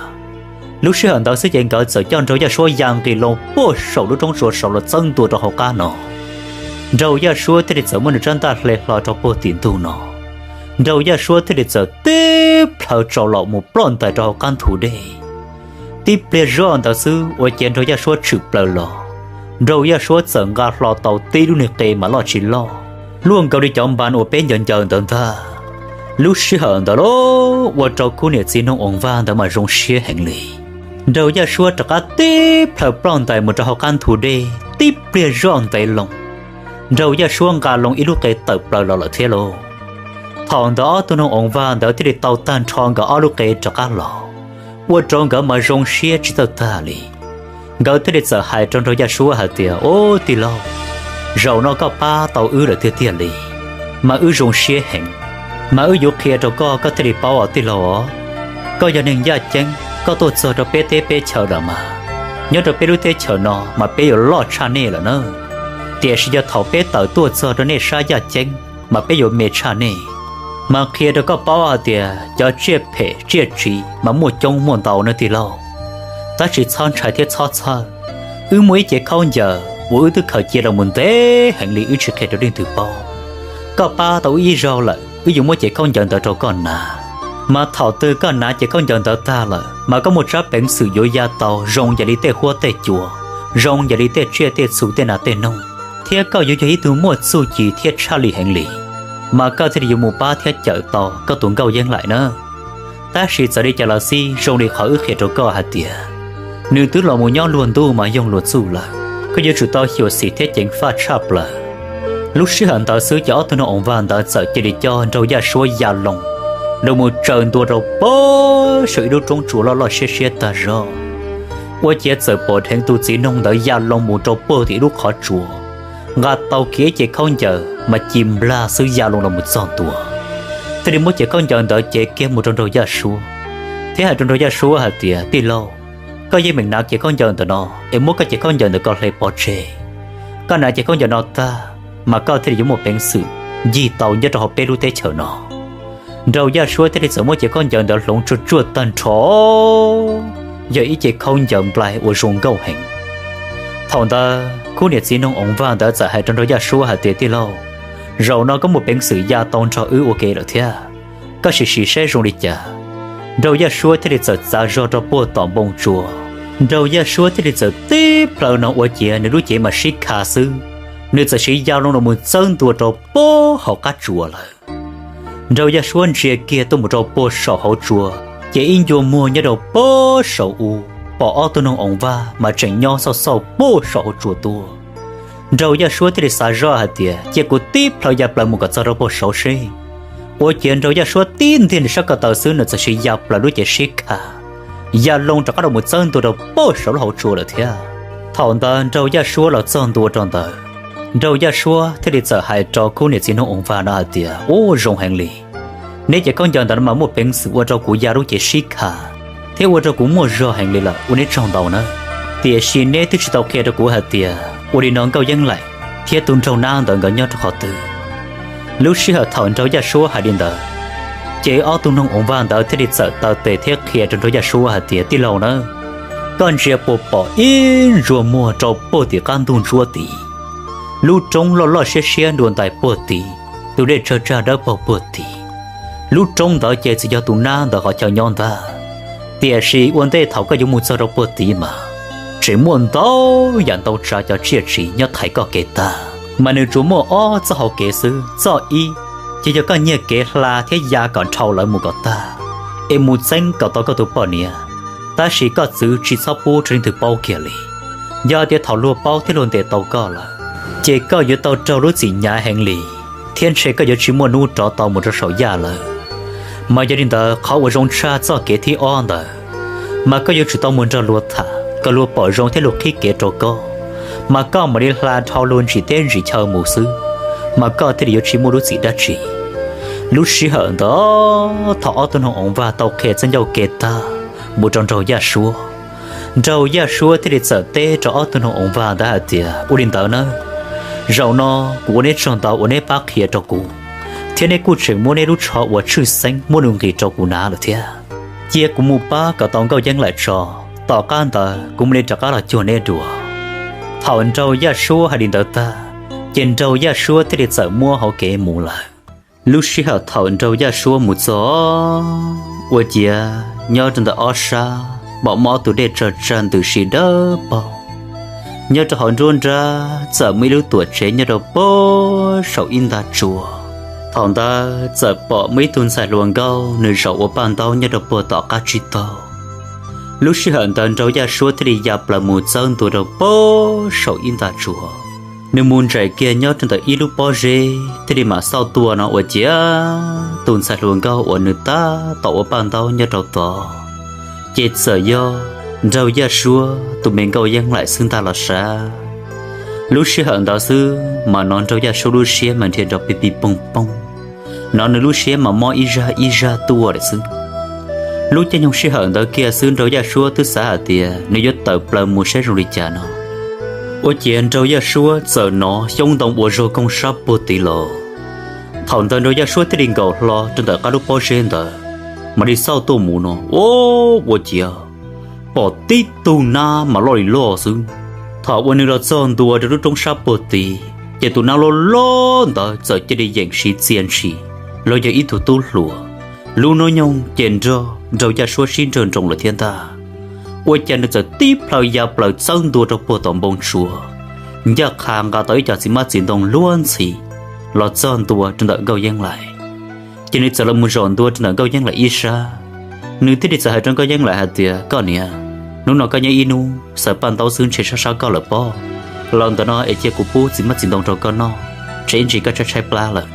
Lub sij hawm ntawd xwb ces nkawd txawm coj nraug yaj suab ya nqis loo puag saum lub roob tsuas saud los txawb ntua rau hauv qab no. Nraug yaj suab thiaj li txawm muab nws tsab ntaj hle hlo rau puag tim ntug no. Nraug yaj suab thiaj li txawm tib plhaw tsaus los mus ploj ntais rau hauv qab ntug dej. Tib pliag zoj ntawd xwb ua ciav nraug yaj suab tshwm plaws los, nraug yaj suab txawm nqa hlo tau tib lub niag qe mas loj tsis loj, luaj nkaus li cov npas uas peb ncaws ncaws ntawd ntag. Lub sij hawm ntawd los ua rau khub niam txiv noog oos vag ntawd mas zoo siab heev li. Nraug yaj suab rov qab tib plhaw ploj ntais mus rau hauv qab ntug dej, tib pliag zoj ntev loo, nraug yaj suab nqa loo ib lub qe tawm plaws los lawm thiab lauj. Thaum ntawd ob tug noog oos vag ntawd thiaj li tau tag nrho nkawd ob lub qe rov qab los, ua rau nkawd mas zoo siab tsis txawj tag li. Nkawd thiaj li txawm hais rau nraug yaj suab hais tias, Ub, tij laug, zaum no koj pab tau wb lawm tiag tiag li, mas wb zoo siab heev. Mas wb yuav qhia rau koj, koj thiaj li paub os tij laug os. Koj yog neeg yaj ceeb, koj tuaj txog rau peb teb peb chaw lawm mas, nyob rau peb lub teb chaws no mas peb yuav loj tshaj nej lawm na. Tiam sis yog thaum peb tawm tuaj txog rau nej sab yaj ceeb mas peb yuav me tshaj nej. Mas qhia rau koj paub hais tias cov tsiaj phem tsiaj tsiv mas muaj coob muaj ntau nawb tij laug. Tab sis txhob ntshai thiab txhob txhawj. Wb muaj ib cev khaub ncaws uas wb twb khaws cia los mus ntev heev li, wb tsis qhia rau leej twg paub. Koj pab tau wb ib zaug lawm, wb yuav muab cev khaub ncaws ntawd rau koj hnav. Mas thaum twg koj hnav cev khaub ncaws ntawd tag lawm mas koj muaj tsab peev xwm yuav ya tau zoo yam li tej huab tej cua, zoo yam li tej tsiaj tej txhu tej nas tej noog, thiab koj yuav yog ib tug muaj txuj ci thiab tshaj lij heev li. Mas koj thiaj li yuav mus pab thiab cawm tau koj tus nkauj Yeeb Laim na. Tab sis txawm li cas los xij, zoo li qhov wb qhia rau koj hais tias, nws twb los mus nyob luag ntuj mas yoog luag txuj lawm, koj yuav tsum tau xyuam xim thiab ceev faj tshaj plaws. Lub sij hawm ntawd xwb ces ob tug noog oos vag ntawd txawm cia li coj nraug yaj suab ya loo, los mus tsaws ntua rau puag saum ib lub roob tsuas loj loj siab siab tag zog. Ua ciav txawm pom dheev tus txiv noog ntawd ya loo mus rau puag tim ib lub qhov tsua, nqa tau kiag ib cev khaub ncaws mas ci nplag xwb ya loo los mus txog ntua, thiaj li muab cev khaub ncaws ntawd cev kiag mus rau nraug yaj suab, thiab hais rau nraug yaj suab hais tias, Tij laug, koj yeej meem hnav cev khaub ncaws ntawm no, es muab koj cev khaub ncaws ntawm ko hle pov tseg. Koj hnav cev khaub ncaws no tag, mas koj thiaj li yuav muaj peev xwm ncig tau nyob rau hauv peb lub teb chaws no. Nraug yaj suab thiaj li txawm muab cev khaub ncaws ntawd hloov tsuag tsuag tag nrho, yog ib cev khaub ncaws nplaig uas zoo nkauj heev. Thaum ntawd khub niam txiv noog oos vag ntawd txawm hais rau nraug yaj suab hais tias, Tij laug, zaum no koj muaj peev xwm ya tau nrog wb ua ke lawm thiab, koj sim sim saib zoo li cas. Nraug yaj suab thiaj li txawm txav zog rau puag tom npoo tsua. Nraug yaj suab thiaj li txawm tib plhaw no ua ciav nws lub cev mas sib kha xwb, nws txawm siv ya loo los mus txawb ntua rau puag hauv qab tsua lawm. Nraug yaj suab ntsia kiag tuaj mus rau puag saum hauv tsua, ces ib ncua muag nyob rau puag saum u, pom ob tug noog oos vag mas tseem nyob xauj xauj puag saum hauv tsua tuaj. Nraug yaj suab thiaj li xav zoj hais tias, Cia kuv tib plhaw ya plaws mus kom txog rau puag saud seb. Ua ciav nraug yaj suab tib ntiag nws sab ko taw xwb, nws txawm siv ya plaws lub cev sib kha, ya loo rov qab los mus txawb ntua rau puag saum lub hauv tsua lawm thiab. Thaum ntawd nraug yaj suab los txog ntua rau ntawd, nraug yaj suab thiaj li txawm hais rau khub niam txiv noog oos vag no hais tias, Ub, zoo heev li. Neb cev khaub ncaws ntawm no mas muaj peev xwm ua rau kuv ya lub cev sib kha, thiab ua rau kuv muaj zog heev li lawm, ua neb tsaug ntau nawb. Tiam sis neb twb tsis tau qhia rau kuv hais tias ua li no Nkauj Yeeb Laim thiab tus nraug nab ntawd nkawd nyob rau qhov twg. Lub sij hawm thaum nraug yaj suab hais li ntawd, ces ob tug noog oos vag ntawd thiaj li txawm taw tes thiab qhia rau nraug yaj suab hais tias, Tij laug nawb, koj ntsia puas pom ib ncua muag rau puag tim qab ntug ntsuab tid, lub roob loj loj siab siab dua ntais puag tid, tus dej tsawg tsag dawb paug puag tid. Lub roob ntawd ces txawm yog tus nab ntawd qhov chaw nyob ntag. Tiam sis ua ntej thaum koj yuav mus txog rau puag tid mas tseem muaj ntau yam ntau tsav cov tsiaj tsiv nyob thaiv koj kev tag, mas nws tsuas muaj ob txoj hau kev xwb. Txoj ib, ces yog koj nyiag kev hla thiab ya kom dhau lawv mus kom tag, es mus txeeb kom tau koj tus poj niam, tab sis koj txwv tsis txhob pub rau leej twg paub kiag li. Yog tias thaum luag paub thiab luag ntes tau koj lawm, ces koj yuav tau raug lub txim hnyav heev li, thiab ntshe koj yuav tsis muaj hnub rov tau mus rau saum yaj lawm. Mas yog li ntawd, qhov uas zoo tshaj txoj kev thib ob ntawd, mas koj yuav tsum tau mus nrog luag tham kom luag pom zoo thiab luag qhib kev rau koj, mas koj mam li hla dhau luag ntsis teb ntsis chaw mus xwb, mas koj thiaj li yuav tsis muaj lub txim dab tsi. Lub sij hawm ntawd thaum ob tug noog oov vag tau qhia txoj ncauj ke tag mus rau Nraug Yaj Suab, Nraug Yaj Suab thiaj li txawm teb rau ob tug noog oov vag ntawd hais tias, ua li ntawd na, zaum no kuv ua neb tsaug ntau uas neb pab qhia rau kuv, thiab neb kuj tseem muab neb lub tsho uas tshwj xeeb muab nws nqis rau kuv hnav lawm thiab. Cia kuv mus pab kom tau Nkauj Yeeb Laim tso, tom qab ntawd kuv mam li rov qab los cuag neb dua. Thaum Nraug Yaj Suab hais li ntawd tag, ces Nraug Yaj Suab thiaj li txawm muab hauv kev mus lawm. Lub sij hawm thaum Nraug Yaj Suab mus txog, ua ciav nyob rau ntawm ob sab pom muaj ob tug dej tsag tsag ntws si dawb paug. Nyob rau hauv nruab nrab txawm muaj ib lub tuam tsev nyob rau puag saum ib nta tsua. Thaum ntawd txawm pom muaj ib tug ntxhais hluas nkauj nws zaum ua paj ntaub nyob rau puag tom qab tsib taug. Lub sij hawm ntawd Nraug Yaj Suab thiaj li ya plaws mus txawb ntua rau puag saum ib nta tsua. Nws mus ntsais kiag nyob rau ntawm ib lub pob zeb thiaj li mam xauj tuaj no ua ciav tus ntxhais hluas nkauj uas nws tab tom ua paj ntaub nyob rau tod, ces txawm yog Nraug Yaj Suab tus me Nkauj Yeeb Laim xwb ntag los sav. Lub sij hawm ntawd xwb mas hnov Nraug Yaj Suab lub siab mas nrhiav nrov pij pij pooj pooj, hnov nws lub siab mas mob ib zaj ib zaj tuaj lawm xwb. Lub caij nyoog sij hawm ntawd kiag xwb Nraug Yaj Suab twb xav hais tias nws yuav tawm plaws mus saib zoo li cas no. Ua ciav Nraug Yaj Suab txawm hnov xyoob ntoo ua zog koog sab puag tid los. Thaum ntawd Nraug Yaj Suab thiaj li nkaum hlo rau ntawm qab lub pob zeb ntawd, mam li xauj tuaj mus no, ua ciav pom tib tug nab mas loj li loj xwb. Thaum uas nws los txog ntua rau lub roob sab puag tid ces tus nab loj loj ntawd txawm cia li yeem siv txia ntshis los yog ib tug tub hluas. Lub hnub nyoog ces nrog Nraug Yaj Suab sib nrawg nroos lawm thiab ntag. Ua cas nws txawm tib plhaw ya plaws txawb ntua rau puag tom npoo tsua, ncaj qha nqa tau ib co txiv hmab txiv ntoo luag ntxhi los txog ntua rau ntawm Nkauj Yeeb Laim. Ces nws txawm los mus zaum ntua rau ntawm Nkauj Yeeb Laim ib sab. Nws thiaj li txawm hais rau Nkauj Yeeb Laim hais tias, koj niam, hnub no koj nyob ib hnub xaws paj ntaub xwb ntshe sab sab koj lawm pob. Los ntawm no es cia kuv pub txiv hmab txiv ntoo rau koj noj, tsam ib ntsis koj tshaib tshaib plab lawm.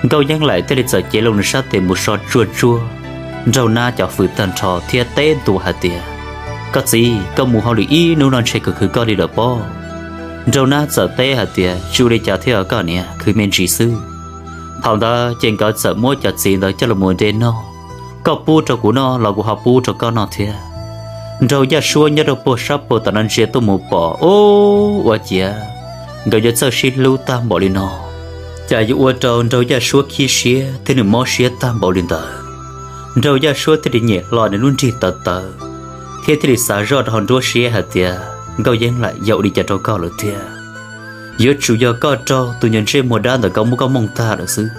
Nkauj Yeeb Laim thiaj li txawm cev loo nws sab tes mus so tsuag tsuag Nraug Nab cov fwm tag nrho thiab teb ntua hais tias, koj txiv, koj mus hauj lwm ib hnub no ntshe kuv khwv koj li lawm pob. Nraug Nab txawm teb hais tias, tsis ua li cas thiab os koj niam, khwv me ntsis xwb. Thaum ntawd ces nkawd txawm muab cov txiv ntawd coj los mus de noj, koj pub rau kuv noj los kuv ho pub rau koj noj thiab. Nraug Yaj Suab nyob rau puag sab puag tom no ntsia tuaj mus pom, ua ciav nkawd yuav txawj sib hlub tag npaum li no, cas yuav ua rau Nraug Yaj Suab khib siab thiab nws mob siab tag npaum li ntawd. Nraug Yaj Suab thiaj li nyem hlo nws lub nrig tawv tawv thiab thiaj li xav zoj rau hauv nruab siab hais tias, Nkauj Yeeb Laim, yog ua li cas rau koj lawm tiag? Yuav tsum yog koj raug tus nyuag ntsej muag dab ntawm ko muab koj mooj tag lawm xwb,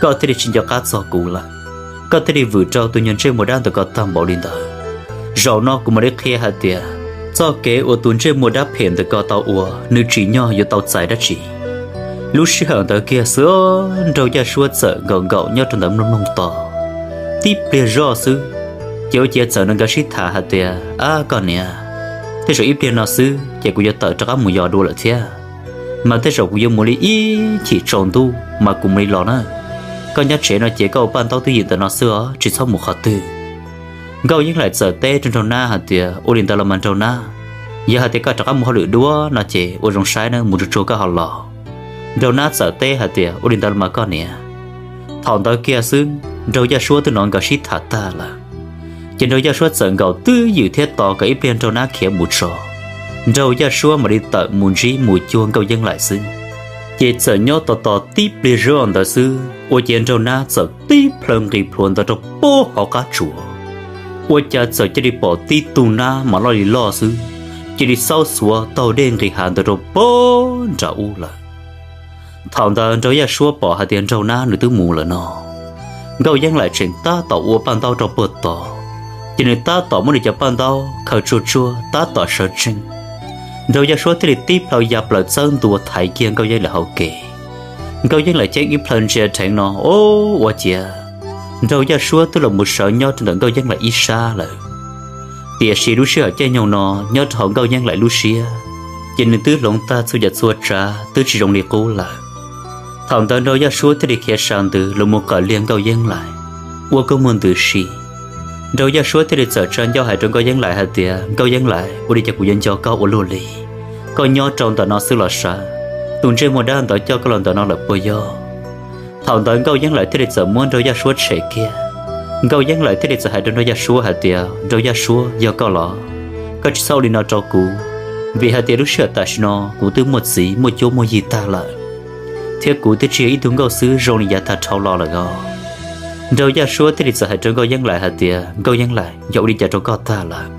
koj thiaj li tsis nco qab txog kuv lawm, koj thiaj li vwm rau tus nyuag ntsej muag dab ntawm ko tag npaum li ntawd. Zaum no kuv mam li qhia hais tias txoj kev uas tus ntsej muag dab phem ntawm ko tau ua nws tsim nyog yuav tau txais dab tsi. Lub sij hawm ntawd kiag xwb, Nraug Yaj Suab txawm nkaum nkaum nyob rau ntawd mloog mloog tos. Tib pliag zoj xwb, ces ua ciav txawm nrog nkawd sib tham hais tias, ab koj niam, tej zaum ib pliag no xwb ces kuv yuav tawm rov qab mus yos dua lawm thiab, mas tej zaum kuv yuav mus li ib chim tsaus ntuj mas kuv mus li los na. Koj nyob tsev no ces koj ua paj ntaub twj ywm ntawm no xwb os, tsis txhob mus qhov twg. Nkauj Yeeb Laim txawm teb rau Nraug Nab hais tias, ua li ntawd los mas Nraug Nab, yog hais tias koj rov qab mus hauj lwm dua no ces ua zoo saib na, mus tsuag tsuag koj ho los. Nraug Nab txawm teb hais tias, ua li ntawd los mas koj niam. Thaum ntawd kiag xwb Nraug Yaj Suab twb hnov nkawd sib tham tag lawm, ces Nraug Yaj Suab txawm nkaum twj ywm thiab tos kom ib pliag Nraug Nab khiav mus tso, Nraug Yaj Suab mam li tawm mus ntsib mus cuag Nkauj Yeeb Laim xwb. Ces txawm nyob tos tos tib pliag zoj ntawd xwb, ua ciav Nraug Nab txawm tib plhaw nqis plhuav ntawd rau puag hauv qab tsuas. Ua cas txawm cia li pom tib tug nab mas loj li loj xwb, cia li xaub xuav taug dej nqis hav ntawd rau puag nram ub lawm. Thaum ntawd Nraug Yaj Suab pom hais tias Nraug Nab nws twb mus lawm no, Nkauj Yeeb Laim tseem tab tom ua paj ntaub rau puag tod, ces nws tab tom muab nws cov paj ntaub khaws tsuag tsuag tab tom sawv tsees. Nraug Yaj Suab thiaj li tib plhaw ya plaws txawb ntua thaiv kiag Nkauj Yeeb Laim hauv kev. Nkauj Yeeb Laim ceeb ib plhaw ntsia dheev no, o, ua ciav Nraug Yaj Suab twb los mus sawv nyob rau ntawm Nkauj Yeeb Laim ib sab lawm. Tiam sis lub sij hawm caij nyoog no nyob rau hauv Nkauj Yeeb Laim lub siab, ces nws twb hloov tag txhua yam txhua tsav twb tsis zoo li qub lawm. Thaum ntawd Nraug Yaj Suab thiaj li khiav sab ntws los mus qawm liag Nkauj Yeeb Laim, ua kua muag ntws si. Nraug Yaj Suab thiaj li txawm tsa ncauj hais rau Nkauj Yeeb Laim hais tias, Nkauj Yeeb Laim, ua li cas kuv yuav nco koj ua luaj li? koj nyob rau ntawm no xwb los sav, tus ntsej muag dab ntawd coj koj los ntawm no lawm puas yog? Thaum ntawd Nkauj Yeeb Laim thiaj li txawm muab Nraug Yaj Suab tshem kiag. Nkauj Yeeb Laim thiaj li txawm hais rau Nraug Yaj Suab hais tias, Nraug Yaj Suab, yog koj los, koj tsis txhob ua li no rau kuv, vim hais tias lub sij hawm tam sim no kuv twb muaj txiv muaj cuab muaj yig tag lawm, thiab kuv twb tsis yog ib tug nkauj xwb zoo li yav tag dhau los lawm os. Nraug Yaj Suab thiaj li txawm hais rau Nkauj Yeeb Laim hais tias, Nkauj Yeeb Laim, yog ua li cas rau koj tag lawm?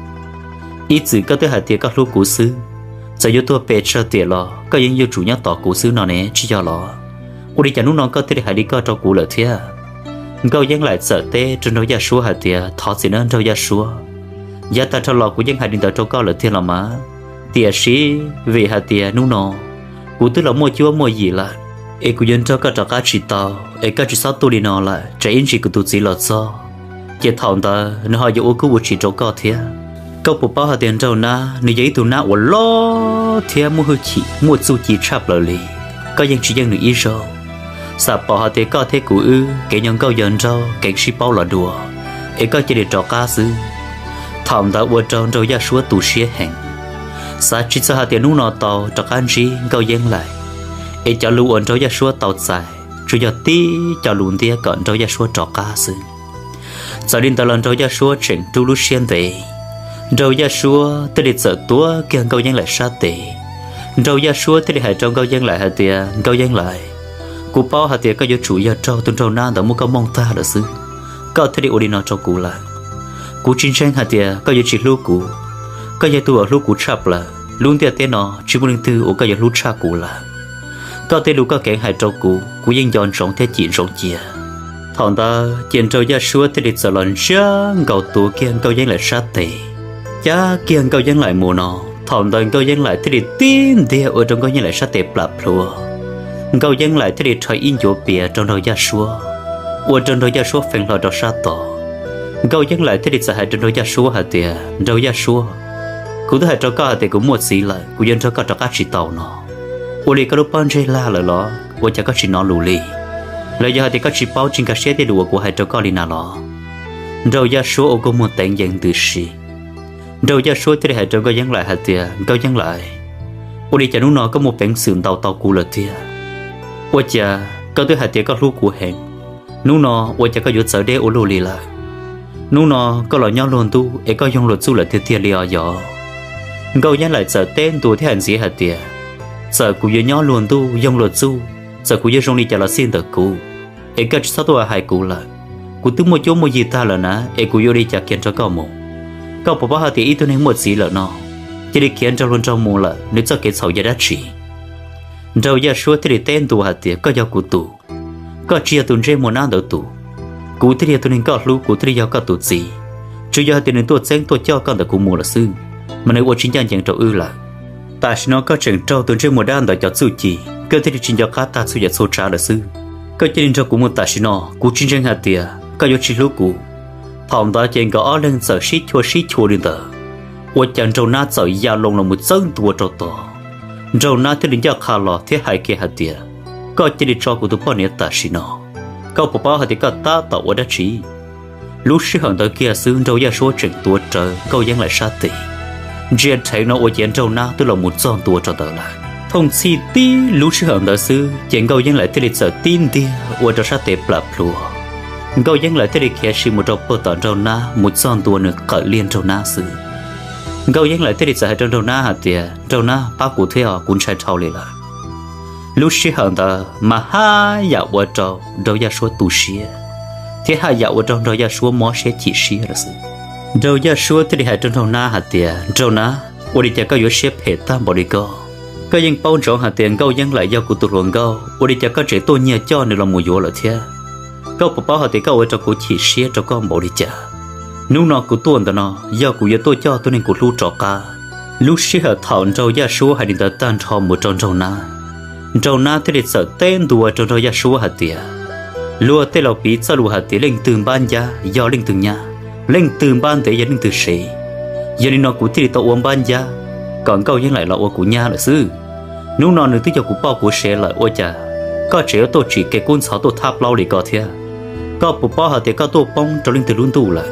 Ib txwm koj twb hais tias koj hlub kuv xwb, txawm yuav tuag pes tsawg tiam los koj yeej yuav tsum nyob tos kuv xwb no ne, tsis yog los? Ua li cas hnub no koj thiaj li hais li koj rau kuv lawm thiab? Nkauj Yeeb Laim txawm teb rau Nraug Yaj Suab hais tias, Thov txim nawb Nraug Yaj Suab, yav tag dhau los kuv yeej hais li ntawd rau koj lawm tiag los mas, tiam sis vim hais tias hnub no kuv twb los muaj cuab muaj yig lawm, es kuv yuav nrog koj rov qab tsis tau, es koj tsis txhob tuaj li no lawm, tsam ib ntsis kuv tus txiv los txog, ces thaum ntawd nws ho yuav ua kub ua tsis rau koj thiab. Koj puas paub hais tias Nraug Nab nws yog ib tug nab uas loj thiab muaj hwj chim muaj txuj ci tshaj plaws li, koj yeej tsis yeej nws ib zaug. Xam pom hais tias koj thiab kuv wb kev nyob nkauj yog nraug kev sib paub los dua, es koj cia li rov qab xwb. Thaum ntawd ua rau Nraug Yaj Suab tu siab heev, xav tsis txog hais tias hnub no tau rov qab ntsib Nkauj Yeeb Laim, es cov lus uas Nraug Yaj Suab tau txais tsuas yog tib co lus ntiab kom Nraug Yaj Suab rov qab xwb. Txawm li ntawd los Nraug Yaj Suab tseem rub lub siab ntev. Nraug Yaj Suab thiaj li txawm tuav kiag Nkauj Yeeb Laim sab tes. Nraug Yaj Suab thiaj li hais rau Nkauj Yeeb Laim hais tias, Nkauj Yeeb Laim, kuv paub hais tias koj yuav tsum yog raug tus Nraug Nab ntawd muab koj mooj tag lawm xwb, koj thiaj li ua li no rau kuv lawm. Kuv tsis ntseeg hais tias koj yuav tsis hlub kuv. Koj yog tus uas hlub kuv tshaj plaws, lub ntiaj teb no tsis muaj leej twg uas koj yuav hlub tshaj kuv lawm. Koj tej lus koj keev hais rau kuv, kuv yeej nco ntsoov thiab cim ntsoov cia. Thaum ntawd ces Nraug Yaj Suab thiaj li txawm los ntsiab nkaus tuav kiag Nkauj Yeeb Laim sab tes, cab kiag Nkauj Yeeb Laim mus no. Thaum ntawd Nkauj Yeeb Laim thiaj li tib ntiag ua rau Nkauj Yeeb Laim sab tes plam plhuav. Nkauj Yeeb Laim thiaj li rho ib ncuav pias rau Nraug Yaj Suab, ua rau Nraug Yaj Suab feeb hlo rau sab tod. Nkauj Yeeb Laim thiaj li txawm hais rau Nraug Yaj Suab hais tias, Nraug Yaj Suab, kuv twb hais rau koj hais tias kuv muaj txiv lawm, kuv yuav nrog koj rov qab tsis tau no. Ua li koj lub pob ntseg lag lawm los ua cas koj tsis hnov lus li? Los yog hais tias koj tsis paub tsis nkag siab tej lus uas kuv hais rau koj li na los? Nraug Yaj Suab ua kua muag teev yees ntws si. Nraug Yaj Suab thiaj li hais rau Nkauj Yeeb Laim hais tias, Nkauj Yeeb Laim, ua li cas hnub no koj muaj peev xwm ntaus tau kuv lawm tiag? Ua cas koj twb hais tias koj hlub kuv heev, hnub no ua cas koj yuav txawv deb ua luaj li lawm? Hnub no koj los nyob luag ntuj es koj yoog luag txuj lawm tiag tiag li os yog? Nkauj Yeeb Laim txawm teb ntua thiab hais ntxiv hais tias, txawm kuv yuav nyob luag ntuj yoog luag txuj, txawm kuv yuav zoo li cas los xij ntawm kuv, es koj tsis txhob tuaj hais kuv lawm. Kuv twb muaj cuab muaj yig tag lawm na, es kuv yuav ua li cas khiav nrog koj mus? Koj puas paub hais tias ib tug neeg muaj txiv lawm no, cia li khiav nrog luag nraug mus lawm nws txoj kev txhaum yog dab tsi? Nraug Yaj Suab thiaj li teb ntua hais tias, koj yog kuv tus, koj tsis yog tus ntsej muag nab ntawd tus. Kuv thiaj li yog tus neeg koj hlub, kuv thiaj li yog koj tus txiv. Tsuas yog hais tias nws tuaj txeeb tuaj coj koj ntawm kuv mus lawm xwb, mas nws ua tsis ncaj ncees rau wb lawm. Tam sim no koj tseem raug tus ntsej muag dab ntawd cov txuj ci, koj thiaj li tsis nco qab tag txhua yam txhua tsav lawm xwb. Koj cia li nrog kuv mus tam sim no, kuv tsis ntseeg hais tias koj yuav tsis hlub kuv. Thaum ntawd ces nkawd ob leeg txawm sib chua sib chua li ntawd, ua cas Nraug Nab txawm ya loo los mus txawb ntua rau tod. Nraug Nab thiaj li ncaj qha los thiab hais kiag hais tias, koj cia li tso kuv tus poj niam tam sim no, koj puas paub hais tias koj tab tom ua dab tsi? Lub sij hawm ntawd kiag xwb Nraug Yaj Suab tseem tuav rawv Nkauj Yeeb Laim sab tes, ntsia rheev no ua ciav Nraug Nab twb los mus txog ntua rau ntawd lawm. Thooj txhij tib lub sij hawm ntawd xwb ces Nkauj Yeeb Laim thiaj li txawm tib ntiag ua rau sab tes plam plhuav. Nkauj Yeeb Laim thiaj li khiav sim mus rau puag tom Nraug Nab mus txog ntua nws qawm liag Nraug Nab xwb. Nkauj Yeeb Laim thiaj li txawm hais rau Nraug Nab hais tias, Nraug Nab, pab kuv thiab os, kuv ntshai dhau li lawm. Lub sij hawm ntawd mas haj yam ua rau Nraug Yaj Suab tu siab, thiab haj yam ua rau Nraug Yaj Suab mob siab chim siab lawm xwb. Nraug Yaj Suab thiaj li hais rau Nraug Nab hais tias, Nraug Nab, ua li cas koj yuav siab phem tag npaum li koj? Koj yeej paub ntsoov hais tias Nkauj Yeeb Laim yog kuv tus hluas nkauj, ua li cas koj tseem tuaj nyiag coj nws los mus yuav lawm thiab? Koj puas paub hais tias koj ua rau kuv chim siab rau koj npaum li cas? Hnub no kuv tuaj ntawm no yog kuv yuav tuaj coj tus neeg kuv hlub rov qab. Lub sij hawm thaum Nraug Yaj Suab hais li ntawd tag nrho mus rau Nraug Nab, Nraug Nab thiaj li txawm teb ntua rau Nraug Yaj Suab hais tias, luag tej laus piv txoj lus hais tias leej twg npab ncab yog leej twg nyab, leej twg npab ntev yog leej twg sev. Yog li no kuv thiaj li tau ua npab ncab, kom Nkauj Yeeb Laim los ua kuv nyab lawm xwb. Hnub no nws twb yog kuv poj kuv sev lawm ua cas koj tseem yuav tuaj tsim kev kub ntxhov tuaj thab plaub li koj thiab? Koj puas paub hais tias koj tuaj poob rau leej twg lub ntuj lawm?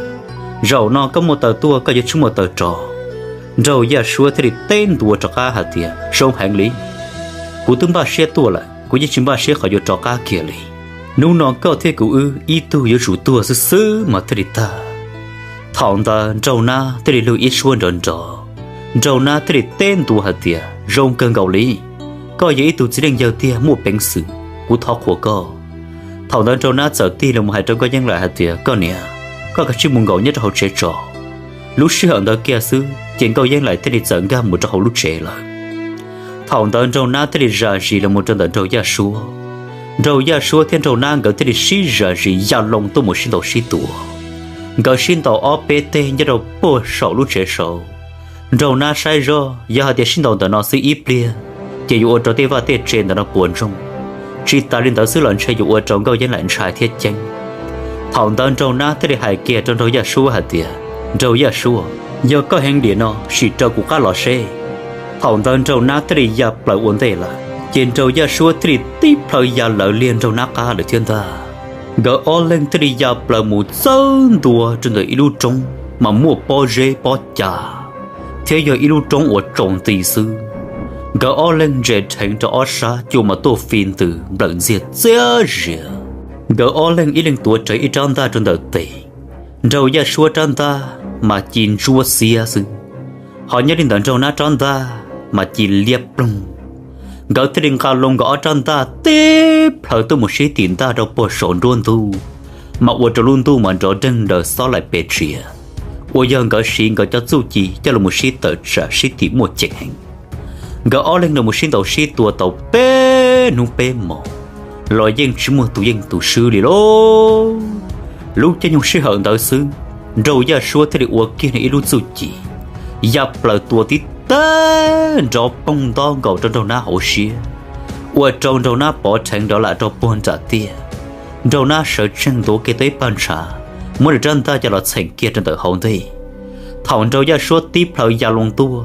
Zaum no koj muaj taw tuaj koj yuav tsum muaj taw rov. Nraug Yaj Suab thiaj li teb ntua rov qab hais tias, Zoo heev li, kuv twb npaj siab tuaj lawm, kuv yeej tsis npaj siab qhov yuav rov qab kiag li. Hnub no koj thiab kuv wb ib tug yuav tsum tuag xwb xwb mas thiaj li tag. Thaum ntawd Nraug Nab thiaj li lug ib suab nrov nrov. Nraug Nab thiaj li teb ntua hais tias, Zoo kawg nkaus li, koj yog ib tug txiv neej yawg tiag muaj peev xwm, kuv thov qhuas koj. Thaum ntawd Nraug Nab txawm tig los mus hais rau Nkauj Yeeb Laim hais tias, Koj niam, koj kav tsij mus nkaum nyob rau hauv tsev tso. Lub sij hawm ntawd kiag xwb ces Nkauj Yeeb Laim thiaj li txawm nkag mus rau hauv lub tsev lawm. Thaum ntawd Nraug Nab thiaj li zam zis los mus rau ntawm Nraug Yaj Suab. Nraug Yaj Suab thiab Nraug Nab nkawd thiaj li sib zam zis ya loo tuaj mus sib ntaus sib tua. Nkawd sib ntaus ob peb teg nyob rau puag saum lub tsev saud. Nraug Nab saib zoj yog hais tias sib ntaus ntawm no xwb ib pliag ces yuav ua rau tej vaj tej tse ntawm no puas ntsoog. Tsis tas li ntawd xwb los ntshe yuav ua rau Nkauj Yeeb Laim ntshai thiab ceeb. Thaum ntawd Nraug Nab thiaj li hais kiag rau Nraug Yaj Suab hais tias, Nraug Yaj Suab, yog koj heev diam no sim raws kuv qab los seb. Thaum ntawd Nraug Nab thiaj li ya plaws ua ntej lawm, ces Nraug Yaj Suab thiaj li tib plhaw ya lawv liag Nraug Nab qab lawm thiab ntag. Nkawd ob leeg thiaj li ya plaws mus txawb ntua rau ntawm ib lub roob mas muaj pob zeb pob cas thiab yog ib lub roob uas tsaus nti xwb. Nkawd ob leeg ntses dheev rau ob sab cua mas tuaj fi ntws nplawm ntxiag txiab zias. Nkawd ob leeg ib leeg tuav rawv ib rab ntaj rau ntawm tes. Nraug Yaj Suab rab ntaj mas ci ntsuab xiab xwb, ho nyob li ntawd Nraug Nab rab ntaj mas ci liab ploog. Nkawd thiaj li nqa loo nkawd ob rab ntaj tib plhaw tuaj mus sib tim ntaj rau puag saum nruab ntug, mas ua rau lub ntuj mas nrov deeg daws xob laim pes tsiav, uas yog nkawd siv nkawd cov txuj ci coj los sib tawm tsam sib tim muaj ceem heev. Nkawd ob leeg los mus sib ntaus sib tua tau peb hnub peb hmos los yeej tsis muaj tus yeej tus swb li lauj. Lub caij nyoog sij hawm ntawd xwb, Nraug Yaj Suab thiaj li ua kiag nws ib lub txuj ci, ya plaws tua tib teg nrov poog ntob nkaus rau Nraug Nab hauv siab, ua rau Nraug Nab pov rheev nrov lam rau puag nram tiaj. Nraug Nab sawv tsees ntuav kiag tau ib pag ntshav, muab nws rab ntaj coj los txheem kiag rau ntawm hauv ntej. Thaum Nraug Yaj Suab tib plhaw ya loo tuaj,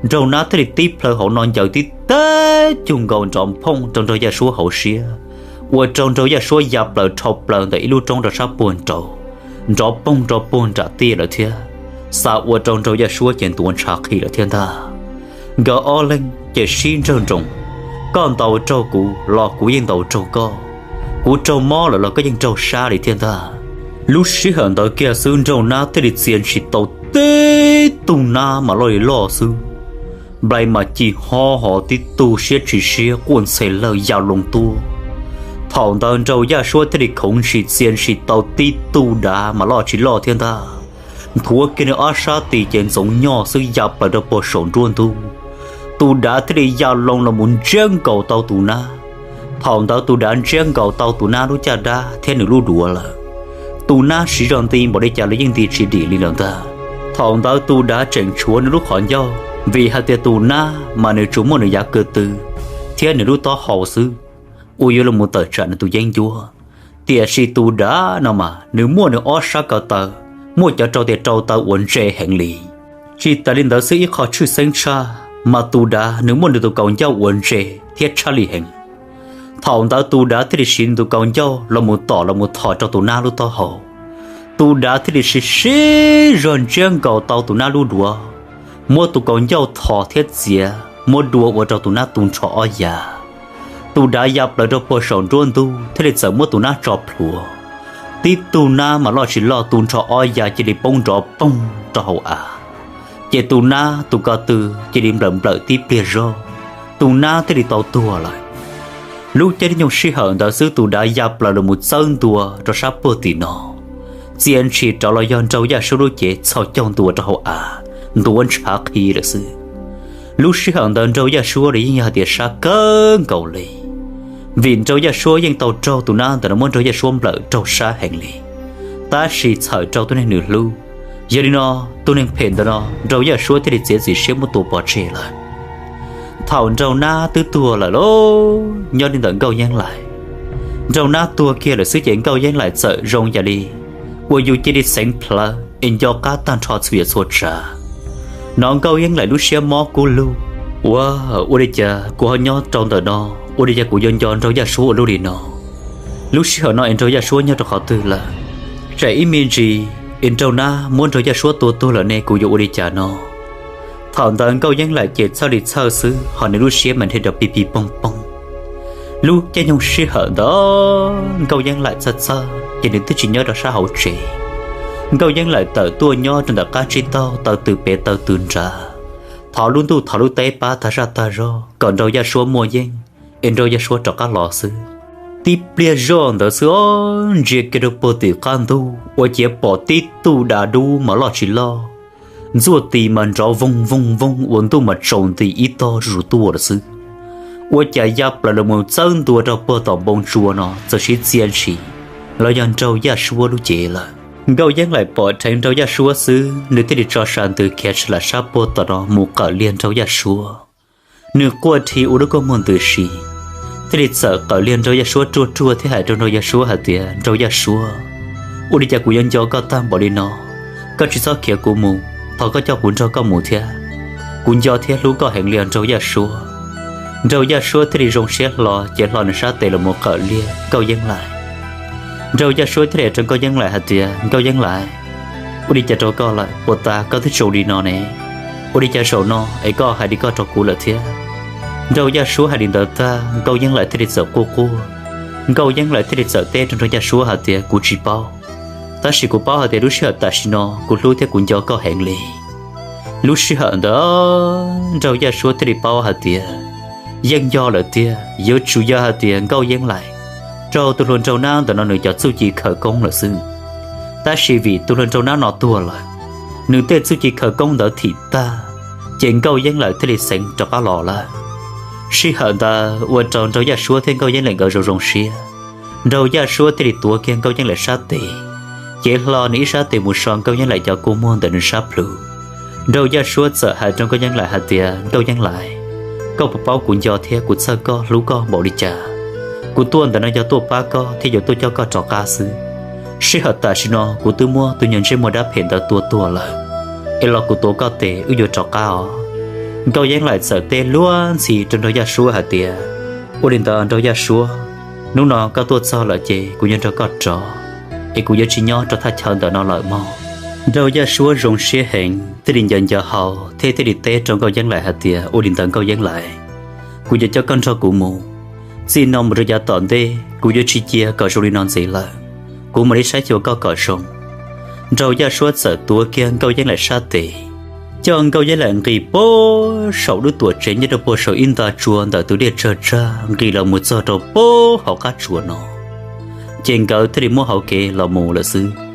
Nraug Nab thiaj li tib plhaw hauv no ncaws tib teg cug nkaus nrov phooj rau Nraug Yaj Suab hauv siab, ua rau Nraug Yaj Suab ya plaws dhau plaws ntawm ib lub roob rau sab puag nraud, nrov poog rau puag nram tiaj lawm thiab, xa ua rau Nraug Yaj Suab ces ntuav ntshav qhi lawm thiab ntag. Nkawd ob leeg ces sib nrawg nroos, koj ntaus raug kuv los kuv yeej ntaus raug koj, kuv raug mob lawm los koj yeej raug sab li thiab ntag. Lub sij hawm ntawd kiag xwb Nraug Nab thiaj li txia ntshis tau tib tug nab mas loj li loj xwb, nplai mas ci ho ho tib tug siab tsis siab quaj ntxhe lawg ya loo tuaj. Thaum ntawd Nraug Yaj Suab thiaj li khoov ntshis txia ntshis tau tib tug dav mas loj tsis loj thiab ntag, nthuav kiag nws ob sab tis ces ntxoov nyoj xwb ya plaws rau puag saum nruab ntug. Tus dav thiaj li ya loo los mus ntsiab nkaus tau tus nab. Thaum ntawd tus dav ntsiab nkaus tau tus nab lub caj dab thiab nws lub duav lawm, tus nab siv zog nti npaum li cas los yeej nti tsis dim li lawm ntag. Thaum ntawd tus dav tseem tshuav nws lub qhov ncauj, vim hais tias tus nab mas nws tsuas muaj nws yav ko tw thiab nws lub taub hau xwb uas yuav los mus tawm tsam nws tus yeeb ncuab. Tiam sis tus dav no mas nws muaj nws ob sab ko taw, muaj cov rau tes rau taw uas ntse heev li. Tsis tas li ntawd xwb ib qho tshwj xeeb tshaj mas tus dav nws muaj nws tus kaus ncauj uas ntse thiab tshaj li heev. Thaum ntawd tus dav thiaj li siv nws tus kaus ncauj los mus tom los mus thom rau tus nab lub taub hau. Tus dav thiaj li siv siv zog ntsiab nkaus tau tus nab lub duav, muab tus kaus ncauj thom thiab txiav muab dua ua rau tus nab tu nrho ob yav. Tus dav ya plaws rau puag saum nruab ntug thiaj li txawm muab tus nab tso plhuav. Tib tug nab mas loj tsis loj tu nrho ob yav cia li poob nrov poog rau hauv av. Ces tus nab tus ko tw cia li nplawm nplawm tib pliag zog, tus nab thiaj li tau tuag lawm. Lub caij nyoog sij hawm ntawd xwb tus dav ya plaws los mus txawb ntua rau sab puag tim no, txia ntshis rov los yog Nraug Yaj Suab lub cev txhos caug ntua rau hauv av, ntuav ntshav qhi lawm xwb. Lub sij hawm ntawd Nraug Yaj Suab los yeej yog hais tias sab kawg nkaus li, vim Nraug Yaj Suab yeej tau raug tus nab ntawm no muab Nraug Yaj Suab nplawm raug sab heev li, tab sis txhawm rau tus neeg nws hlub. Yog li no, tus neeg phem ntawm no Nraug Yaj Suab thiaj li txiav txim siab muab tua pov tseg lawm. Thaum Nraug Nab twb tuag lawm lauj, nyob li ntawm Nkauj Yeeb Laim, Nraug Nab tuag kiag lawm xwb ces Nkauj Yeeb Laim txawm zoo yam li uas yus cia li xeev plawv es nco qab tag nrho txhua yam txhua tsav. Hnov Nkauj Yeeb Laim lub siab mob kub lug, ua, ua li cas kuv ho nyob rau ntawm no, ua li cas kuv yuav nco Nraug Yaj Suab ua luaj li no? Lub sij hawm no es Nraug Yaj Suab nyob rau qhov twg lawm? Tsam ib me ntsis es Nraug Nab muab Nraug Yaj Suab tua tuag lawm ne kuv yuav ua li cas no? Thaum ntawd Nkauj Yeeb Laim ces txhawj li txhawj xwb, ho nws lub siab mas nrhiav rau pig pig poog poog. Lub caij nyoog sij hawm ntawd Nkauj Yeeb Laim txhawj txhawj ces nws twb tsis nyob rau sab hauv tsev. Nkauj Yeeb Laim tawm tuaj nyob rau ntawm qab tsib taug taw tws pem taw tws nrad, thov lub ntuj thov lub teb pab tag zaj tag zog kom Nraug Yaj Suab muaj yeej, es Nraug Yaj Suab rov qab los xwb. Tib pliag zoj ntawd xwb os, ntsia kiag rau puag tim qab ntug ua ciav pom tib tug dav dub mas loj tsis loj, ntxuaj tis mas nrov voog voog voog ua ntuj mas tsaus nti ib tog zuj zus tuaj lawm xwb. Ua cas ya plaws los mus txawb ntua rau puag tom npoo tsua no txawm siv txia ntshis los yog Nraug Yaj Suab lub cev lawm. Nkauj Yeeb Laim pom dheev Nraug Yaj Suab xwb, nws thiaj li tso sas ntws khiav sab lam sab puag tom no mus qawm liag Nraug Yaj Suab. Nws quaj dhi ua lub kua muag ntws si, thiaj li txawm qawm liag Nraug Yaj Suab ruaj ruaj thiab hais rau Nraug Yaj Suab hais tias, Nraug Yaj Suab, ua li cas kuv yuav nco koj tag npaum li no? Koj tsis txhob khiav kuv mus, thov koj coj kuv nrog koj mus thiab. Kuv nco thiab hlub koj heev li os Nraug Yaj Suab. Nraug Yaj Suab thiaj li zoo siab hlo, cev hlo nws sab tes los mus qawm liag Nkauj Yeeb Laim. Nraug Yaj Suab thiaj li hais rau Nkauj Yeeb Laim hais tias, Nkauj Yeeb Laim, ua li cas rau koj lawm? Puag ta koj twb zoo li no ne, ua li cas zaum no es koj hais li koj rau kuv lawm thiab? Nraug Yaj Suab hais li ntawd tag, Nkauj Yeeb Laim thiaj li txawm quaj quaj. Nkauj Yeeb Laim thiaj li txawm teb rau Nraug Yaj Suab hais tias, Kuv tsis paub, tab sis kuv paub hais tias lub sij hawm tam sim no kuv hlub thiab kuv nco koj heev li. Lub sij hawm ntawd Nraug Yaj Suab thiaj li paub hais tias yeej yog lawm tiag, yuav tsum yog hais tias Nkauj Yeeb Laim raug tus hluas nraug nab ntawm no nws cov txuj ci khawv koob lawm xwb. Tab sis vim tus hluas nraug nab no tuag lawm, nws tej txuj ci khawv koob ntawd thim tag, ces Nkauj Yeeb Laim thiaj li xeev rov qab los lawm. Sij hawm ntawd ua rau Nraug Yaj Suab thiab Nkauj Yeeb Laim nkawd zoo zoo siab. Nraug Yaj Suab thiaj li tuav kiag Nkauj Yeeb Laim sab tes, cev hlo nws ib sab tes mus so Nkauj Yeeb Laim cov kua muag ntawm nws sab plhu. Nraug Yaj Suab txawm hais rau Nkauj Yeeb Laim hais tias, Nkauj Yeeb Laim, koj puas paub kuv nco thiab kuv txhawj koj hlub koj npaum li cas? Kuv tuaj ntawm no yog tuaj pab koj thiab yuav tuaj coj koj rov qab xwb. Sij hawm tam sim no kuv twb muab tus nyuag ntsej muag dab phem ntawd tua tuag lawm, es los kuv tuav koj tes wb yuav rov qab os. Nkauj Yeeb Laim txawm teb luag ntxhi rau Nraug Yaj Suab hais tias, ua li ntawd Nraug Yaj Suab, hnub no koj tuaj txog lawm ces kuv yuav nrog koj rov, es kuv yuav tsis nyob rau thaj chaw ntawm no lawm mog. Nraug Yaj Suab zoo siab heev thiaj li nco nco hau thiab thiaj li teb rau Nkauj Yeeb Laim hais tias, ua li ntawd Nkauj Yeeb Laim, kuv yuav coj koj nrog kuv mus. Txij no mus rau yav tom ntej kuv yuav tsis cia kom zoo li no ntxiv lawm, kuv mam li saib xyuas koj kom zoo. Nraug Yaj Suab txawm tuav kiag Nkauj Yeeb Laim sab tes, coj Nkauj Yeeb Laim nqis puag saum lub tuam tsev nyob rau puag saum ib nta tsua ntawm tus dej tsawg tsag nqis los mus txog rau puag hauv qab tsuas no, ces nkawd thiaj li muab hauv kev los mus lawm xwb.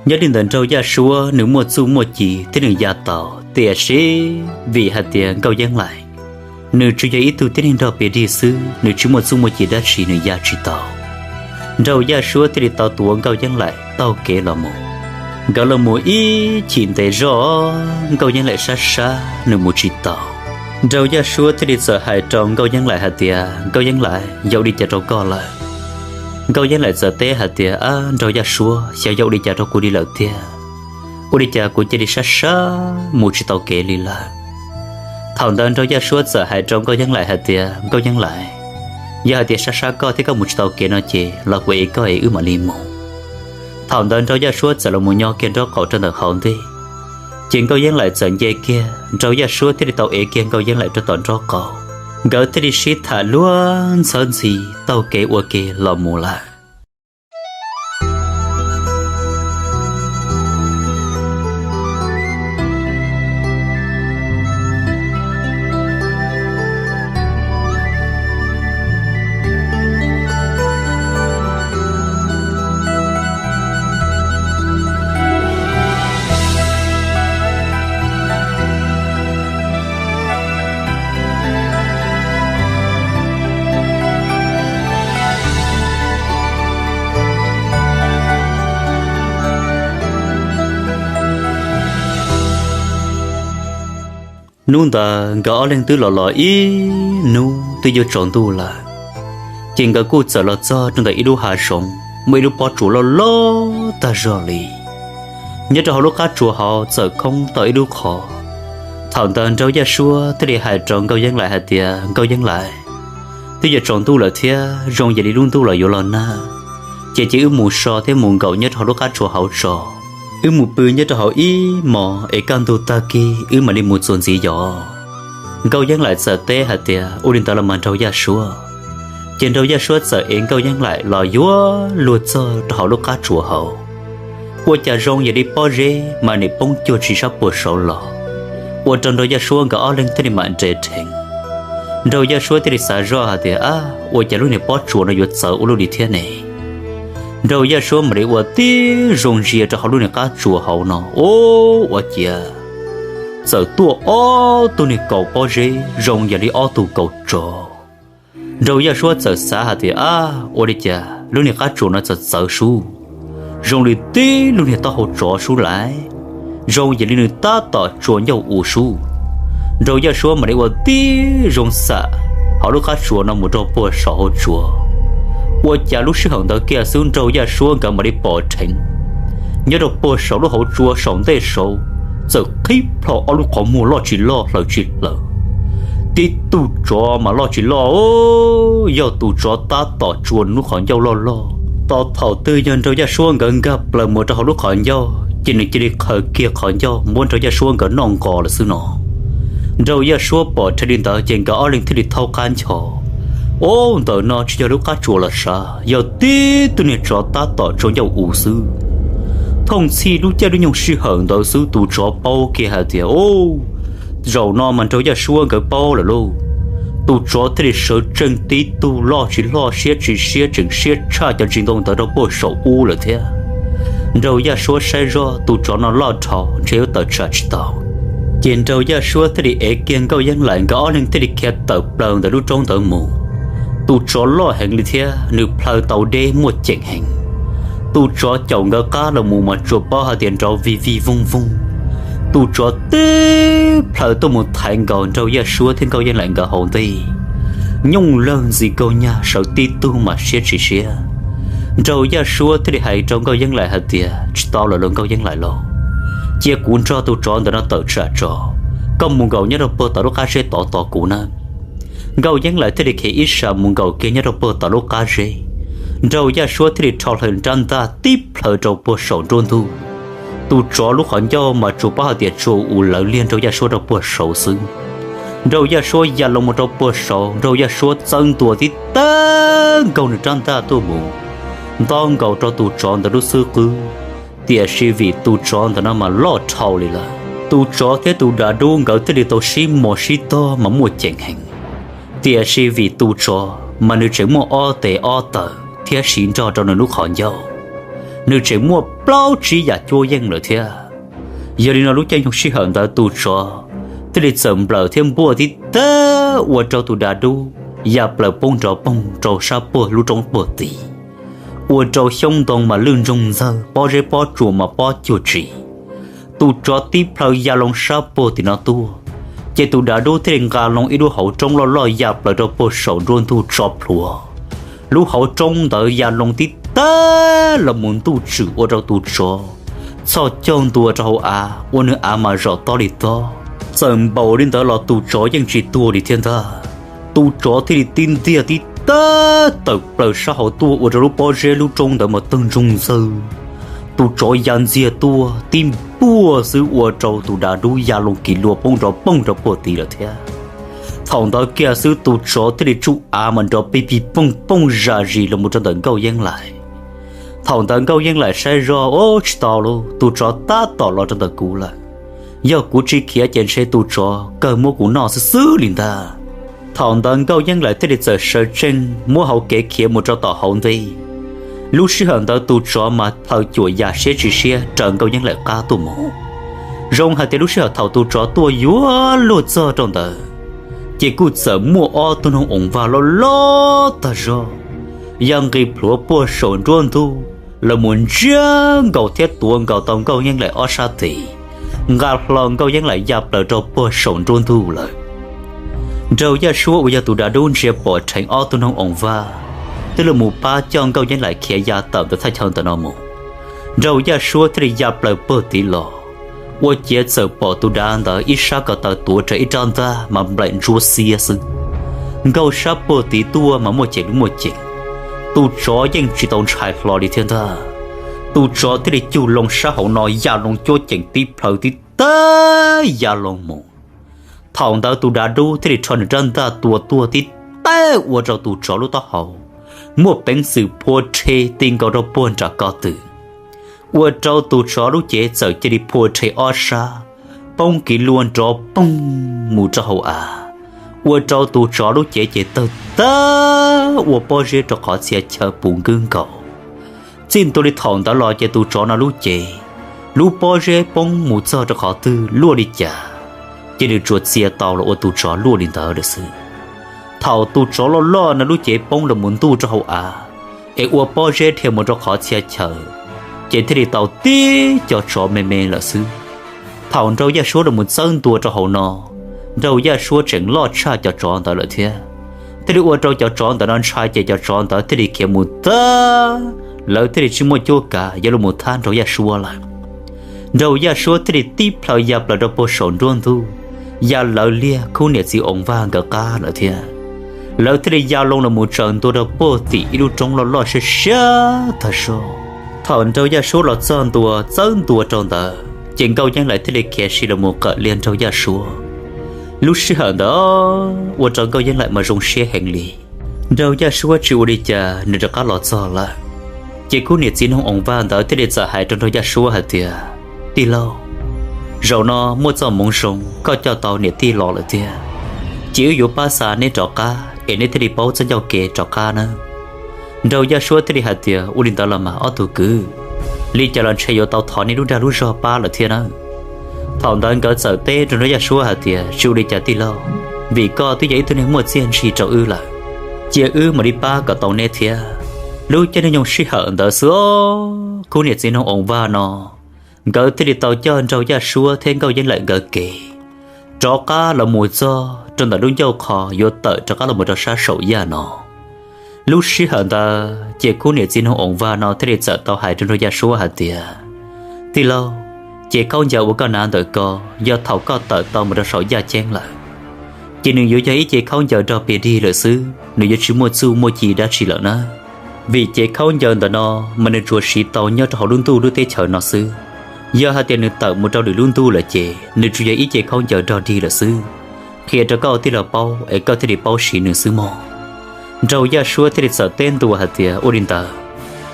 Nyob li ntawd Nraug Yaj Suab nws muaj txuj muaj ci thiab nws ya tau, tiam sis vim hais tias Nkauj Yeeb Laim nws tsuas yog ib tug tib neeg nrog piv dig xwb, nws tsis muaj txuj muaj ci dab tsi nws ya tsis tau. Nraug Yaj Suab thiaj li tau tuav Nkauj Yeeb Laim taug kev los mus. Nkawd los mus ib chim ntev zog, Nkauj Yeeb Laim sab sab nws mus tsis tau. Nraug Yaj Suab thiaj li txawm hais rau Nkauj Yeeb Laim hais tias, Nkauj Yeeb Laim, yog ua li cas rau koj lawm? Nkauj Yeeb Laim txawm teb hais tias, ab Nraug Yaj Suab, xyov yog ua li cas rau kuv li lawm tiag, ua li cas kuv cia li sab sab mus tsis tau kev li lawm. Thaum ntawd Nraug Yaj Suab txawm hais rau Nkauj Yeeb Laim hais tias, Nkauj Yeeb Laim, yog hais tias sab sab koj thiab koj mus tsis tau kev no ces los kuv ev koj es wb mam li mus. Thaum ntawd Nraug Yaj Suab txawm los mus nyo kiag nraub qaum rau ntawm hauv ntej, ces Nkauj Yeeb Laim txawm nce kiag, Nraug Yaj Suab thiaj li tau ev kiag Nkauj Yeeb Laim rau tom nraub qaum. Nkawd thiaj li sib tham luag ntxhawb ntxhi taug kev ua ke los mus lawm. Hnub ntawd nkawd ob leeg twb los los ib hnub twb yuav tsaus ntuj lawm, ces nkawd kuj txawm los txog rau ntawm ib lub hav zoov muaj ib lub pob tsuas loj loj tag zog li. Nyob rau hauv lub qab tsuas hauv txawm khoob tau ib lub qhov. Thaum ntawd Nraug Yaj Suab thiaj li hais rau Nkauj Yeeb Laim hais tias, Nkauj Yeeb Laim, twb yuav tsaus ntuj lawm thiab zoo yam li lub ntuj los yuav los nag, ces cia wb mus so thiab mus nkaum nyob rau hauv lub qab tsuas hauv tso. Wb mus pw nyob rau hauv ib hmos es kaj ntug tag kis wb mam li mus txuas ntxiv yos. Nkauj Yeeb Laim txawm teb hais tias, Ua li ntawd los mas nraug Yaj Suab. Ces nraug Yaj Suab txawm ev Nkauj Yeeb Laim los yuav luag txog rau hauv lub qab tsuas hauv. Ua cas zoo yam li pob zeb mas nim poob cuag tsis sab puag saud los, ua rau nraug Yaj Suab nkawd ob leeg thiaj li mam nres rheev. Nraug Yaj Suab thiaj li xav zoj hais tias, Ab, ua cas lub niag pob tsuas no yuav txawv ua luaj li thiab ne? Nraug Yaj Suab mam li ua tib zoo ntsia rau hauv lub niag qab tsuas hauv no, ub, ua ciav txawm tuaj ob tug niag kaus pob zeb zoo yam li ob tug kaus tsov. Nraug Yaj Suab txawm xav hais tias, Ab, ua li cas lub niag qab tsuas no txawm txawv sub, zoo li tib lub niag taub hau tsov sub lais, zoo yam li nws tab tom tsuas ncauj u sub. Nraug Yaj Suab mam li ua tib zoo xam hauv lub qab tsuas no mus rau puag saum hauv tsuas. Ua cas lub sij hawm ntawd kiag xwb nraug Yaj Suab nkawd mam li pom dheev nyob rau puag saum lub hauv tsua saum ntej saud, txawm qhib plho ob lub qhov muag loj tsis loj hlaws tsis hlaws. Tib tug tsov mas loj tsis loj, yog tus tsov tab tom tsuas nws lub qhov ncauj loj loj. Tos thaum twg yog nraug Yaj Suab nkawd nkag plaws mus rau hauv lub qhov ncauj ces nws cia li qhaws kiag qhov ncauj muab nraug Yaj Suab nkawd noj nqos lawm xwb no. Nraug Yaj Suab pom dheev li ntawd ces nkawd ob leeg thiaj li thaub qab ncho, Ub, ntawm no tsis yog lub qab tsuas los sav, yog tib tug niag tsov tab tom tsuas ncauj u xwb. Thooj txhij lub caij lub nyoog sij hawm ntawd xwb tus tsov paub kiag hais tias, Ub, zaum no mas nraug Yaj Suab nkawd paub lawm lauj. Tus tsov thiaj li sawv tsees tib tug loj tsis loj siab tsis siab tseem siab tshaj cov ntsis ntoo ntawd rau puag saum ub lawm thiab. Nraug Yaj Suab saib zoj tus tsov no loj dhau ntshe yuav tawm tsam tsis tau. Ces nraug Yaj Suab thiaj li ev kiag Nkauj Yeeb Laim nkawd ob leeg thiaj li khiav tawm plaws ntawm lub roob ntawd mus. Tus tsov loj heev li thiab nws plhaw tau deb muaj ceem heev. Tus tsov caum nkawd qab los mus mas tsuas paub hais tias nrov vij vij vooj vooj. Tus tsov tib plhaw tuaj mus thaiv nkaus nraug Yaj Suab thiab Nkauj Yeeb Laim nkawd hauv ntej. Nyooj lawg ntxis kaug nyag sawv tib tug mas siab tsis siab. Nraug Yaj Suab thiaj li hais rau Nkauj Yeeb Laim hais tias, Tsis tau lawm lauj Nkauj Yeeb Laim lauj, cia kuv nrog tus tsov ntawm no tawm tsam tso, koj mus nkaum nyob rau puag tom lub qab zeb tod tos kuv nawb. Nkauj Yeeb Laim thiaj li khiav ib sab mus nkaum kiag nyob rau puag tom lub qab zeb. Nraug Yaj Suab thiaj li rho hlaws rab ntaj tib plhaw rau puag saum nruab ntug. Tus tsov lub qhov ncauj mas tsuas paub hais tias tsuas u lawv liag nraug Yaj Suab rau puag saud xwb. Nraug Yaj Suab ya loo mus rau puag saud, nraug Yaj Suab txawb ntua tib tawb nkaug nws rab ntaj tuaj mus, nto nkaus rau tus tsov ntawd lub xub qwb. Tiam sis vim tus tsov ntawm no mas loj dhau li lawm, tus tsov thiab tus dav dub nkawd thiaj li tau sib mos sib tog mas muaj ceem heev. Tiam sis vim tus tsov mas nws tseem muaj ob tes ob taw thiab siv nrog rau nws lub qhov ncauj, nws tseem muaj plaub tsib yam cuab yeej lawm thiab. Yog li no lub caij nyoog sij hawm ntawd tus tsov thiaj li txawm nplawm thiab npuaj tib tawb ua rau tus dav dub ya plaws poob nrov poog rau sab puag lub roob puag tid, ua rau xyoob ntoo mas lwj ntsoog ntxawg, pob zeb pob tsuas mas pob cuag tsis. Tus tsov tib plhaw ya loo sab puag tim no tuaj, ces tus dav dub thiaj li nqa loo ib lub hauv roob loj loj ya plaws rau puag saum nruab ntug tso plhuav. Lub hauv roob ntawd ya loo tib tawb los mus ntuj tswm ua rau tus tsov txhoj caug ntua rau hauv av ua nws av mas zom tob li tob. Txawm npaum li ntawd los tus tsov yeej tsis tuag li thiab ntag. Tus tsov thiaj li tib ntiag tib tawb tawm plaws sab hauv tuaj ua rau lub pob zeb lub roob ntawd mas tawg ntsoog ntxawg. Tus tsov ya ntxiag tuaj tib npuaj xwb ua rau tus dav dub ya loo kis lua poob nrov poog rau puag tid lawm thiab. Thaum ntawd kiag xwb tus tsov thiaj li tsuj av mas nrov pig pig poog poog zam zis los mus rau ntawm Nkauj Yeeb Laim. Thaum ntawd Nkauj Yeeb Laim saib zoj, Ub, tsis tau lauj, tus tsov tab tom los rau ntawm kuv lawm. Yog kuv tsis khiav ces ntshe tus tsov kawg muab kuv noj xwb xwb li ntag. Thaum ntawd Nkauj Yeeb Laim thiaj li txawm sawv tsees muab hauv kev khiav mus rau tom hauv ntej. Lub sij hawm ntawd tus tsov mas plhaw cuam ya siab tsis siab raws Nkauj Yeeb Laim qab tuaj mus. Zoo hais tias lub sij hawm thaum tus tsov tuaj yuav luag txog rau ntawd, ces kuj txawm muaj ob tug noog oos vag loj loj tag zog ya nqis plhuav puag saum nruab ntug los mus ntsiab nkaus thiab tuav nkaus tau Nkauj Yeeb Laim ob sab tes, nqa hlo Nkauj Yeeb Laim ya plaws rau puag saum nruab ntug lawm. Nraug Yaj Suab uas yog tus dav dub ntsia pom dheev ob tug noog oos vag twb los mus pab coj Nkauj Yeeb Laim khiav ya tawm ntawm thaj chaw ntawm no mus. Nraug Yaj Suab thiaj li ya plaws puag tid los, ua ciav txawm pom tus dav ntawd ib sab ko taw tuav rawv ib rab ntaj mas nplaim ntsuab xiab xwb. Nkaug sab puag tid tuaj mas muaj ceem li muaj ceem, tus tsov yeej tsis tau ntshai hlo li thiab ntag. Tus tsov thiaj li cug loo sab hauv no ya loo cuab ceem tib plhaw tib teg ya loo mus. Thaum ntawd tus dav dub thiaj li rho nws rab ntaj tua tuaj tib teg ua rau tus tsov lub taub hau muaj peev xwm phua rhe ti nkaus rau puag nram ko tw, ua rau tus tsov lub cev txawm cia li phua rhe ob sab, poob kiv luaj nrov poog mus rau hauv av, ua rau tus tsov lub cev ces tawg tag ua pob zeb rau qhov txhia chaw puv nkwb nkaus. Txij ntua li thaum ntawd los ces tus tsov no lub cev, lub pob zeb poob mus txog rau qhov twg luaj li cas, ces nws tsuas txia tau los ua tus tsov luaj li ntawd lawm xwb. Thaum tus tsov loj loj no lub cev poob los mus ntuj rau hauv av, es ua pob zeb dhia mus rau qhov txhia chaw, ces thiaj li tau tib co tsov me me lawm xwb. Thaum Nraug Yaj Suab los mus txawb ntua rau hauv no, Nraug Yaj Suab tseem loj tshaj cov tsov ntawd lawm thiab, thiaj li ua rau cov tsov ntawd no ntshai ces cov tsov ntawd thiaj li khiav mus tag, lawv thiaj li tsis muaj cuab kav yuav los mus thab Nraug Yaj Suab lawm. Nraug Yaj Suab thiaj li tib plhaw ya plaws rau puag saum nruab ntug, ya lawv liag khub niam txiv Oos Vaj nkawd qab lawm thiab. Lawv thiaj li ya loo los mus tsaws ntua rau puag tim ib lub roob loj loj siab siab tag zog. Thaum Nraug Yaj Suab los txog ntua txawb ntua rau ntawd ces Nkauj Yeeb Laim thiaj li khiav si los mus qawm liag Nraug Yaj Suab. Lub sij hawm ntawd ua rau Nkauj Yeeb Laim mas zoo siab heev li. Nraug Yaj Suab tsis ua li cas nws rov qab los txog lawm. Ces khub niam txiv noog Oos Vaj ntawd thiaj li txawm hais rau Nraug Yaj Suab hais tias, Tij laug, zaum no muaj txoj hmoov zoo koj coj tau niam tij los lawm tiag, ces wb yuav pab xa neb rov qab es neb thiaj li paub txoj ncauj kev rov qab nawb. Nraug Yaj Suab thiaj li hais tias, Ua li ntawd los mas ob tug kwv, li cas los ntshe yuav tau thov nej lub dag lub zog pab lawm thiab nawb. Thaum ntawd nkawd txawm teb rau Nraug Yaj Suab hais tias, Tsis ua li cas tij laug, vim koj twb yog ib tug neeg muaj txiaj ntsig rau wb lawm, cia wb mam li pab kom tau neb thiab. Lub caij nyoog sij hawm ntawd xwb os, khub niam txiv noog Oos Vaj no nkawd thiaj li tau coj Nraug Yaj Suab thiab Nkauj Yeeb Laim nkawd kev rov qab los mus txog rau ntawm lub ncauj qho yuav tawm rov qab los mus rau sab saum yaj no. Lub sij hawm ntawd ces khub niam txiv noog Oos Vaj no thiaj li txawm tau hais rau Nraug Yaj Suab hais tias, Tij laug, ces khaub ncaws uas koj hnav ntawm ko yog thaum koj tawm tau mus rau saum yaj ceeb lawm, ces nws yuav yog ib ce khaub ncaws dog pes dig lawm xwb, nws yuav tsis muaj txuj muaj ci dab tsi lawm na. Vim ces khaub ncaws ntawm no mas nws tsuas siv tau nyob rau hauv lub ntuj lub teb chaws no xwb. Yog hais tias nws tawm mus rau lwm lub ntuj lawm ces nws tsuas yog ib ce khaub ncaws dog dig lawm xwb. Qhia rau koj tij laug paub es koj thiaj li paub siv nws xwb mog. Nraug Yaj Suab thiaj li txawm teb ntua hais tias, Ua li ntawd,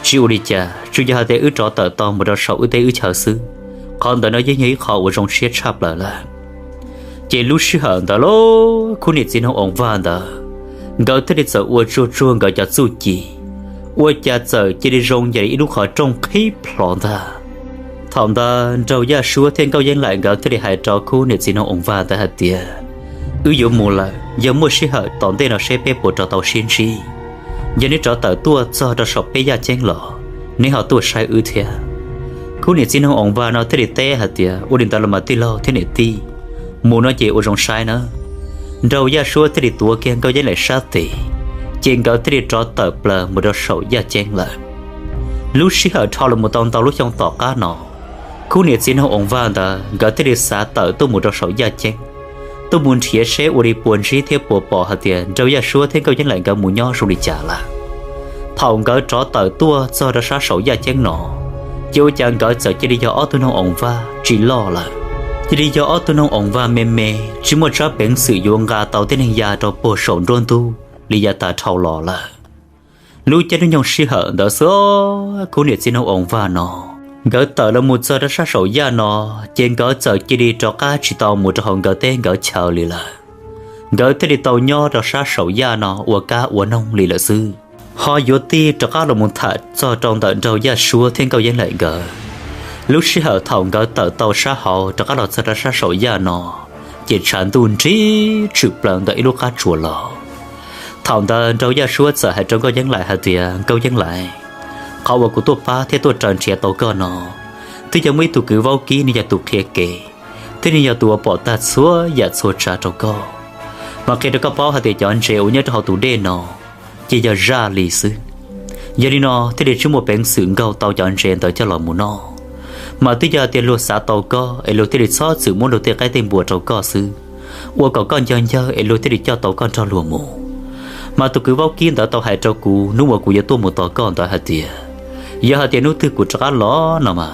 tsis ua li cas, tsuas yog hais tias wb rov tawm tau mus rau saum wb teb wb chaw xwb, qhov ntawd no yeej yog ib qho uas zoo siab tshaj plaws lawm. Ces lub sij hawm ntawd los khub niam txiv noog Oos Vaj ntawd nkawd thiaj li txawm ua tsuag tsuag nkawd cov txuj ci, ua cas txawm cia li zoo yam li ib lub qhov rooj qhib plho ntag. Thaum ntawd Nraug Yaj Suab thiab Nkauj Yeeb Laim nkawd thiaj li hais rau khub niam txiv noog Oos Vaj ntawd hais tias, Wb yuav mus lawm, yog muaj sij hawm tom ntej no seb peb puas rov tau sib ntsib. Yog neb rov tawm tuaj txog rau saum peb yaj ceeb los, neb ho tuaj saib wb thiab. Khub niam txiv noog Oos Vaj no thiaj li teb hais tias, Ua li ntawd los mas tij laug thiab niam tij, mus no ces ua zoo saib nawb. Nraug Yaj Suab thiaj li tuav kiag Nkauj Yeeb Laim sab tes, ces nkawd thiaj li rov tawm plaws mus rau saum yaj ceeb lawm. Lub sij hawm dhau los mus tau ntau lub xyoo tom qab no, khub niam txiv noog Oos Vaj ntawd nkawd thiaj li xav tawm tuaj mus rau saum yaj ceeb, tuaj mus nrhiav seb ua li puas ntsib thiab puas pom hais tias Nraug Yaj Suab thiab Nkauj Yeeb Laim nkawd mus nyob zoo li cas lawm. Thaum nkawd rov tawm tuaj txog rau sab saum yaj ceeb no, ces ua cas nkawd txawm cia li yog ob tug noog Oos Vaj tsis loj lawm, cia li yog ob tug noog Oos Vaj me me, tsis muaj tsab peev xwm yuav nqa tau tej neeg ya rau puag saum nruab ntug li yav tas dhau los lawm. Lub caij nyoog sij hawm ntawd xwb, khub niam txiv noog Oos Vaj no, nkawd tawm los mus txog rau sab saum yaj no, ces nkawd txawm cia li rov qab tsis tau mus rau hauv nkawd teb nkawd chaw li lawm. Nkawd thiaj li tau nyob rau sab saum yaj no ua kab ua noog li lawm xwb. Ho yuav tig rov qab los mus tham txog rau ntawm Nraug Yaj Suab thiab Nkauj Yeeb Laim nkawd. Lub sij hawm thaum nkawd tawm tau sab hauv rov qab los txog rau sab saum yaj no, ces tshav ntuj nrig tshwm plaws ntawm ib lub qab tsuas los. Thaum ntawd Nraug Yaj Suab txawm hais rau Nkauj Yeeb Laim hais tias, Nkauj Yeeb Laim, qhov uas kuv tuaj pab thiab tuaj raws nrhiav tau koj no, twb yog muaj ib tug kwv vaub kib, nws yog tus qhia kev, thiab nws yog tus uas pom tag txhua yam txhua tsav rau koj. Mas qhia rau koj paub hais tias cov ntses uas nyob rau hauv tus dej no ces yog zaj li xwb. Yog li no thiaj li tsis muaj peev xwm nkaug tau cov ntses ntawd coj los mus noj. Mas twb yog tias luag xav tau koj es luag thiaj li txhob txwm muab luag tej qaib tej npua rau koj xwb, ua kom koj ncog ncawg es luag thiaj li coj tau koj nrog luag mus. Mas tus kwv vaub kib ntawd tau hais rau kuv hnub uas kuv yuav tuaj mus tos koj ntawd hais tias, Yog hais tias hnub twg kuv rov qab los no mas,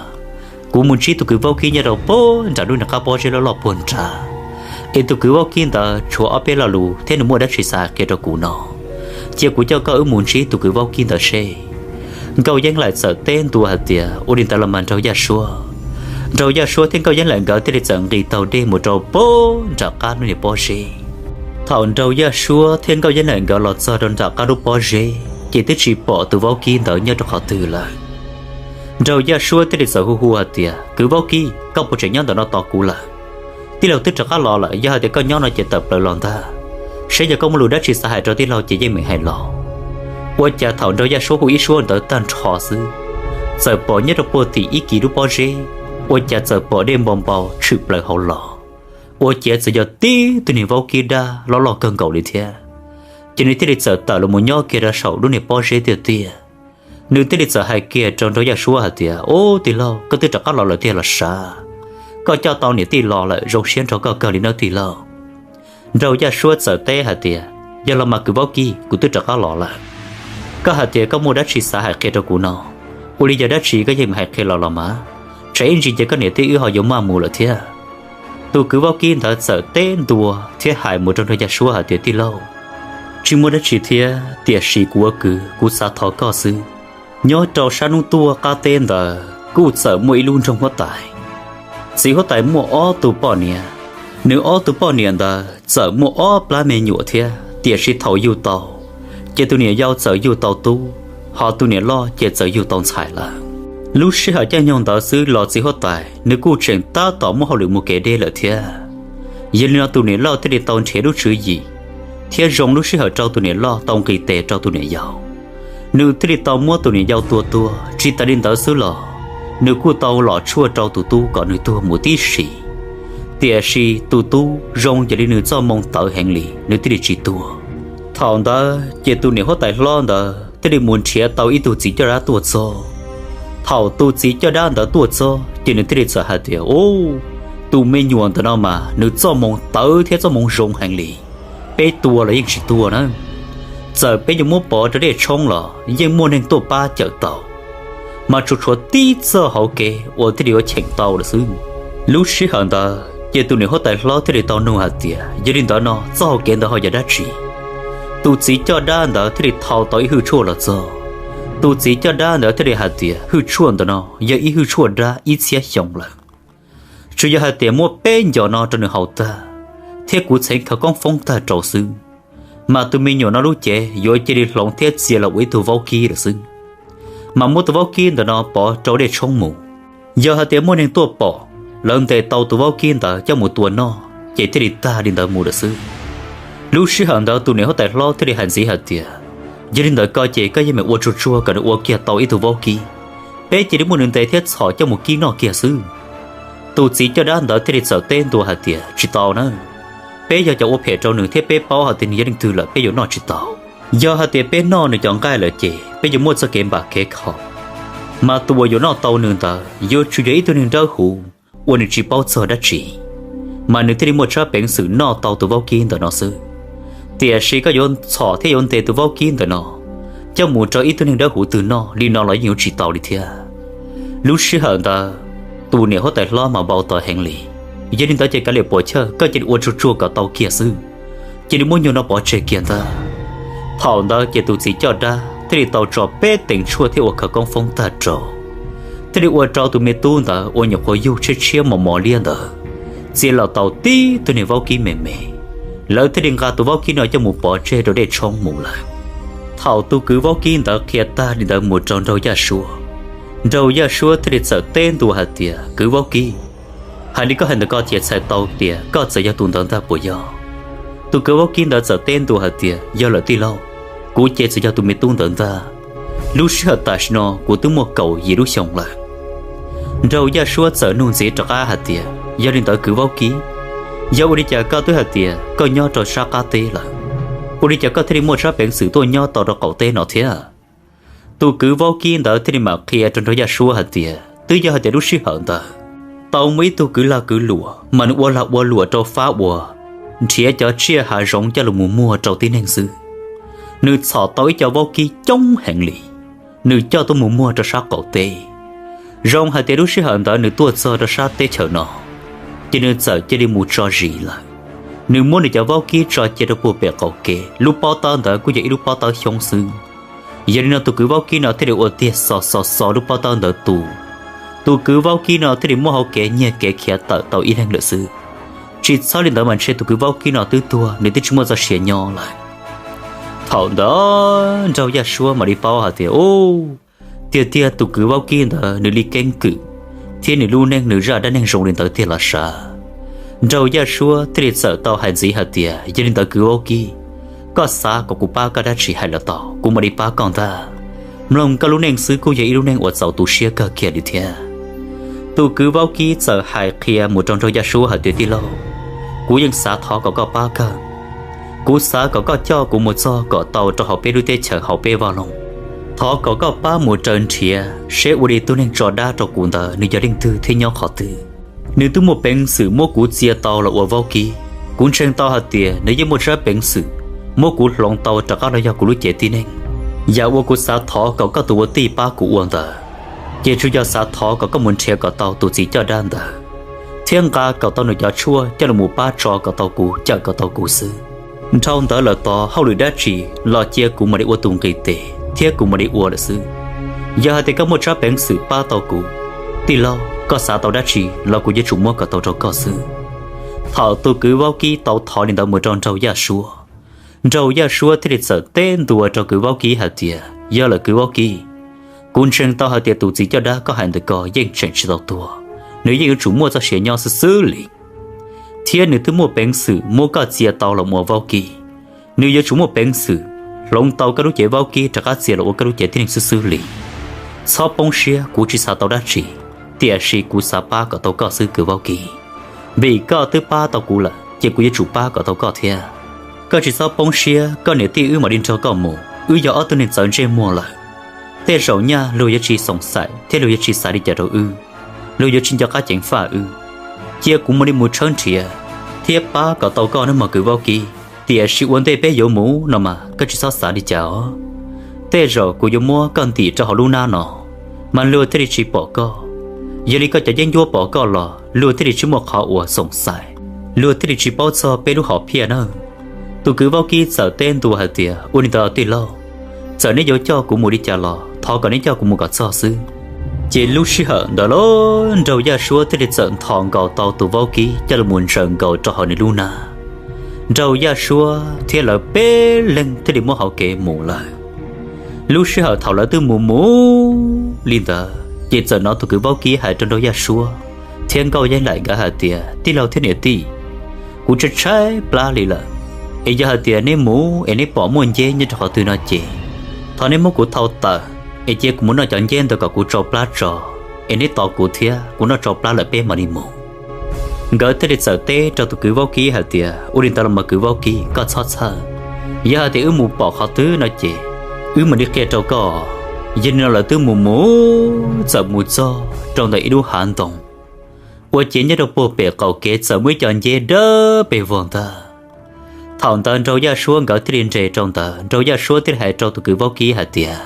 kuv mus ntsib tus kwv vaub kib nyob rau puag nram lub niag qab pob zeb loj loj puag nrad, es tus kwv vaub kib ntawd tshuav ob peb lo lus thiab nws muaj dab tsi xav hais qhia rau kuv no, cia kuv coj koj wb mus ntsib tus kwv vaub kib ntawd seb. Nkauj Yeeb Laim txawm teb ntua hais tias, Ua li ntawd los mas Nraug Yaj Suab. Nraug Yaj Suab thiab Nkauj Yeeb Laim nkawd thiaj li txawm nqis taug dej mus rau puag nram qab lub niag pob zeb. Thaum Nraug Yaj Suab thiab Nkauj Yeeb Laim nkawd los txog rau nram qab lub pob zeb ces twb tsis pom tus vaub kib ntawd nyob rau qhov twg lawm. Nraug Yaj Suab thiaj li txawm hu hu hais tias, Kwv vaub kib, koj puas tseem nyob ntawm no tos kuv lawm? Tij laug twb rov qab los lawm, yog hais tias koj nyob no ces tawm plaws los ntag, saib yog koj muaj lus dab tsi xav hais rau tij laug ces yeej meem hais los. Ua cas thaum Nraug Yaj Suab hu ib suab ntawd tag nrho xwb, txawm pom nyob rau puag tim ib kiv lub pob zeb, ua cas txawm pom dej npau npau tshwm plaws hauv los. Ua ciav txawm yog tib tug niag vaub kib dab loj loj kawg nkaus li thiab. Ces nws thiaj li txawm tawm los mus nyob kiag rau saum lub niag pob zeb tiag tiag. Nws thiaj li txawm hais kiag rau Nraug Yaj Suab hais tias, Ub, tij laug, koj twb rov qab los lawm tiag los sav? Koj coj tau niam tij los lawm, zoo siab nrog koj kawg li nawb tij laug. Nraug Yaj Suab txawm teb hais tias, Yog los mas kwv vaub kib, kuv twb rov qab los lawm. Koj hais tias koj muaj dab tsi xav hais qhia rau kuv no, ua li yog dab tsi koj yeej meem hais qhia los los mas, tsam ib ntsis ces koj niam tij wb ho yuav maj mus lawm thiab. Tus kwv vaub kib ntawd txawm teb ntua thiab hais mus rau Nraug Yaj Suab hais tias, Tij laug, tsis muaj dab tsi thiab, tiam sis kuv ua kwv kuv xav thov koj xwb. Nyob rau sab hnub tuaj qab teb ntawd kuj txawm muaj ib lub nroog huab tais. Txiv huab tais muaj ob tug poj niam. Nws ob tug poj niam ntawd txawm muaj ob plab me nyuam thiab, tiam sis thaum yug tau, ces tus niam yau txawm yug tau tub, ho tus niam loj ces txawm yug tau ntxhais lawm. Lub sij hawm caij nyoog ntawd xwb los txiv huab tais nws kuj tseem tab tom muaj hauj lwm mus kev deb lawm thiab. Yog li no tus niam loj thiaj li tau nrhiav lub tswv yim thiab zoo lub sij hawm rau tus niam loj tau nqis tes rau tus niam yau. Nws thiaj li tau muab tus niam yau tua tuag, tsis tas li ntawd xwb los nws kuj tau los tshuaj rau tus tub kom nws tuag mus tib si. Tiam sis tus tub zoo yog li nws txoj moo tawv heev li, nws thiaj li tsis tuag. Thaum ntawd ces tus niam huab tais hlob ntawd thiaj li mus nrhiav tau ib tug txiv coj dab tuaj txog. Thaum tus txiv coj dab ntawd tuaj txog ces nws thiaj li txawm hais tias, Ub, tus me nyuam ntawm no mas nws txoj moo tawv thiab txoj moo zoo heev li. Peb tua los yeej tsis tuag na. Txawm peb yuav muab pov rau dej tshoob los yeej muaj neeg tuaj pab cawm tau, mas tsuas tshuav tib txoj hauv kev uas thiaj li yuav cheem tau lawm xwb. Lub sij hawm ntawd ces tus niam huab tais hlob thiaj li tau nug hais tias, Yog li ntawd no txoj hauv kev ntawd ho yog dab tsi? Tus txiv coj dab ntawd thiaj li thau tau ib hwj tshuaj los txog. Tus txiv coj dab ntawd thiaj li hais tias, Hwj tshuaj ntawm no yog ib hwj tshuaj dab ib txhiab xyoo lawm. Tsuas yog hais tias muab peb ncov no rau nws haus tag, thiab kuv txheev khawv koob foob tag rau xwb, mas tus me nyuam no lub cev yuav cia li hloov thiab txia los ua ib tug vaub kib lawm xwb. Mas muab tus vaub kib ntawm no pov rau dej tshoob mus. Yog hais tias muaj neeg tuaj pom, lawv ntes tau tus vaub kib ntawd coj mus tua noj ces thiaj li tag li ntawd mus lawm xwb. Lub sij hawm ntawd tus niam huab tais hlob thiaj li hais ntxiv hais tias, Yog li ntawd koj ces koj yeej meem ua tsuag tsuag kom nws ua kiag tau ib tug vaub kib, peb cia li muab nws ntes thiab txhom coj mus kib noj kiag xwb. Tus txiv coj dab ntawd thiaj li txawm teb ntua hais tias, Tsis tau na. Peb yog cov ua phem rau nws thiab peb paub hais tias nws yog leej twg lawm peb yuav noj tsis tau. Yog hais tias peb noj nws cov nqaij lawm ces peb yuav muaj txoj kev npam kev khaum. Mas tus uas yuav noj tau nws ntawd yuav tsum yog ib tug neeg dawb huv uas nws tsis paub txog dab tsi, mas nws thiaj li muaj tshab peev xwm noj tau tus vaub kib ntawm no xwb. Tiam sis koj yuav txhom thiab yuav ntes tus vaub kib ntawm no coj mus rau ib tug neeg dawb huv twg noj li no los yeej yuav tsis tau li thiab. Lub sij hawm ntawd tus niam huab tais hlob mas npau taws heev li. Yog li ntawd ces kav liam puam chawj, koj cia li ua tsuag tsuag kom tau kiag xwb, cia li muab nyuag no pov tseg kiag ntag. Thaum ntawd ces tus txiv coj dab thiaj li tau tso peb teev tshuaj thiab ua khawv koob foob tag rau, thiaj li ua rau tus me tub ntawd uas nyuam qhuav yug tshiab tshiab mos mos liab ntawd txia los tau tib tug niag vaub kib me me. Lawv thiaj li nqa tus vaub kib no coj mus pov tseg rau dej tshoob mus lawm. Thaum tus kwv vaub kib ntawd qhia tag li ntawd mus rau Nraug Yaj Suab, Nraug Yaj Suab thiaj li txawm teb ntua hais tias, Kwv vaub kib, hais li koj hais ntawm koj ces txhais tau tias koj txawm yog tus ntawd ntag puas yog? Tus kwv vaub kib ntawd txawm teb ntua hais tias, Yog lawm tij laug, kuv ces txawm yog tus me tub ntawd ntag. Lub sij hawm tam sim no kuv twb muaj kaum yim lub xyoo lawm. Nraug Yaj Suab txawm nug ntxiv rov qab hais tias, Yog li ntawd kwv vaub kib, yog ua li cas koj twb hais tias koj nyob rau sab qab teb lawm, ua li cas koj thiaj li muaj tshab peev xwm tuaj nyob tau rau qaum teb no thiab? Tus kwv vaub kib ntawd thiaj li mam qhia rau Nraug Yaj Suab hais tias, Twb yog hais tias lub sij hawm ntawd tau muaj ib tug kwv lag kwv luam mas nws ua lag ua luam rau fab uas nrhiav cov tsiaj hav zoov coj los mus muag rau tib neeg xwb. Nws txhom tau ib co vaub kib coob heev li, nws coj tuaj mus muag rau sab qaum teb. Zoo hais tias lub sij hawm ntawd nws tuaj txog rau sab teb chaws no, ces nws txawm cia li mus tso zis lawm. Nws muab nws cov vaub kib tso cia rau puag pem qaum kev, lub pob tawb ntawd kuj yog ib lub pob tawb xyoob xwb. Yog li no tus kwv vaub kib no thiaj li ua tiag xo xo xo lub pob tawb ntawd tu. Tus kwv vaub kib no thiaj li muab hauv kev nyiag kev khiav tawm tau ib leeg lawm xwb. Tsis txhob li ntawd mas ntshe tus kwv vaub kib no twb tuag, nws twb tsis muaj txoj sia nyob lawm. Thaum ntawd Nraug Yaj Suab mam li paub hais tias, u, tiag tiag tus kwv vaub kib ntawd nws li keeb kwm, thiab nws lub neej nws zaj dab neeg zoo li ntawd tiag los sav. Nraug Yaj Suab thiaj li txawm tau hais ntxiv hais tias, yog li ntawd kwv vaub kib, koj xav kom kuv pab koj dab tsi hais los tau, kuv mam li pab koj ntag. Mloog koj lub neej xwb kuj yog ib lub neej uas txaus tu siab kawg kiag li thiab. Tus kwv vaub kib txawm hais qhia mus rau Nraug Yaj Suab hais tias, tij laug, kuv yeej xav thov kom koj pab kawg. Kuv xav kom koj coj kuv mus txog kom tau rau hauv peb lub teb chaws hauv peb vaj loog. Thov kom koj pab mus raws nrhiav seb ua li tus neeg tso dab rau kuv ntawd nws yog leej twg thiab nyob qhov twg. Nws twb muaj peev xwm muab kuv txia tau los ua vaub kib. Kuv ntseeg tau hais tias nws yeej muaj tsab peev xwm muab kuv hloov tau rov qab los yog kuv lub cev tib neeg. Yam uas kuv xav thov kom koj tus ua tij pab kuv ua ntawd, ces tsuas yog xav thov kom koj mus nrhiav kom tau tus txiv coj dab ntawd, thiab nqa kom tau nws cov tshuaj coj los pab tso kom tau kuv, cawm kom tau kuv xwb. Dhau ntawd lawm tod hauj lwm dab tsi los cia kuv mam li ua tus nqis tes thiab kuv mam li ua lawm xwb. Yog hais tias koj muaj tsab peev xwm pab tau kuv, tij laug, koj xav tau dab tsi los kuv yuav tsum muab kom tau rau koj xwb. Thaum tus kwv vaub kib tau thov li ntawd mus rau Nraug Yaj Suab, Nraug Yaj Suab thiaj li txawm teb ntua rau kwv vaub kib hais tias, yog lawm kwv vaub kib, kuv ntseeg tau hais tias tus txiv coj dab koj hais ntawm ko yeej tseem tsis tau tuag, nws yeej yuav tsum muaj txoj sia nyob xwb xwb li, thiab nws twb muaj peev xwm muab koj txia tau los ua vaub kib. Nws yuav tsum muaj peev xwm hloov tau koj lub cev vaub kib rov qab txia los ua koj lub cev tib neeg xwb xwb li. Txhob poob siab, kuv tsis xav tau dab tsi, tiam sis kuv xav pab kom tau koj xwb kwv vaub kib. Vim koj twb pab tau kuv lawm ces kuv yuav tsum pab kom tau koj thiab. Koj tsis txhob poob siab, koj niam tij wb mam li nrog koj mus, wb yog ob tug neeg txawv ntsej muag lawm. Tej zaum nyaj luag yuav tsis xoom xaim thiab luag yuav tsis xav li cas rau wb, luag yuav tsis nco qab ceev faj wb. Cia kuv mam li mus tshawb nrhiav thiab pab kom tau koj nawb mog kwv vaub kib. Tiam sis ua ntej peb yuav mus no mas koj tsis txhob xav li cas os. Tej zaum kuv yuav muab koj ntim rau hauv lub hnab no, mas luag thiaj li tsis pom koj. Yog li koj cov yeeb ncuab pom koj los luag thiaj li tsis muaj qhov uas xoom xaim, luag thiaj li tsis paub txog peb lub hom phiaj nawb. Tus kwv vaub kib txawm teb ntua hais tias, ua li ntawd tij laug, txawm neb yuav coj kuv mus li cas los thov kom neb coj kuv mus kom txog xwb. Ces lub sij hawm ntawd los Nraug Yaj Suab thiaj li txawm nthos nkaus tau tus vaub kib coj los mus ntsaws nkaus rau hauv nws lub hnab. Nraug Yaj Suab thiab lawv peb leeg thiaj li muab hauv kev mus lawm. Lub sij hawm thaum lawv twb mus mus li ntawd ces txawm hnov tus kwv vaub kib hais rau Nraug Yaj Suab thiab Nkauj Yeeb Laim nkawd hais tias, tij laug thiab niam tij, kuv tshaib tshaib plab li lawm, es yog hais tias neb mus es neb pom muaj nceb nyob rau qhov twg no ces thov neb muab kuv thau tawm, es cia kuv mus noj cov nceb ntawd kom kuv tsau plab tso, es neb tos kuv thiab kuv noj tsau plab lawm peb mam li mus. Nkawd thiaj li txawm teb rau tus kwv vaub kib hais tias, ua li ntawd los mas kwv vaub kib, koj txhob txhawj. Yog hais tias wb mus pom qhov twg no ces wb mam li qhia rau koj. Yog li no lawv twb mus mus txawm mus txog rau ntawm ib lub hav ntoo, ua ciav nyob rau puag pem qaum kev txawm muaj ib co nceb dawb pes vog ntag. Thaum ntawd Nraug Yaj Suab nkawd thiaj li nres rau ntawd, Nraug Yaj Suab thiaj li hais rau tus kwv vaub kib hais tias,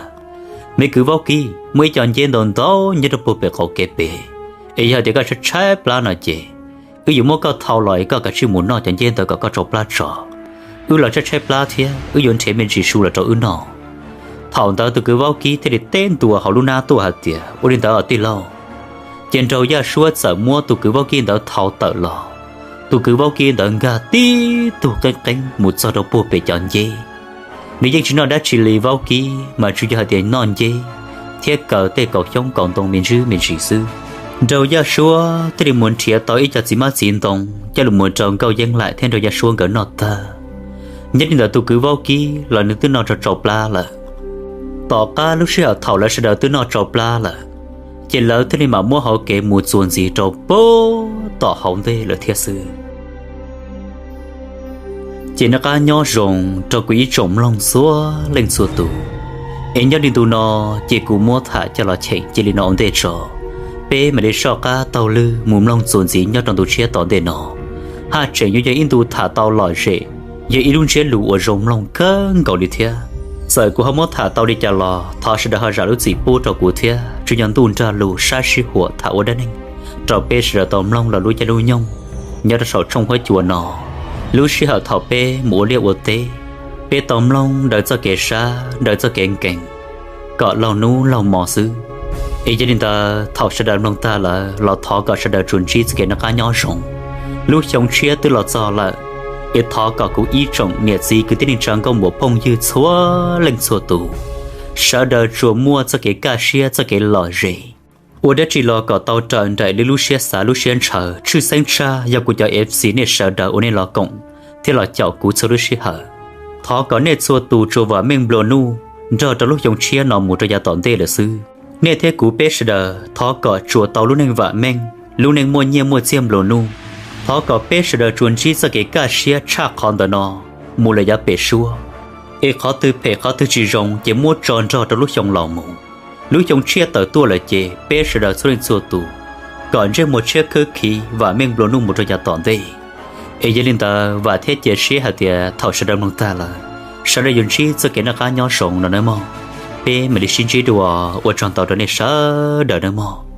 me kwv vaub kib, muaj ib co nceb ntau ntau nyob rau puag pem qaum kev pem, es yog hais tias koj tshaib tshaib plab no ces wb yuav muab koj thau los es koj kav tsij mus noj cov nceb ntawd kom koj tsau plab tso. Wb los tshaib tshaib plab thiab wb yuav nrhiav me ntsis su los rau wb noj. Thaum ntawd tus kwv vaub kib thiaj li teb ntua hauv lub hnab tuaj hais tias, ua li ntawd tij laug. Ces Nraug Yaj Suab txawm muab tus kwv vaub kib ntawd thau tawm los. Tus kwv vaub kib ntawd nkag tib tug qeeb qeeb mus txog rau puag pem cov nceb. Nws yeej tsis noj dab tsi li vaub kib, mas tsuas yog hais tias noj nceb thiab kaw tej kaum xyoob kaum ntoo me ntsis me ntsis xwb. Nraug Yaj Suab thiaj li mus nrhiav tau ib co txiv hmab txiv ntoo coj los mus rau Nkauj Yeeb Laim thiab Nraug Yaj Suab nkawd noj tag. Nyob li ntawd tus kwv vaub kib los nws twb noj tsau tsau plab lawm. Tom qab lub sij hawm thaum lawv sawv daws twb noj tsau plab lawm, ces lawv thiaj li mam muab hauv kev mus txuas ntxiv rau puag tom hauv ntej lawm thiab xwb. Ces noj qab nyob zoo rau kuv ib tsoom mloog txhua leej txhua tus, es nyob li ntu no ces kuv muab tham coj los cheem cia li no ua ntej tso. Peb mam li soj qab taug lw mus mloog txuas ntxiv nyob rau ntu tshiab tom ntej no. Haj tseem yuav yog ib ntu tham tau lom zem, yog ib lub ntsiab lus uas zoo mloog kawg nkaus li thiab. Txawm kuv ho muab tham tau li cas los thov sawv daws ho zam lub txim pub rau kuv thiab tsuas yog ntuj nrog lus sab sib huam tham ua dab neeg rau peb sawv daws tau mloog los lub caij lub nyoog nyob rau saum tshooj huab cua no. Lub sij hawm thaum peb mus ua liaj ua teb, peb tau mloog daws txoj kev sab daws txoj kev nkees kom laug hnub laug hmo xwb. Es yog li ntawd thaum sawv daws mloog tag lawm los thov kom sawv daws tsuas ntsib txoj kev noj qab nyob zoo. Lub xyoo tshiab twb los txog lawm, es thov kom kuv ib tsoom niam txiv kwv tij neej tsa nkauj muam phooj ywg txhua leej txhua tus, sawv daws tsuas muaj txoj kev kaj siab txoj kev lom zem, ua dab tsi los kom tau raws nraim li lub siab xav lub siab ntshaw. Tshwj xeeb tshaj yog kuv cov F C nej sawv daws uas nej los koom thiab los caum kuv txhua lub sij hawm. Thov kom nej txhua tus tsuas vam meej nplua nuj nrog rau lub xyoo tshiab no mus rau yav tom ntej lawm xwb. Nej thiab kuv peb sawv daws thov kom tsuas tau lub neej vam meej, lub neej muaj nyiaj muaj txiaj nplua nuj. Thov kom peb sawv daws tsuas ntsib txoj kev kaj siab tshaj qhov ntawm no mus lawm yav pem suab. Es qhov twg phem qhov twg tsis zoo ces muab tso nrog rau lub xyoo los mus. Lub xyoo tshiab tawm tuaj lawm ces peb sawv daws txhua leej txhua tus kom ntsej muag tshiab khawb khiv vam meej nplua nuj mus rau yav tom ntej. Es yog li ntawd vam thiab cia siab hais tias thaum sawv daws mloog tag lawm, sawv daws yuav ntsib txoj kev noj qab nyob zoo no nawb mog. Peb mam li sib ntsib dua, ua tsaug ntau rau nej sawv daws nawb mog.